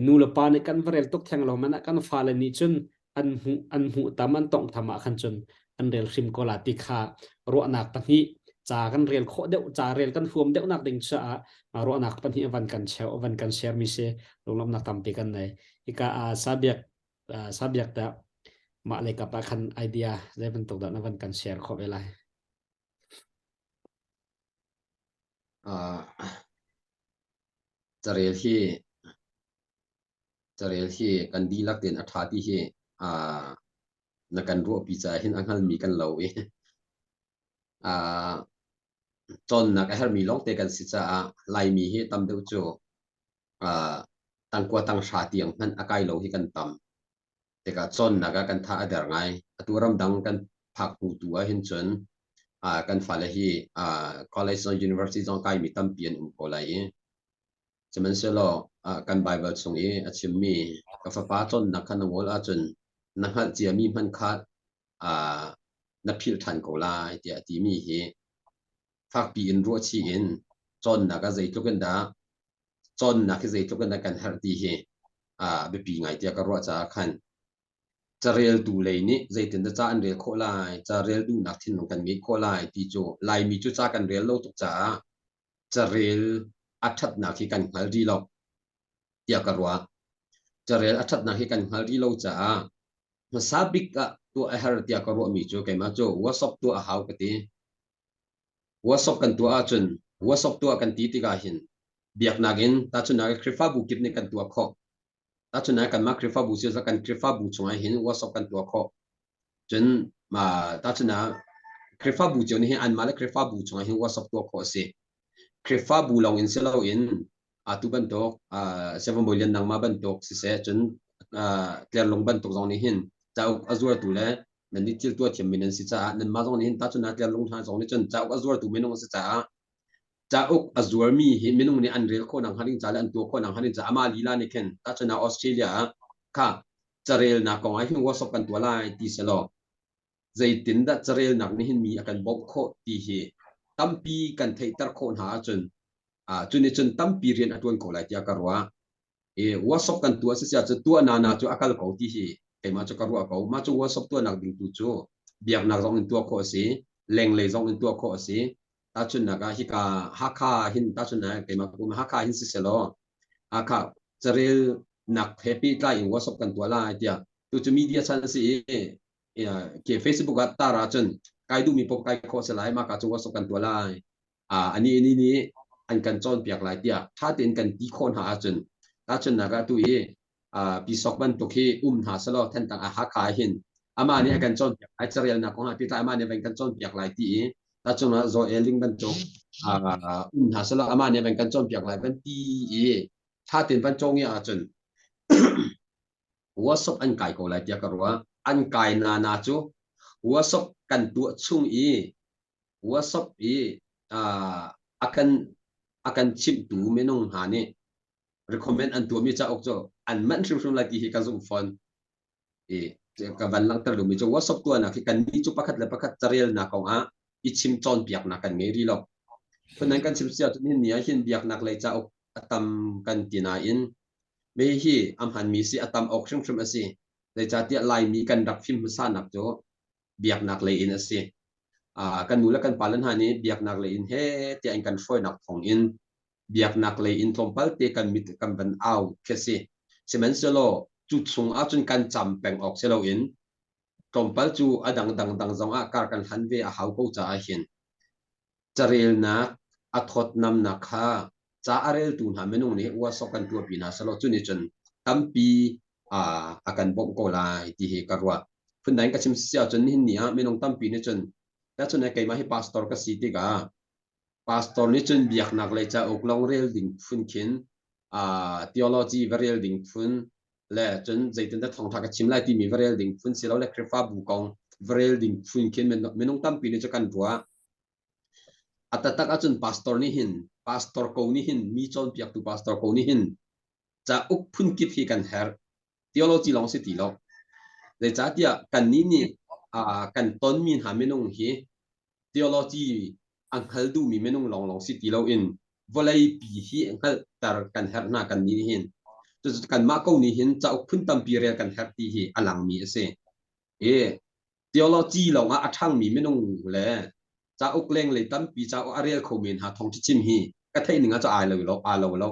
[SPEAKER 1] nu le pa nih kan va rel tuk theng lo man ah kan fale nih cun an hmuh an hmuh tam an tongh tham ah khan cun an rel hrim ko la ti kha ruahnak pahnih ca kan rel khawh deuh ca rel kan huam deuh nak ding caah ruahnak pahnih van kan cheu van kan share mi si lunglawmhnak tampi kan nei hika sabiak sabiak ta mah le kap ah khan idea zei bantuk dah na van kan share khawh ve lai?
[SPEAKER 2] Uh, carel hi carel hi kan dihlak tein a ṭha ti hi uh, na kan ruahpi caah hin a hngalmi kan lo i uh, cawnnak a herhmi lawngte kan si caah Laimi hi tam deuh cu uh, tangkua tanghra tiang hmanh a kai lo hi kan tam. Tikah cawnnak ah kan tha a der ngai. Atu ramdang kan phak hnu tu ah hin cun uh, kan fale hi uh, college zong university zong kaimi tampi an um ko lai i sihmanhsehlaw uh, kan Bible chung i a chimmi ka fapa cawnnak kha na ngol ahcun na hngalh ciami hmanh kha uh, na philh ṭhan ko lai tiah a timi hi fakpi in ruahchih in cawnnak ah zeitluk in dah cawnnak hi zeitluk in dah kan herh ti hi uh, biapi ngai tiah ka ruah caah khan careltu lei nih zeitindah ca an rel khawh lai, ca rel duhnak thinlung kan ngeih khawh lai ti cu Laimi cu ca kan rel lo tuk caah carel a ṭhatnak hi kan hngal rih lo tiah ka ruah. Carel a ṭhatnak hi kan hngal rih lo caah hmasa bik ah tuah a herh tiah ka ruahmi cu keimah cu workshop tuah a hau ka ti. Workshop kan tuah ahcun workshop tuah kan ti tikah hin biaknak in tahchunhnak Khrihfabu kip nih kan tuah khawh. Tahchunhnak kanmah Khrihfabu si kan Khrihfabu chungah hin workshop kan tuah khawh. Cun ma tahchunhnak Khrihfabu cio nih hin anmah le Khrihfabu chungah hin workshop tuah khawh a si. Khrihfabu lawng in si loin atu bantuk Seven Bawi Lian nangmah bantuk siseh cun Tlerlung bantuk zong nih hin cauk a zuartu le nan nih thil tuah thiammi nan si caah nanmah zong nih hin tahchunhnak Tlerlung hna zong nih cun cauk a zuartu minung a si caah cauk a zuarmi hi minung nih an rel khawh nakhnga ding ca le an tuah khawh nakhnga ding caah amah lila nih khin tahchunhnak Australia ah kha carelnak kong ah hin workshop kan tuah lai ti selaw zeitindah carelnak nih hin mi a kan bawmh khawh ti hi tampi kan theihter khawh hna ahcun cu nih cun tampi rian a ṭuan ko lai tiah ka ruah. I workshop kan tuah si cu tuah nana cu a kal ko ti hi keimah cu ka ruah ko. Mah cu workshop tuahnak ding tu cu biaknak zong in tuah khawh a si, lenglei zong in tuah khawh a si. Tahchunhnak ah hika Hakha hin tahchunhnak keimah kum Hakha hin siselaw Hakha carelnak he pehtlai in workshop kan tuah lai tiah tu cu media chan a si i ke Facebook ah tar ahcun kai duhmi paoh kai khawh si lai mah ka cu workshop kan tuah lai ani ani nih an kan cawnpiak lai tiah ṭha tein kan ti khawh hna ahcun tahchunhnak ah tu i pisok bantuk hi um hna selaw Thantlang ah Hakha hin amah nih a kan cawnpiak lai carelnak kong ah pehtlai amah nih van kan cawnpiak lai ti i tahchun ah Zoe Ling bantuk um hna selaw amah nih van kan cawnpiak lai van ti i ṭha tein van cawng ahcun workshop an kai ko lai tiah ka ruah. An kai na na cu workshop kan tuah chung i workshop i a kan a kan chimhtu minung hna nih recommend an tuahmi cauk cu an manh hrimhrim lai ti hi ka zumh fawn. I ka van langhter duhmi cu workshop tuahnak hi kan nih cu pakhat le pakhat carelnak kong ah i chim cawnpiaknak kan ngei rih lo. Phun kan chim sia cun hin ni ah hin biaknak lei cauk a tam kan ti nain Me hi a hmanmi si a tam awk hrimhrim a si. Zeicahtiah Laimi kan rak fim hmasanak cu biaknak lei in a si. Kan nu le kan pale hna nih biaknak lei in he tiah in kan hruainak thawng in biaknak lei in tlawmpal te kan mit kan van au khi a si. Sihmanhsehlaw cu chung ahcun kan cam peng awk si loin tlawmpal cu a dang dang dang zong ah kar kan hlan ve a hau ko caah hin carelnak a thawtnamnak kha ca a reltu hna minung nih uasok kan tuahpi hna selaw cu nih cun tampi a kan bawmh ko lai ti hi ka ruah. Phundang ka chim si ahcun nihin ni ah minung tampi nih cun cun keimah hi pastor ka si tikah. Pastor nih cun biaknak lei cauk lawng rel ding phun khin uh, theology va rel ding phun le cun zeitindah thawngtha ka chim lai timi va rel ding phun silo le Khrihfabu kong va rel ding phun khin minung tampi nih cu kan ruah. A taktak ahcun pastor nih hin pastor ko nih hin mi cawnpiaktu pastor ko nih hin cauk phun kip hi kan herh. Theology lawng si ti lo. Zeicahtiah kannih nih uh, kan tonmi hna minung hi theology a hngal duhmi minung lawnglawng si ti loin vawleipi hi hngalhter kan herh hna kan nih hin. Cucu kanmah ko nih hin cauk phun tampi rel kan herh ti hi a langmi a si. I theology lawngah a ṭhangmi minung le cauk lenglei tampi cauk a rel khomi hna thawngṭha chim hi ka theih ning ah cu ai lo lo aa lo lo.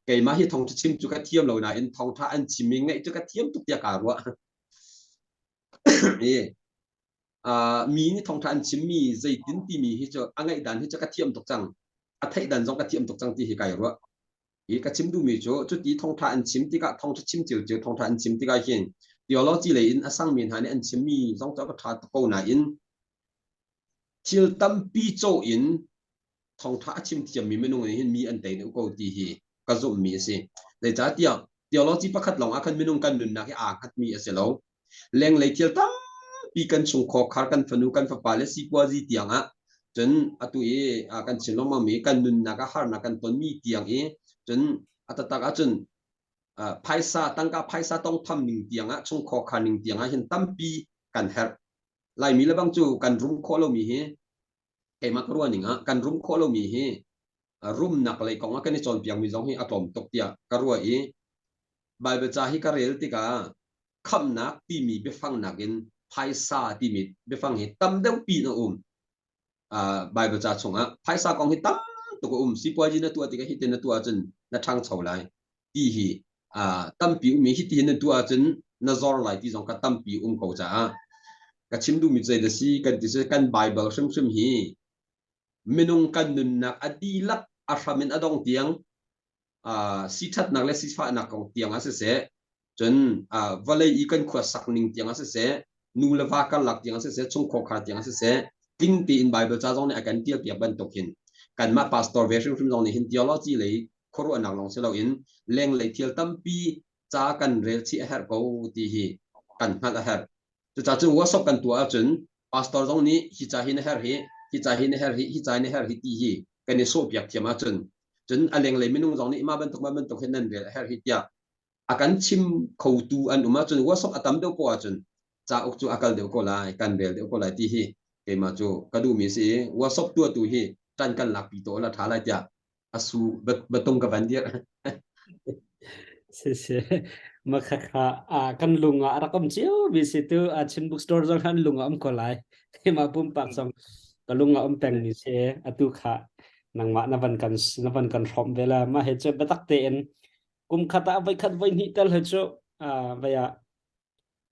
[SPEAKER 2] Keimah hi thawngṭha chim cu ka thiam lo nain thawngṭha an chimmi ngaih cu ka thiam tuk tiah kaa ruah. I uh, mi nih thawngṭha an chimmi zeitin timi hi cu a ngaih dan hi cu ka thiam tuk cang a theih dan zong ka thiam tuk cang ti hi kai ruah hi ka chim duhmi cu cuti thawngṭha an chim tikah thawngṭha chim cio cio thawngṭha an chim tikah hin theology lei in a sangmi hna nih an chimmi zong cu a ṭha tuk ko nain thil tampi caw in thawngṭha a chim thiammi minung nih hin mi an tei deuh ko ti hi ka zumhmi a si. Zeicahtiah theology pakhat lawng ah khan minung kan nunnak hi aa hngatmi a si lo. Lenglei thil tampi kan chungkhar kan fanu kan fapa le sipuazi tiang ah cun atu i kan chim lengmangmi kan nunnak ah harnak kan tonmi tiang i cun a taktak ahcun phaisa tangka phaisa tongtham ning tiang ah chungkhar ning tiang ah hin tampi kan herh. Laimi le bang cu kan rum khawh lomi hi keimah ka ruah ning ah kan rum khawh lomi hi rumnak lei kong ah kan i cawnpiakmi zong hi a tlawm tuk tiah ka ruah i Baibal ca hi ka rel tikah khamhnak timi biafang nakin phaisa timi biafang hi tam deuh pi a um. Uh, Baibal ca chungah phaisa kong hi tam tuk a um. Sipuazi na tuah tikah hitin na tuah ahcun na ṭhangcho lai ti hi uh, tampi um i hitihin na tuah ahcun na zor lai ti zong kha tampi um ko caah ka chim duhmi cu zei si kan ti si kan Bible hrimhrim hi minung kan nunnak a dihlak a hram in a dong tiang uh, siṭhatnak le sifahnak kong tiang ah siseh cun uh, vawlei i kan khuasak ning tiang ah siseh nu le va karlak tiang ah siseh chungkhar tiang ah siseh tling tein Bible ca zong nih a kan tial piak bantuk hin kanmah pastor ve hrimhrim zong nih hin theology lei khuaruahnak lawng si loin lenglei thil tampi ca kan rel chih a herh ko ti hi kan hngalh a herh. Cucaah cun workshop kan tuah ahcun pastor zong nih hi ca hi na herh hi, hi ca hi na herh hi, hi ca hi na herh hi ti hi kan i sawhpiak thiam ahcun cun a lenglei minung zong nih mah bantuk mah bantuk hin nan rel a herh hi tiah a kan chim khotu an um ahcun workshop a tam deuh poah ahcun cauk cu a kal deuh ko lai kan rel deuh ko lai ti hi keimah cu ka duhmi si i workshop tuahtu hi ṭan kan lakpi to la ṭha lai tiah asu batung ka van dir
[SPEAKER 1] Si si makhakha a kan lung ah rak um cio mi si tu a Chin bookstore zong han lung ah um ko lai keimah pumpak zong ka lung ah um peng mi si atu kha nangmah na van kan na van kan hrawm ve la ma he chu batak tein kum khat ah voi khat voi hnih tel he chu a vai ah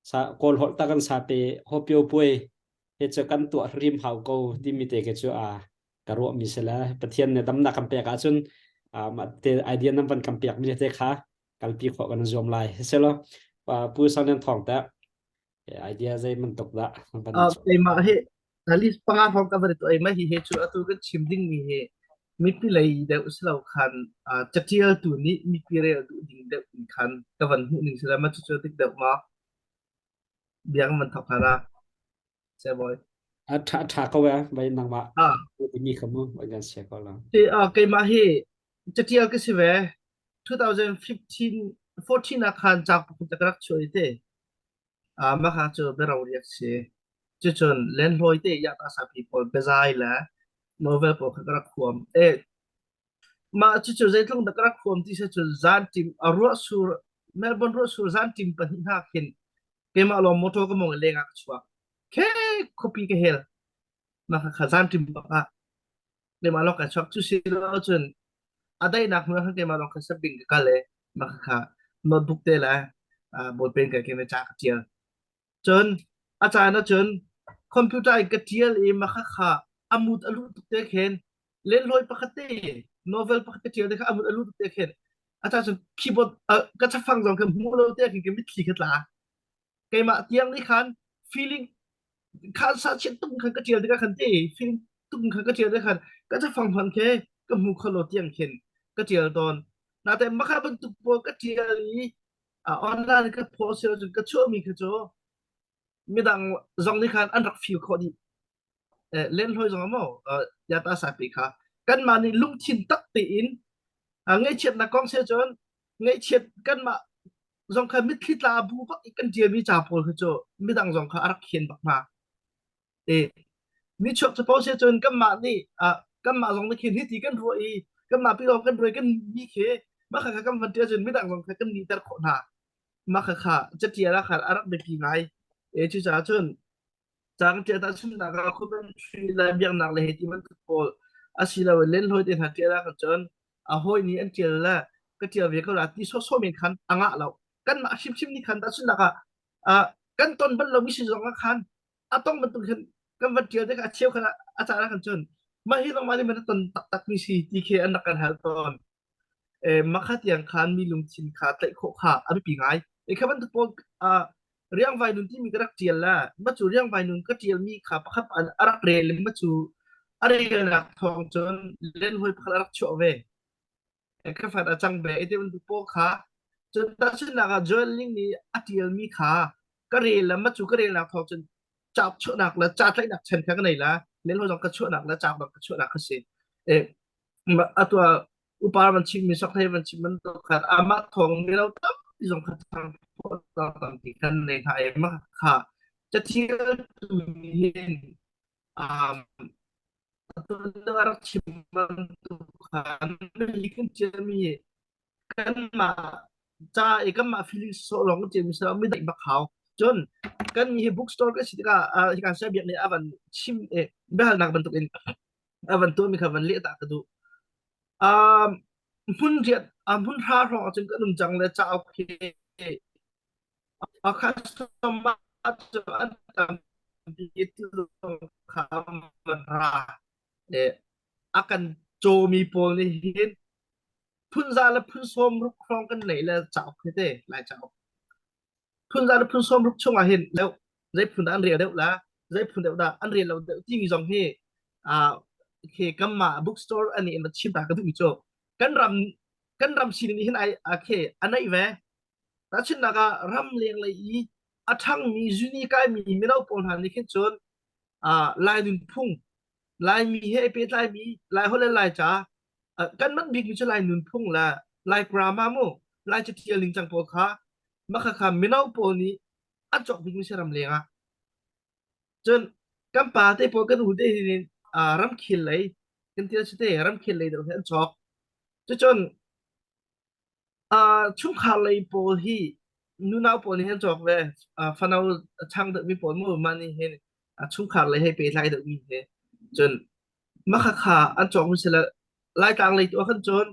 [SPEAKER 1] sa kawl holh ta kan sa pe ho pio puai he chu kan tuah rim hau ko timi te ke chu a ka ruah mi si le Pathian nih damnak kan pek ahcun mah te idea nan van kan pek mi te kha kalpi khawh kan zuam lai selo pu sang nan thong ta idea zei bantuk dah
[SPEAKER 3] van keimah hi at panga hrawng ka van tu ai ma hi he chu atu kan chim ding mi hi mipi lei deuh si lo khan catial tu nih mipi rel duh ding deuh in khan ka van hmuh ning sila ma chu chu dik deuh ma biang man thok hara Saya
[SPEAKER 1] A ṭha ṭha ko eh vai nangmah
[SPEAKER 3] Ah,
[SPEAKER 1] mi kha mu vai kan sia ko la.
[SPEAKER 3] ti ah keimah hi catial ka si ve. 2015 14 ah khan cauk pakhat ka rak chuah i te. Ah mah kha cu biaro riak si. Cucun lenhloi te ya ta sapi pawl biazai le novel pawl kha ka rak huam. E mah cucu zeitluk dah ka rak huam ti si cun zan tim a ruah sur Melbourne ruah sur zan tim pahnih hna khin keimah lawng motor ka mong i leng ah ka chuak. Khe khuapi ka hel. Mah kha zan ṭim bak ah keimah lawng ka chuak. Cu si lo cun a daihnak hmun ah khan keimah lawng kha sabing ka kal i mah kha notebook te le ballpen ka ken i ca ka ṭial. Cun a caan ahcun computer in ka ṭial i mah kha a mut a luh tuk te khin lenhloi pakhat te novel pakhat ka ṭial te kha a mut a luh tuk te khin a caan cun keyboard ka cafang zong kha hmu lo te khin ka mitthli kha tla. Keimah tiang nih khan feeling khan sa chiat tuk khan ka ṭial tikah khan te feeling tuk khan ka ṭial tikah khan. Ka cafang hman khi ka hmu kho lo tiang khin ka ṭial tawn. Natein makha bantuk pawl ka ṭial i online ka post cun ka chuahmi kha cu midang zong nih khan an rak feel khawh dih. Lenhloi zong maw yata sapi kha kanmah nih lungthin tak tein ngaihchiatnak kong se cun ngaihchiat kanmah zong kha mitthli tla bu bak i kan ṭialmi ca pawl kha cu midang zong kha a rak khen bak hna. E mi chuak capo se cun kanmah nih kanmah zong nih khin hiti kan ruah i kanmah pi lawng kan ruai kan mi khi mah kha kan van ṭial cun midang zong kha kan nihter khawh hna. Mah kha kha catial ah khan a rak biapi ngai. E cucaah cun Cang ṭial tahchunhnak ah commentary le biaknak le hei ti bantuk pawl asilo in lenhloi te hna ṭial ah cun a hawi nih an ṭial le ka ṭial ve ko la ti sawsawh men khan a ngah lo. Kanmah hrimhrim nih khan tahchunhnak ah kan ton bal lomi si zong ah khan a tong bantuk khin kan van ṭial tikah a cheu khan a caan ah khan cun mah hi nangmah nih man na ton taktak mi si ti khi an rak kan hal tawn. Makha tiang khan mi lungthin kha tlaih khawh kha a biapi ngai. Kha bantuk pawl riangvai nun timi ka rak ṭial le ma cu riangvai nun ka ṭialmi kha pakhat a rak rel i ma cu a relnak thawng cun lenhloi pakhat a rak chuah ve. Ka fat a cang ve. Iti bantuk pawl kha cun tahchunhnak ah Joel Ling nih a ṭialmi kha ka rel le ma cu ka relnak thawng cun cauk chuahnak le ca tlaihnak chan kha ka nei la lenhloi zong ka chuahnak le cauk dang ka chuahnak kha si. Atu ah upa van chimmi sokhlei van chim bantuk khan amah thawng mino tampi zong kha thangphawt tampi kan nei hna i mah kha cathialtu nih hin um, atu a rak chim bantuk khan hi kan ṭialmi kanmah ca i kanmah feeling sawh lawng kan ṭialmi si lo mi daih bak hau. Cun kan hi bookstore kan si tikah hika saya biak nih a van chim i biahalnak bantuk in a van tuahmi kha van leh ta ka duh. Um, hmun riat hmun hra hrawng ahcun kan um cang le cauk hi a customer cu an tampi ti zong kha van ra. A kan cawmi pawl nih hin phunza le phun sawm ruk hrawng kan neih le cauk hi te lai cauk. Phun za le phun sawm ruk chungah hin deuh zei phun dah an rel deuh la zei phun deuh dah an rel lo deuh timi zong hi khi kanmah bookstore ani in chim ta ka duhmi cu kan ram kan ram sining nih hin ai khi a neih ve. Tahchunhnak ah ram leng lei i a ṭhangmi zuni kaimi mino pawl hna nih khin cun Lai nunphung Laimi he ai pehtlaimi Lai holh le Laica kan manh bikmi cu Lai nunphung le Lai grammar mu Lai catial ningcang pawl kha mah khakha mino pawl nih an cawk bikmi si ram leng ah. Cun kan pa te pawl kan u te hin ramkhel lei kan ti si te ramkhel lei deuh hi an cawk. Cucun Chungkhar lei pawl hi nunau pawl nih an cawk ve. Fano a chang deuhmi pawl mu mah nih hin chungkhar lei he pehtlai deuhmi he. Cun mah khakha an cawkmi si le Laitlang lei tu ah khan cun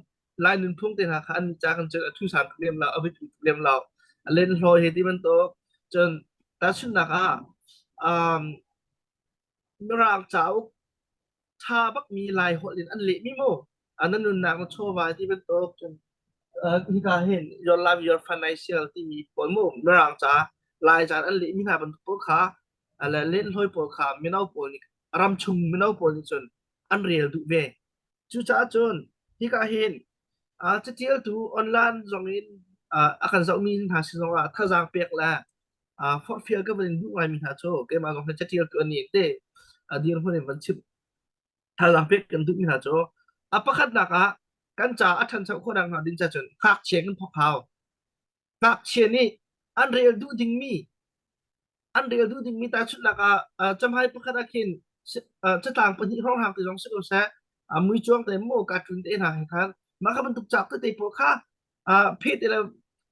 [SPEAKER 3] Lai nunphung te hna kha an ca khan cun a thu sang tuk lem lo, a biapi tuk lem lo. A lenhloi he ti bantuk. Cun tahchunhnak ah um, Mirang cauk ṭha bakmi Lai holh in an lehmi mu. Na nunnak na chawva ti bantuk cun hika hin your life your financial timi pawl mu Mirang ca Lai ca an lehmi hna bantuk pawl kha le lenhloi pawl kha mino pawl nih ramchung mino pawl nih cun an rel duh ve. Cucaah cun hika hin catialtu online zong in a kan zohmi hna sin zongah thazaang pek le forhfial ka van in duh ngaimi hna cu keimah zong hi catialtu an ni te dirhmun in van chim thazaang pek kan duhmi hna cu a pakhatnak ah kan ca a ṭhancho khawhnak hnga ding ca cun ngakchia kan thawk hau. Ngakchia nih an rel duh dingmi an rel duh dingmi tahchunhnak ah camhai pakhat ah khin catlang pahnih hrawnghrang te zong si ko seh muicuang te maw cartoon te hna he khan mah kha bantuk cauk tete pawl kha phe te le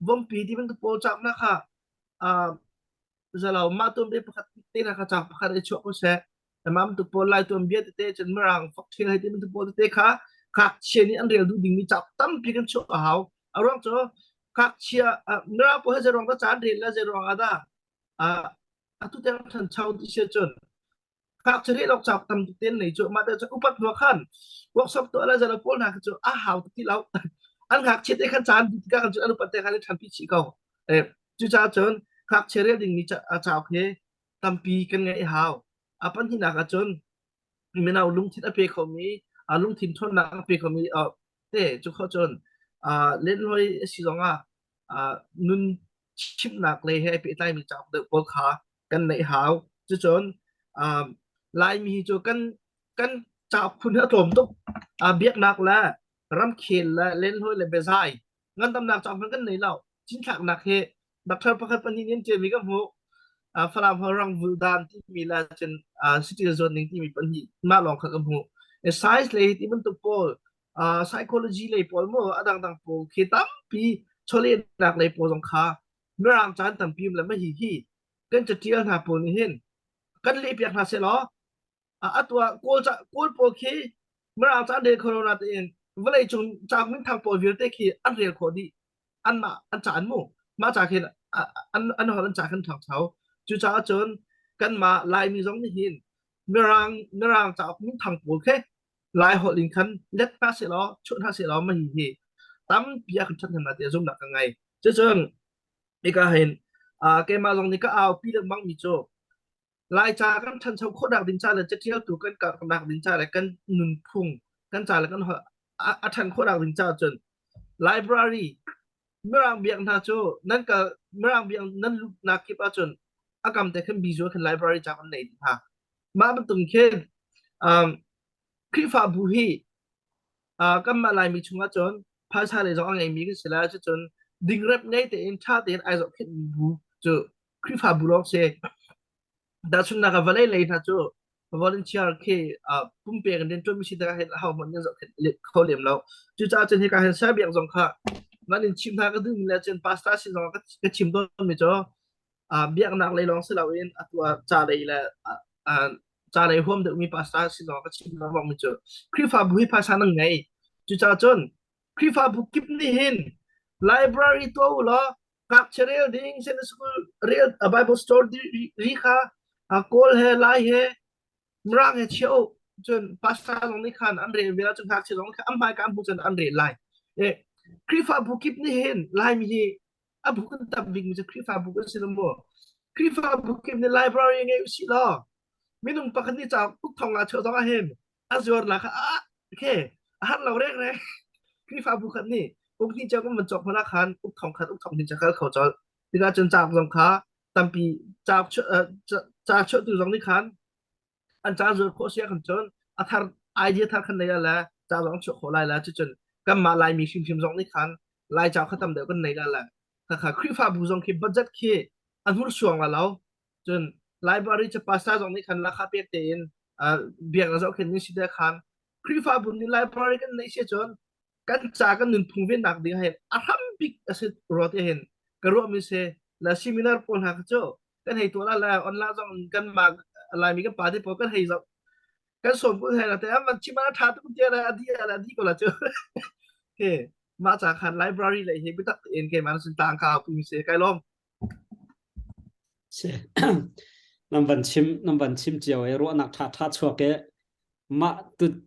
[SPEAKER 3] vompi ti bantuk pawl cauk hna kha zalo mah tuanbia pakhat te hna kha cauk pakhat i chuah ko seh mah bantuk pawl lai tuanbia tete cun mirang folktale hei ti bantuk pawl tete kha ngakchia nih an rel duh dingmi cauk tampi kan chuah a hau a ruang cu ngakchia mirang pawl hi zei ruang dah ca an rel le zei ruang ah dah atu tiang ṭhancho ti si cun ngakchia rel awk cauk tam tuk te an nei cu mah te cu upat hnu khan workshop tuah le zalo pawl hna kha cu a hau tuk ti lo an ngakchia te khan caan duh tikah khan cun an upat te khan i ṭhanpi chih ko cucaah cun ngakchia rel dingmi cauk hi tampi kan ngeih a hau. A pahnihnak ah cun mino lungthin a pe khomi Lungthin ṭhawnnak a pe khomi te cu kho cun lenhloi a si zongah nun chimhnak lei he pehtlaimi cauk deuh pawl kha kan neih hau. Cucun Laimi hi cu kan kan cauk phun hi a tlawm tuk. Biaknak le ramkhel le lenhloi le biazai ngandamnak cauk hmanh kan nei lo. Cinthlaknak hi doctor pakhat pahnih nih an ṭialmi ka hmuh. Falam hall rangvul dan timi le cun city zuan ning timi pahnih mah lawng kha ka hmuh. Science lei ti bantuk pawl psychology lei pawl mu a dangdang pawl khi tampi chawlehnak lei pawl zong kha mirang caan tampi um le mah hi hi kan catial hna pawl nih hin kan lehpiak hna seh law atu ah kawl ca kawl pawl khi mirang ca an rel kho lo na tein vawlei cung cauk minthang pawl vialte khi an rel khawh dih anmah an ca an mu mah ca khin an an holh an ca khin ṭhangcho cucaah cun kanmah Laimi zong nih hin mirang mirang cauk minthang pawl khi Lai holh in khan let hna sehlaw chuah hna sehlaw mah hi hi tampi a kan ṭhathnem lai tiah zumhnak ka ngei. Cucun hika hin keimah zong nih ka aupi lengmang mi cu Laica kan ṭhancho khawhnak ding ca le caṭialtu kan karhnak ding ca le kan nunphung kan ca le kan holh a ṭhan khawhnak ding ca cun library Mirang biak hna cu nan kal Mirang biak nan lutnak kip ahcun a kam te khan bizu khan library ca kan nei hna. Mah bantuk khin um, Khrihfabu hi uh, kanmah Laimi chungah cun phaisa lei zong a ngeimi kan si lai cucun dingrep ngei tein ṭha tein ai zohkhenhmi bu cu Khrihfabu lawng si. Tahchunhnak ah vawlei lei hna cu volunteer khi uh, pumpek in rianṭuanmi si tikah hin ahohmanh nih zohkhenh kho lem lo. Cucaah cun hika hin Serbiak zong kha van in chim hna ka duhmi le cun pastor sin zong ka, ka chim tawnmi cu uh, biaknak lei lawng si loin atu ah ca lei le uh, ca lei huam deuhmi pastor sin zong ka chim lengmangmi cu Khrihfabu hi phaisa nan ngei. Cucaah cun Khrihfabu kip nih hin library tuah u law ngakchia rel ding Sunday school rel a Bible store ri kha Kawl he Lai he Mirang he chia u cun pastor zong nih khan an rel ve la cun ngakchia zong kha an hmai ka an hmu cun an rel lai e Khrihfabu kip nih hin Laimi hi a bu kan tam bik mi cu Khrihfabu kan si lo maw Khrihfabu kip nih library ngei usih law minung pakhat nih cauk tuk thong ah chuah zong ah hin a zuar la kha ah okay a har lo rek rek Khrihfabu khat nih uk hnih cio kan van cawk hmanh ah khan uk thong khat uk thong hnih kal kho colh tikah cun cauk zong kha tampi cauk ca chuahtu zong nih khan an ca zuar khawh sia kan cun a thar idea thar khan nei la ca zong chuah khawh lai la cucun kanmah Laimi hrimhrim zong nih khan Lai cauk kha tam deuh kan nei la la kha Khrihfabu zong khi budget khi a hnursuang la lo Cun library cu pastor zong nih khan lakha pek tein biaknak zohkhenh ning si te khan Khrihfabu nih library kan neih si cun kan ca kan nunphung vennak ding hin a hram bik a si rua ti hin ka ruahmi si la seminar pawl hna kha cu kan hei tuah la la online zong kan mah Laimi kan pa te pawl kan hei zoh kan sawm kun hei la te an van chim a tha tuk te la adi la adi ko la cu ke mah ca khan library lei hi biatak tein keimah sin tang ka pu mi si kai lawm
[SPEAKER 1] Si. Nan van chim nan van chim cio i ruahnak ṭha ṭha chuak i mah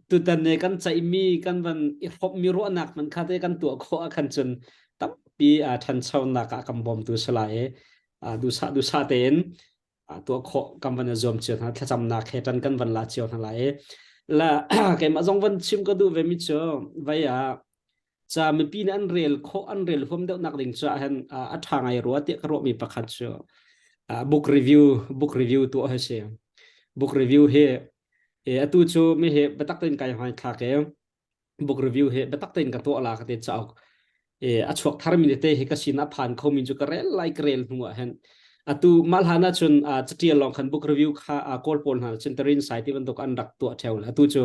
[SPEAKER 1] tutan ne kan ceihmi kan van i hrawmmi ruahnak hmanh kha te kan tuah khawh ah khan cun tampi aa ṭhanchonak ah kan bawmtu si lai i duhsah duhsah tein tuah khawh kan van i zuam cio hna thlacamnak he ṭan kan van la cio hna lai i la keimah zong van chim ka duh ve mi cu vai ah ca mipi nih an rel khawh an rel huam deuh nak ding cu ahhin a ṭha ngai rua tiah ka ruahmi pakhat cu book review book review tuah hi si book review hi atu cu mi hi biatak tein kai hmai thlak i book review hi biatak tein ka tuah la ka ti cauk a chuak tharmi tete hi ka sin a phan khomi cu ka rel lai ka rel hnu ah hin atu mah hlan ah cun catial lawng khan book review kha kawl pawl hna cun tarin sai ti bantuk an rak tuah theo atu cu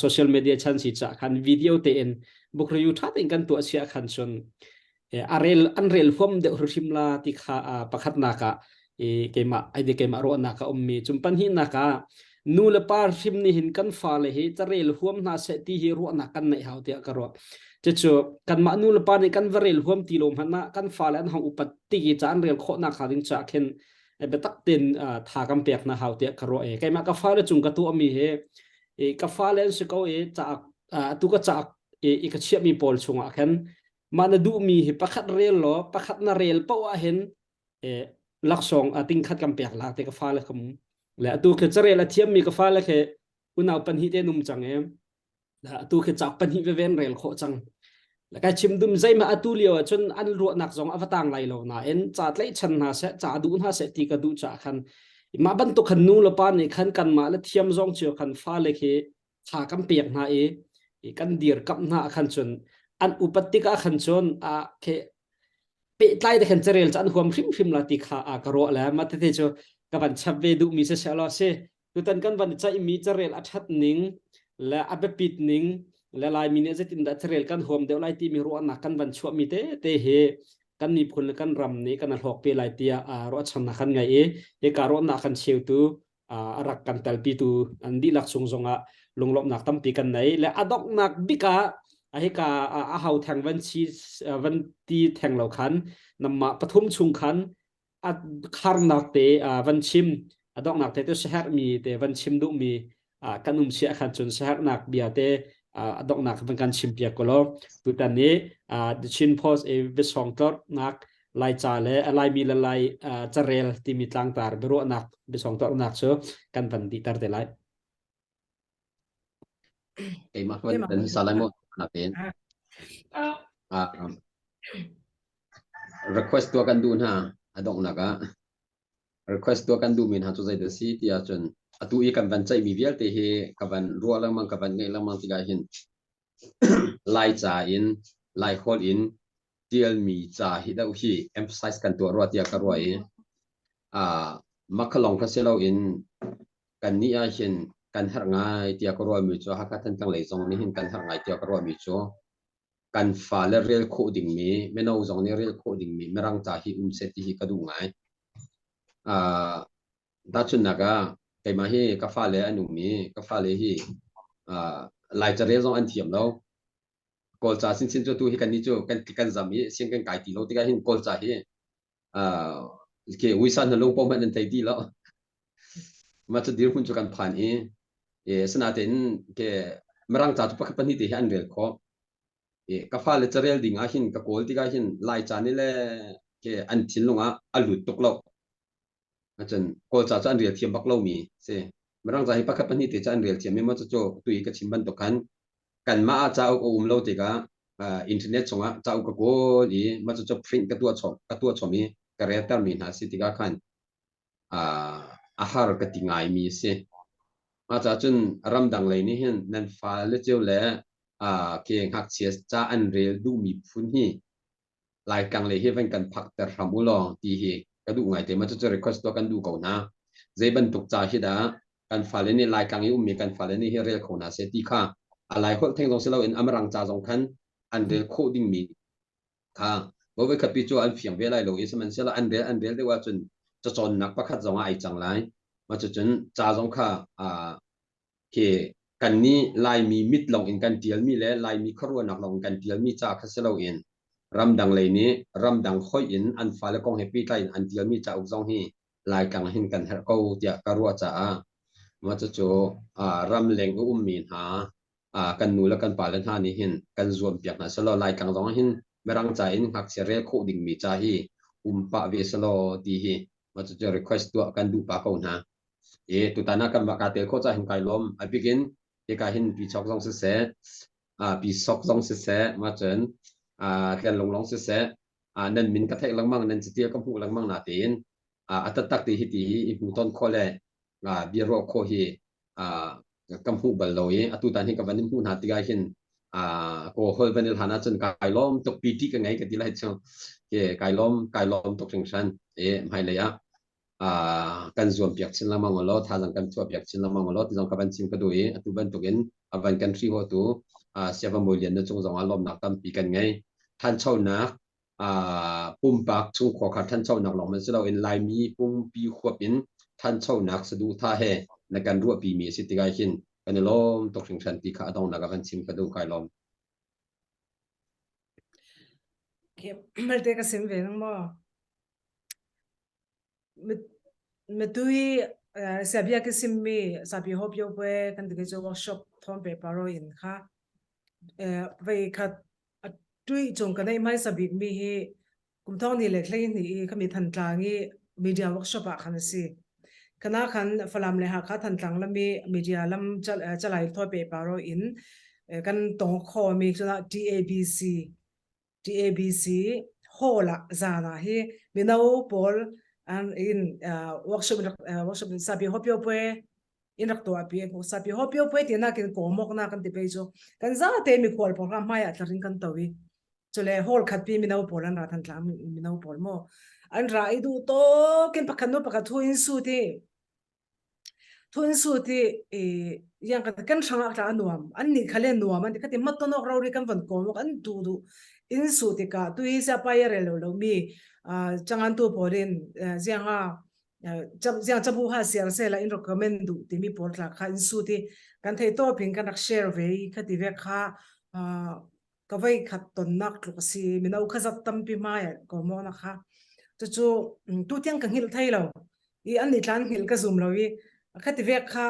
[SPEAKER 1] social media chan si cha khan video te in book review tha tein kan tuah sia khan cun a rel an rel huam deuh hrim la ti kha pakhat nak ah i keimah ai de keimah ruahnak a ummi cum panhihnak ah nu le pa hrim nih hin kan fale hi carel huam hna seh ti hi ruahnak kan neih hau tiah ka ruah cucu kanmah nu le pa nih kan va rel huam ti lo hmanh ah kan fale an hong upat ti i ca an rel khawh nak hnga ding caah khin biatak tein tha kan pek hna hau tiah ka ruah i keimah ka fale cung ka tuahmi hi ka fale an si ko i ca atu ka ca i ka chiahmi pawl chungah khan mah na duhmi hi pakhat rel law pakhat na rel paoh ah hin laksawng a tingkhat kan pek la te ka fale kham le atu khi carel a thiammi ka fale khi unau panhi te num cang e. Atu khi cauk pahnih veve an rel khawh cang. Kai chim dum zeima atu lio ahcun an ruahnak zong a va tang lai lo nain ca tlaihchan hna seh ca duh hna seh ti ka duh caah khan mah bantuk khan nu le pa nih khan kanmah le thiam zong cio khan fale khi tha kan pek hna i kan dirkamh hna khan cun an upat tikah khan cun a ke pehtlai te khan carel cu an huam hrimhrim la ti kha a ka ruah le mah tete cu ka van chap ve duhmi si seh law si tutan kan van caihmi carel a ṭhat ning le a biapit ning le Laimi nih zeitindah carel kan huam deuh lai timi ruahnak kan van chuahmi te te hi kan miphun le kan ram nih kan hlawk pe lai tiah ruahchannak kan ngei i hika ruahnak kan cheutu a rak kan telpitu an dihlak chung zongah lunglawmhnak tampi kan nei le a donghnak bik ah hika a hau theng van chi van ti theng lo khan namah pathum chung khan a kharnak te van chim a donghnak te tu siaherhmi te van chim duhmi kan um sia khan cun siaherhnak bia te a donghnak van kan chim piak ko law tutan ni The Chin Post e biasong tlornak Laica le Laimi le Lai carel timi tlangtar biaruahnak biasong tlornak cu kan van dihter te lai.
[SPEAKER 2] Keimah kan dan salai mo na pen. Request tua kan duh hna a donghnak ah request tua kan duh mi hna cu zeidah si ti ahcun atu i kan van ceihmi vialte hi ka van ruah lengmang ka van ngaih lengmang tikah hin Laica in Laiholh in tialmi ca hi deuh hi emphasize kan tuah rua tiah ka ruah i makhalong kha si loin kan nih ah hin kan herh ngai tiah ka ruahmi cu Hakha Thantlang lei zong nih hin kan herh ngai tiah ka ruahmi cu kan fale rel khawh dingmi mino zong nih rel khawh dingmi Mirang ca hi um seh ti hi ka duh ngai. Uh, tahchunhnak ah keimah hi ka fale an um i ka fale hi uh, Lai carel zong an thiam lo. Kawlca chinchin cu tu hi kan nih cu kan kan zam i siang kan kai ti lo tikah hin Kawlca hi uh, ke uisa na lung pom hmanh an thei ti lo. Mah cu dirhmun cu kan phan i e sinatein ke mirang ca cu pakhat pahnih te hi an rel khawh. E ka fale carel ding ah hin ka kawl tikah hin lai ca nih le ke an thinlung ah a lut tuk lo. Acun kawl ca cu an rel thiam bak lomi si. Mirang ca hi pakhat pahnih te cu an rel thiam i maw cucu tu i ka chim bantuk khan kanmah ah cauk a um lo tikah internet chungah cauk ka kawl i mah cucu print ka tuah chom ka tuah chom i ka reltermi hna si tikah khan a har ka ti ngaimi a si. Mah caah cun ramdang lei nih hin nan fale cio le ke ngakchia ca an rel duhmi phun hi Laitlang lei hi van kan phakter hram u law ti hi ka duh ngaite. Mah cucu request tuah kan duh ko hna. Zei bantuk ca hi dah kan fale nih Laitlang i ummi kan fale nih hi rel kho hna seh ti kha a Lai holh theng zong si loin a Mirang ca zong khan an rel khawh dingmi kha voi khatpi cu an fiang ve lai lo i sihmanhsehlaw an rel an rel deuh ahcun cacawnnak pakhat zong ah ai cang lai. Mah cucun ca zong kha khi kannih Laimi mit lawng in kan ṭialmi le Laimi khuaruahnak lawng in kan ṭialmi ca kha si loin ramdang lei nih ramdang hoih in an fale kong he pehtlai in an ṭialmi cauk zong hi Laitlang hin kan herh ko tiah ka ruah caah mah cucu ramleng a ummi hna kan nu le kan pale hna nih hin kan zuampiak hna selaw Laitlang zong hin Mirang ca in ngakchia rel khawh dingmi ca hi um pah ve selaw ti hi mah cucu request tuah kan duh pah ko hna. I tutan ah kanmah kaa tel khawh caah hin kai lawm. A bik in hika hin pi chok zong siseh, pi sok zong siseh, mah cun tlenlung lawng siseh, nan min ka theih lengmang, nan catial ka hmuh lengmang natein a taktak ti hi ti hi i hmu ton khawh le bia ruah khawh hi ka hmuh bal lo i atu tan hi ka van in hmuh hna tikah hin kaw hol van il hlan ahcun kai lawm tuk PT ka ngei ka ti lai cu ke kai lawm kai lawm tuk hringhran e hmailei ah kan zuam piak chin lengmang law thazang kan chuah piak chin lengmang law ti zong ka van chim ka duh i atu bantukin a van kan hri tu Siava Mawi Lian na cung zong ah lawmnak tampi kan ngei thanchonak pumpak chungkhua kha thanchonak lawng man si loin Laimi pumpi huap in thanchonak saduhthah he na kan ruahpi mi a si tikah hin kan i lawm tuk hringhran ti kha a donghnak ah kan chim ka duh kai lawm.
[SPEAKER 4] Malte ka sim ve nang maw? Matui Serbia ka simmi sapi ho pio pwe kan ti cu workshop thon pe paro in kha vei khat tui chung ka nei mai sabik mi hi kum thong ni le thlei ni i khami Thantlang i media workshop ah khan si kana khan Falam le Hakha Thantlang lami media lam chalai thoi pe paro in. kan tong kho mi cuna TABC TABC hall ah zan ah hi mino pawl an in workshop workshop sapi hopio pue in rak tuah pi sapi hopio pue ti nakin komok na kan ti pe chu kan za te mi khual program hmai ah tlarin kan to i chule hall khat pi mino pawl an ra than tlang mino pawl mo an ra i du to kin pakhat nu pakhat thu in su ti Thun su ti i yang kan kan hrangah tla nuam an nih khale nuam an ti khati mattonok rori kan von komok an du du in su tikah tu hi sia pai rel lo lo mi changan tu polin zianga ziang chabu ha siar se la in recommend du ti mi pawl tla kha in su ti kan thei to pin kan rak share ve khati ve kha ka voi khat tonnak tluk a si mino kha zat tampi hmai ko maw na kha cucu tu tiang ka hngilh thei lo i an nih tlan hngilh ka zum lo i khati vek kha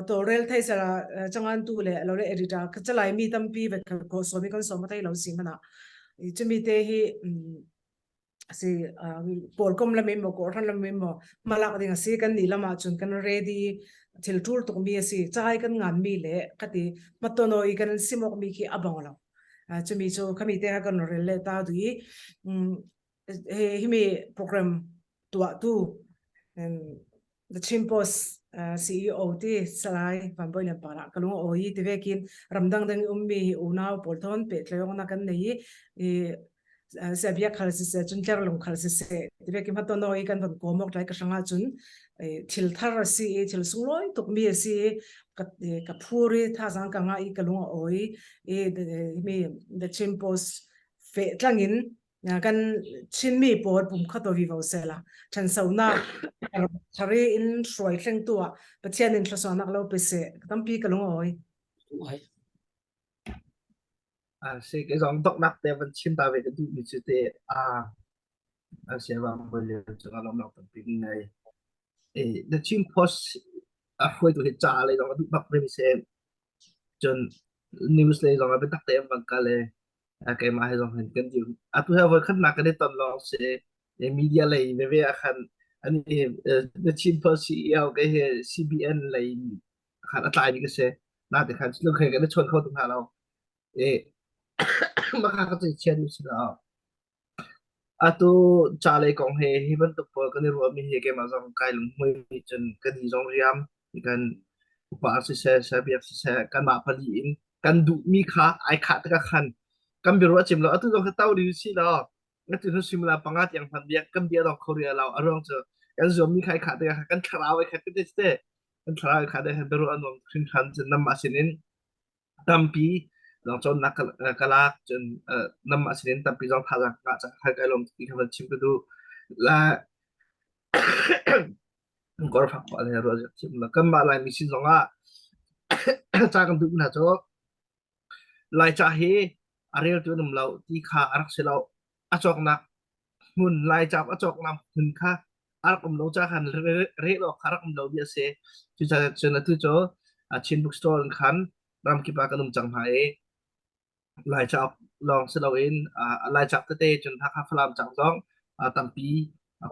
[SPEAKER 4] tawlrel thei sala changan tu le lo le editor ka chalai mi tampi ve ko so mi kan so ma thei lo si mana i chumi te hi si pawlkom lam in maw kawhhran lam in maw hmalak ding a si kan nih lam ahcun kan ready thil ṭul tukmi a si cai kan nganmi le khati hmatono i kan simawk mi khi a bang lo chumi cu khami te kan rel le ta du i himi program tuahtu The Chin Post CEO ti Salai Van Bawi Lian Par ah ka lung a awi ti vekin ramdang dang ummi hi unau pawl thon pehtlayong na kan nei i se biak khal si se cun tler lung khal si se ti vekin hmatono i kan von komok lai ka hrangah cun thil thar a si i thil sunglawi tuk mi a si i ka ka phur i thazang ka nga i ka lung a awi i mi The Chin Post fe tlangin kan Chinmi pawl pum kha to vivo sela ṭhansonak thari in hruai thlengtu ah Pathian in thlasuanak lo pe seh tampi ka lung awi.
[SPEAKER 3] A si ke zong doknak te van chim ta ve ka duh mi cu te a a se wa bol le chu ka lom lok tampi ngai e the Chin Post a hruai tu hi cha le zong a duh bak ve mi se cun news lei zong ah biatak tein van kal i keimah he zong hin kan dir. Atu he voikhatnak kan i ton lawng si i media lei veve ah khan ani The Chin Post CEO kei hi CBN lei khan a tlaimi ka si. Natin khan lungkhei kan i chawn kho tuk hna lo. I maka ka ceih mi si lo. Atu ca lei kong he hi bantuk pawl kan i ruahmi hi keimah zong kai lunghmui cun ka di zong riam kan upa siseh, Serbia siseh, kanmah pali in kan duhmi kha ai khah tikah khan kan biaruah cim lo. Atu zong kha to ding si law atu hnu suimilam panga tiang hmanh bia kan bia dong kho rih lo. A ruang cu kan zuammi kha ai khah tikah khan kan thlarau ai khat te te kan thlarau ai khah tikah biaruah a nuam hringhran cun namah sinin tampi zong cawnnak ka lak cun namah sinin tampi zong thazaang ka ngah caah khan kai lawm ti kha van chim ka duh. La Kawrfak pa le ruah ziak thiam lo. Kanmah Laimi sin zongah ca kan duh hna cu Laica hi a reltu an um lo ti kha a rak si lo. A cawknak hmun Laica a cawknak hmun kha a rak um lo ca khan rel awk kha a rak um lo mi a si. Cucaah cun atu cu Chin Bookstore in khan ramkip ah kan um cang hna i Laicauk lawng si loin Laicauk tete cun Hakha Falam cauk zong tampi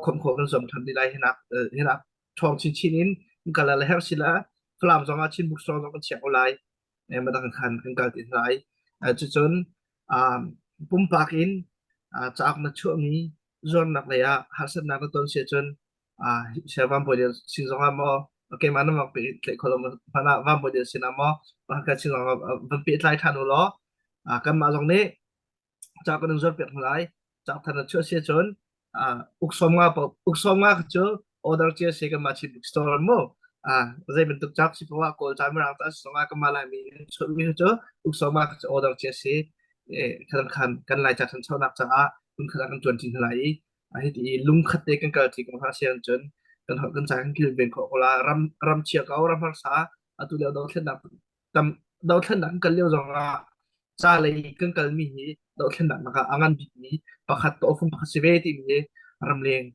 [SPEAKER 3] khawmh khawh kan zuam ṭhan ti lai. Hinak hinak ṭhawng chinchin in kan kal le herh sila Falam zong ah Chin Bookstore zong kan chiah ko lai. Madang khan kan kal ti lai. Cucun pumpak in cauk na chuahmi zuarnak lei ah harsatnak na ton si ahcun Van Bawi Lian sin zong ah maw keimah na mak pehtlaih kho lo hmanh ah Van Bawi Lian sin ah maw Hakha sin zong ah van pehtlai ṭhan u law kanmah zong nih ca kan in zuarpiak hna lai. Cauk thar na chuah si ahcun uk 50 uk 50 cu order cia si kanmah Chin Bookstore mu. Zei bantuk cauk si poah Kawl ca Mirang ca si zong ah kanmah Laimi in chuahmi cu uk 50 cu order cia si. Khan khan kan Laica ṭhanchonak caah hmunkhat ah kan ṭuanṭi hna lai i hiti i lungkhat te kan kal ṭi ko hna si ahcun kan holh kan ca kan kilven khawh ko la. Ram ram chia ko ram harsa atu lio dothlennak tam dothlennak kan kal lio zong ah ca lei kan kalmi hi dothlennak lakah a ngan bikmi pakhat tawhfung pakhat si ve timi hi ramleng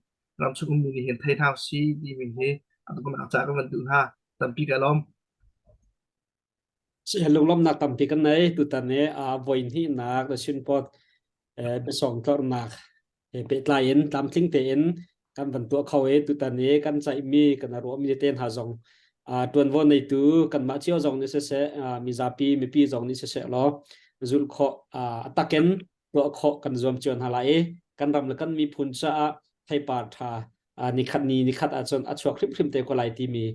[SPEAKER 3] ramchung ummi nih hin thei hna si timi hi a donghnak ca kan van duh hna tampi ka lawm.
[SPEAKER 1] Lunglawmhnak tampi kan nei tutan i voi hnihnak The Chin Post biasawng tlornak he pehtlai in tlamtling tein kan van tuah kho i tutan i kan caihmi kan ruahmi te hna zong Ṭuanvo neitu kanmah cio zong nih siseh, mizapi mipi zong nih siseh law zulh khawh a takin tuah khawh kan zuam cio hna lai i kan ram le kan miphun caah theipar ṭha nikhat ni nikhat ahcun a chuak hrimhrim te ko lai timi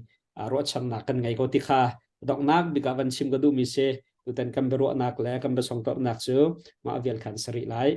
[SPEAKER 1] ruahchannak kan ngei ko ti kha donghnak bik ah van chim ka duhmi si. Tutan kan biaruahnak le kan biasongtorhnak cu mah vial khan si rih lai.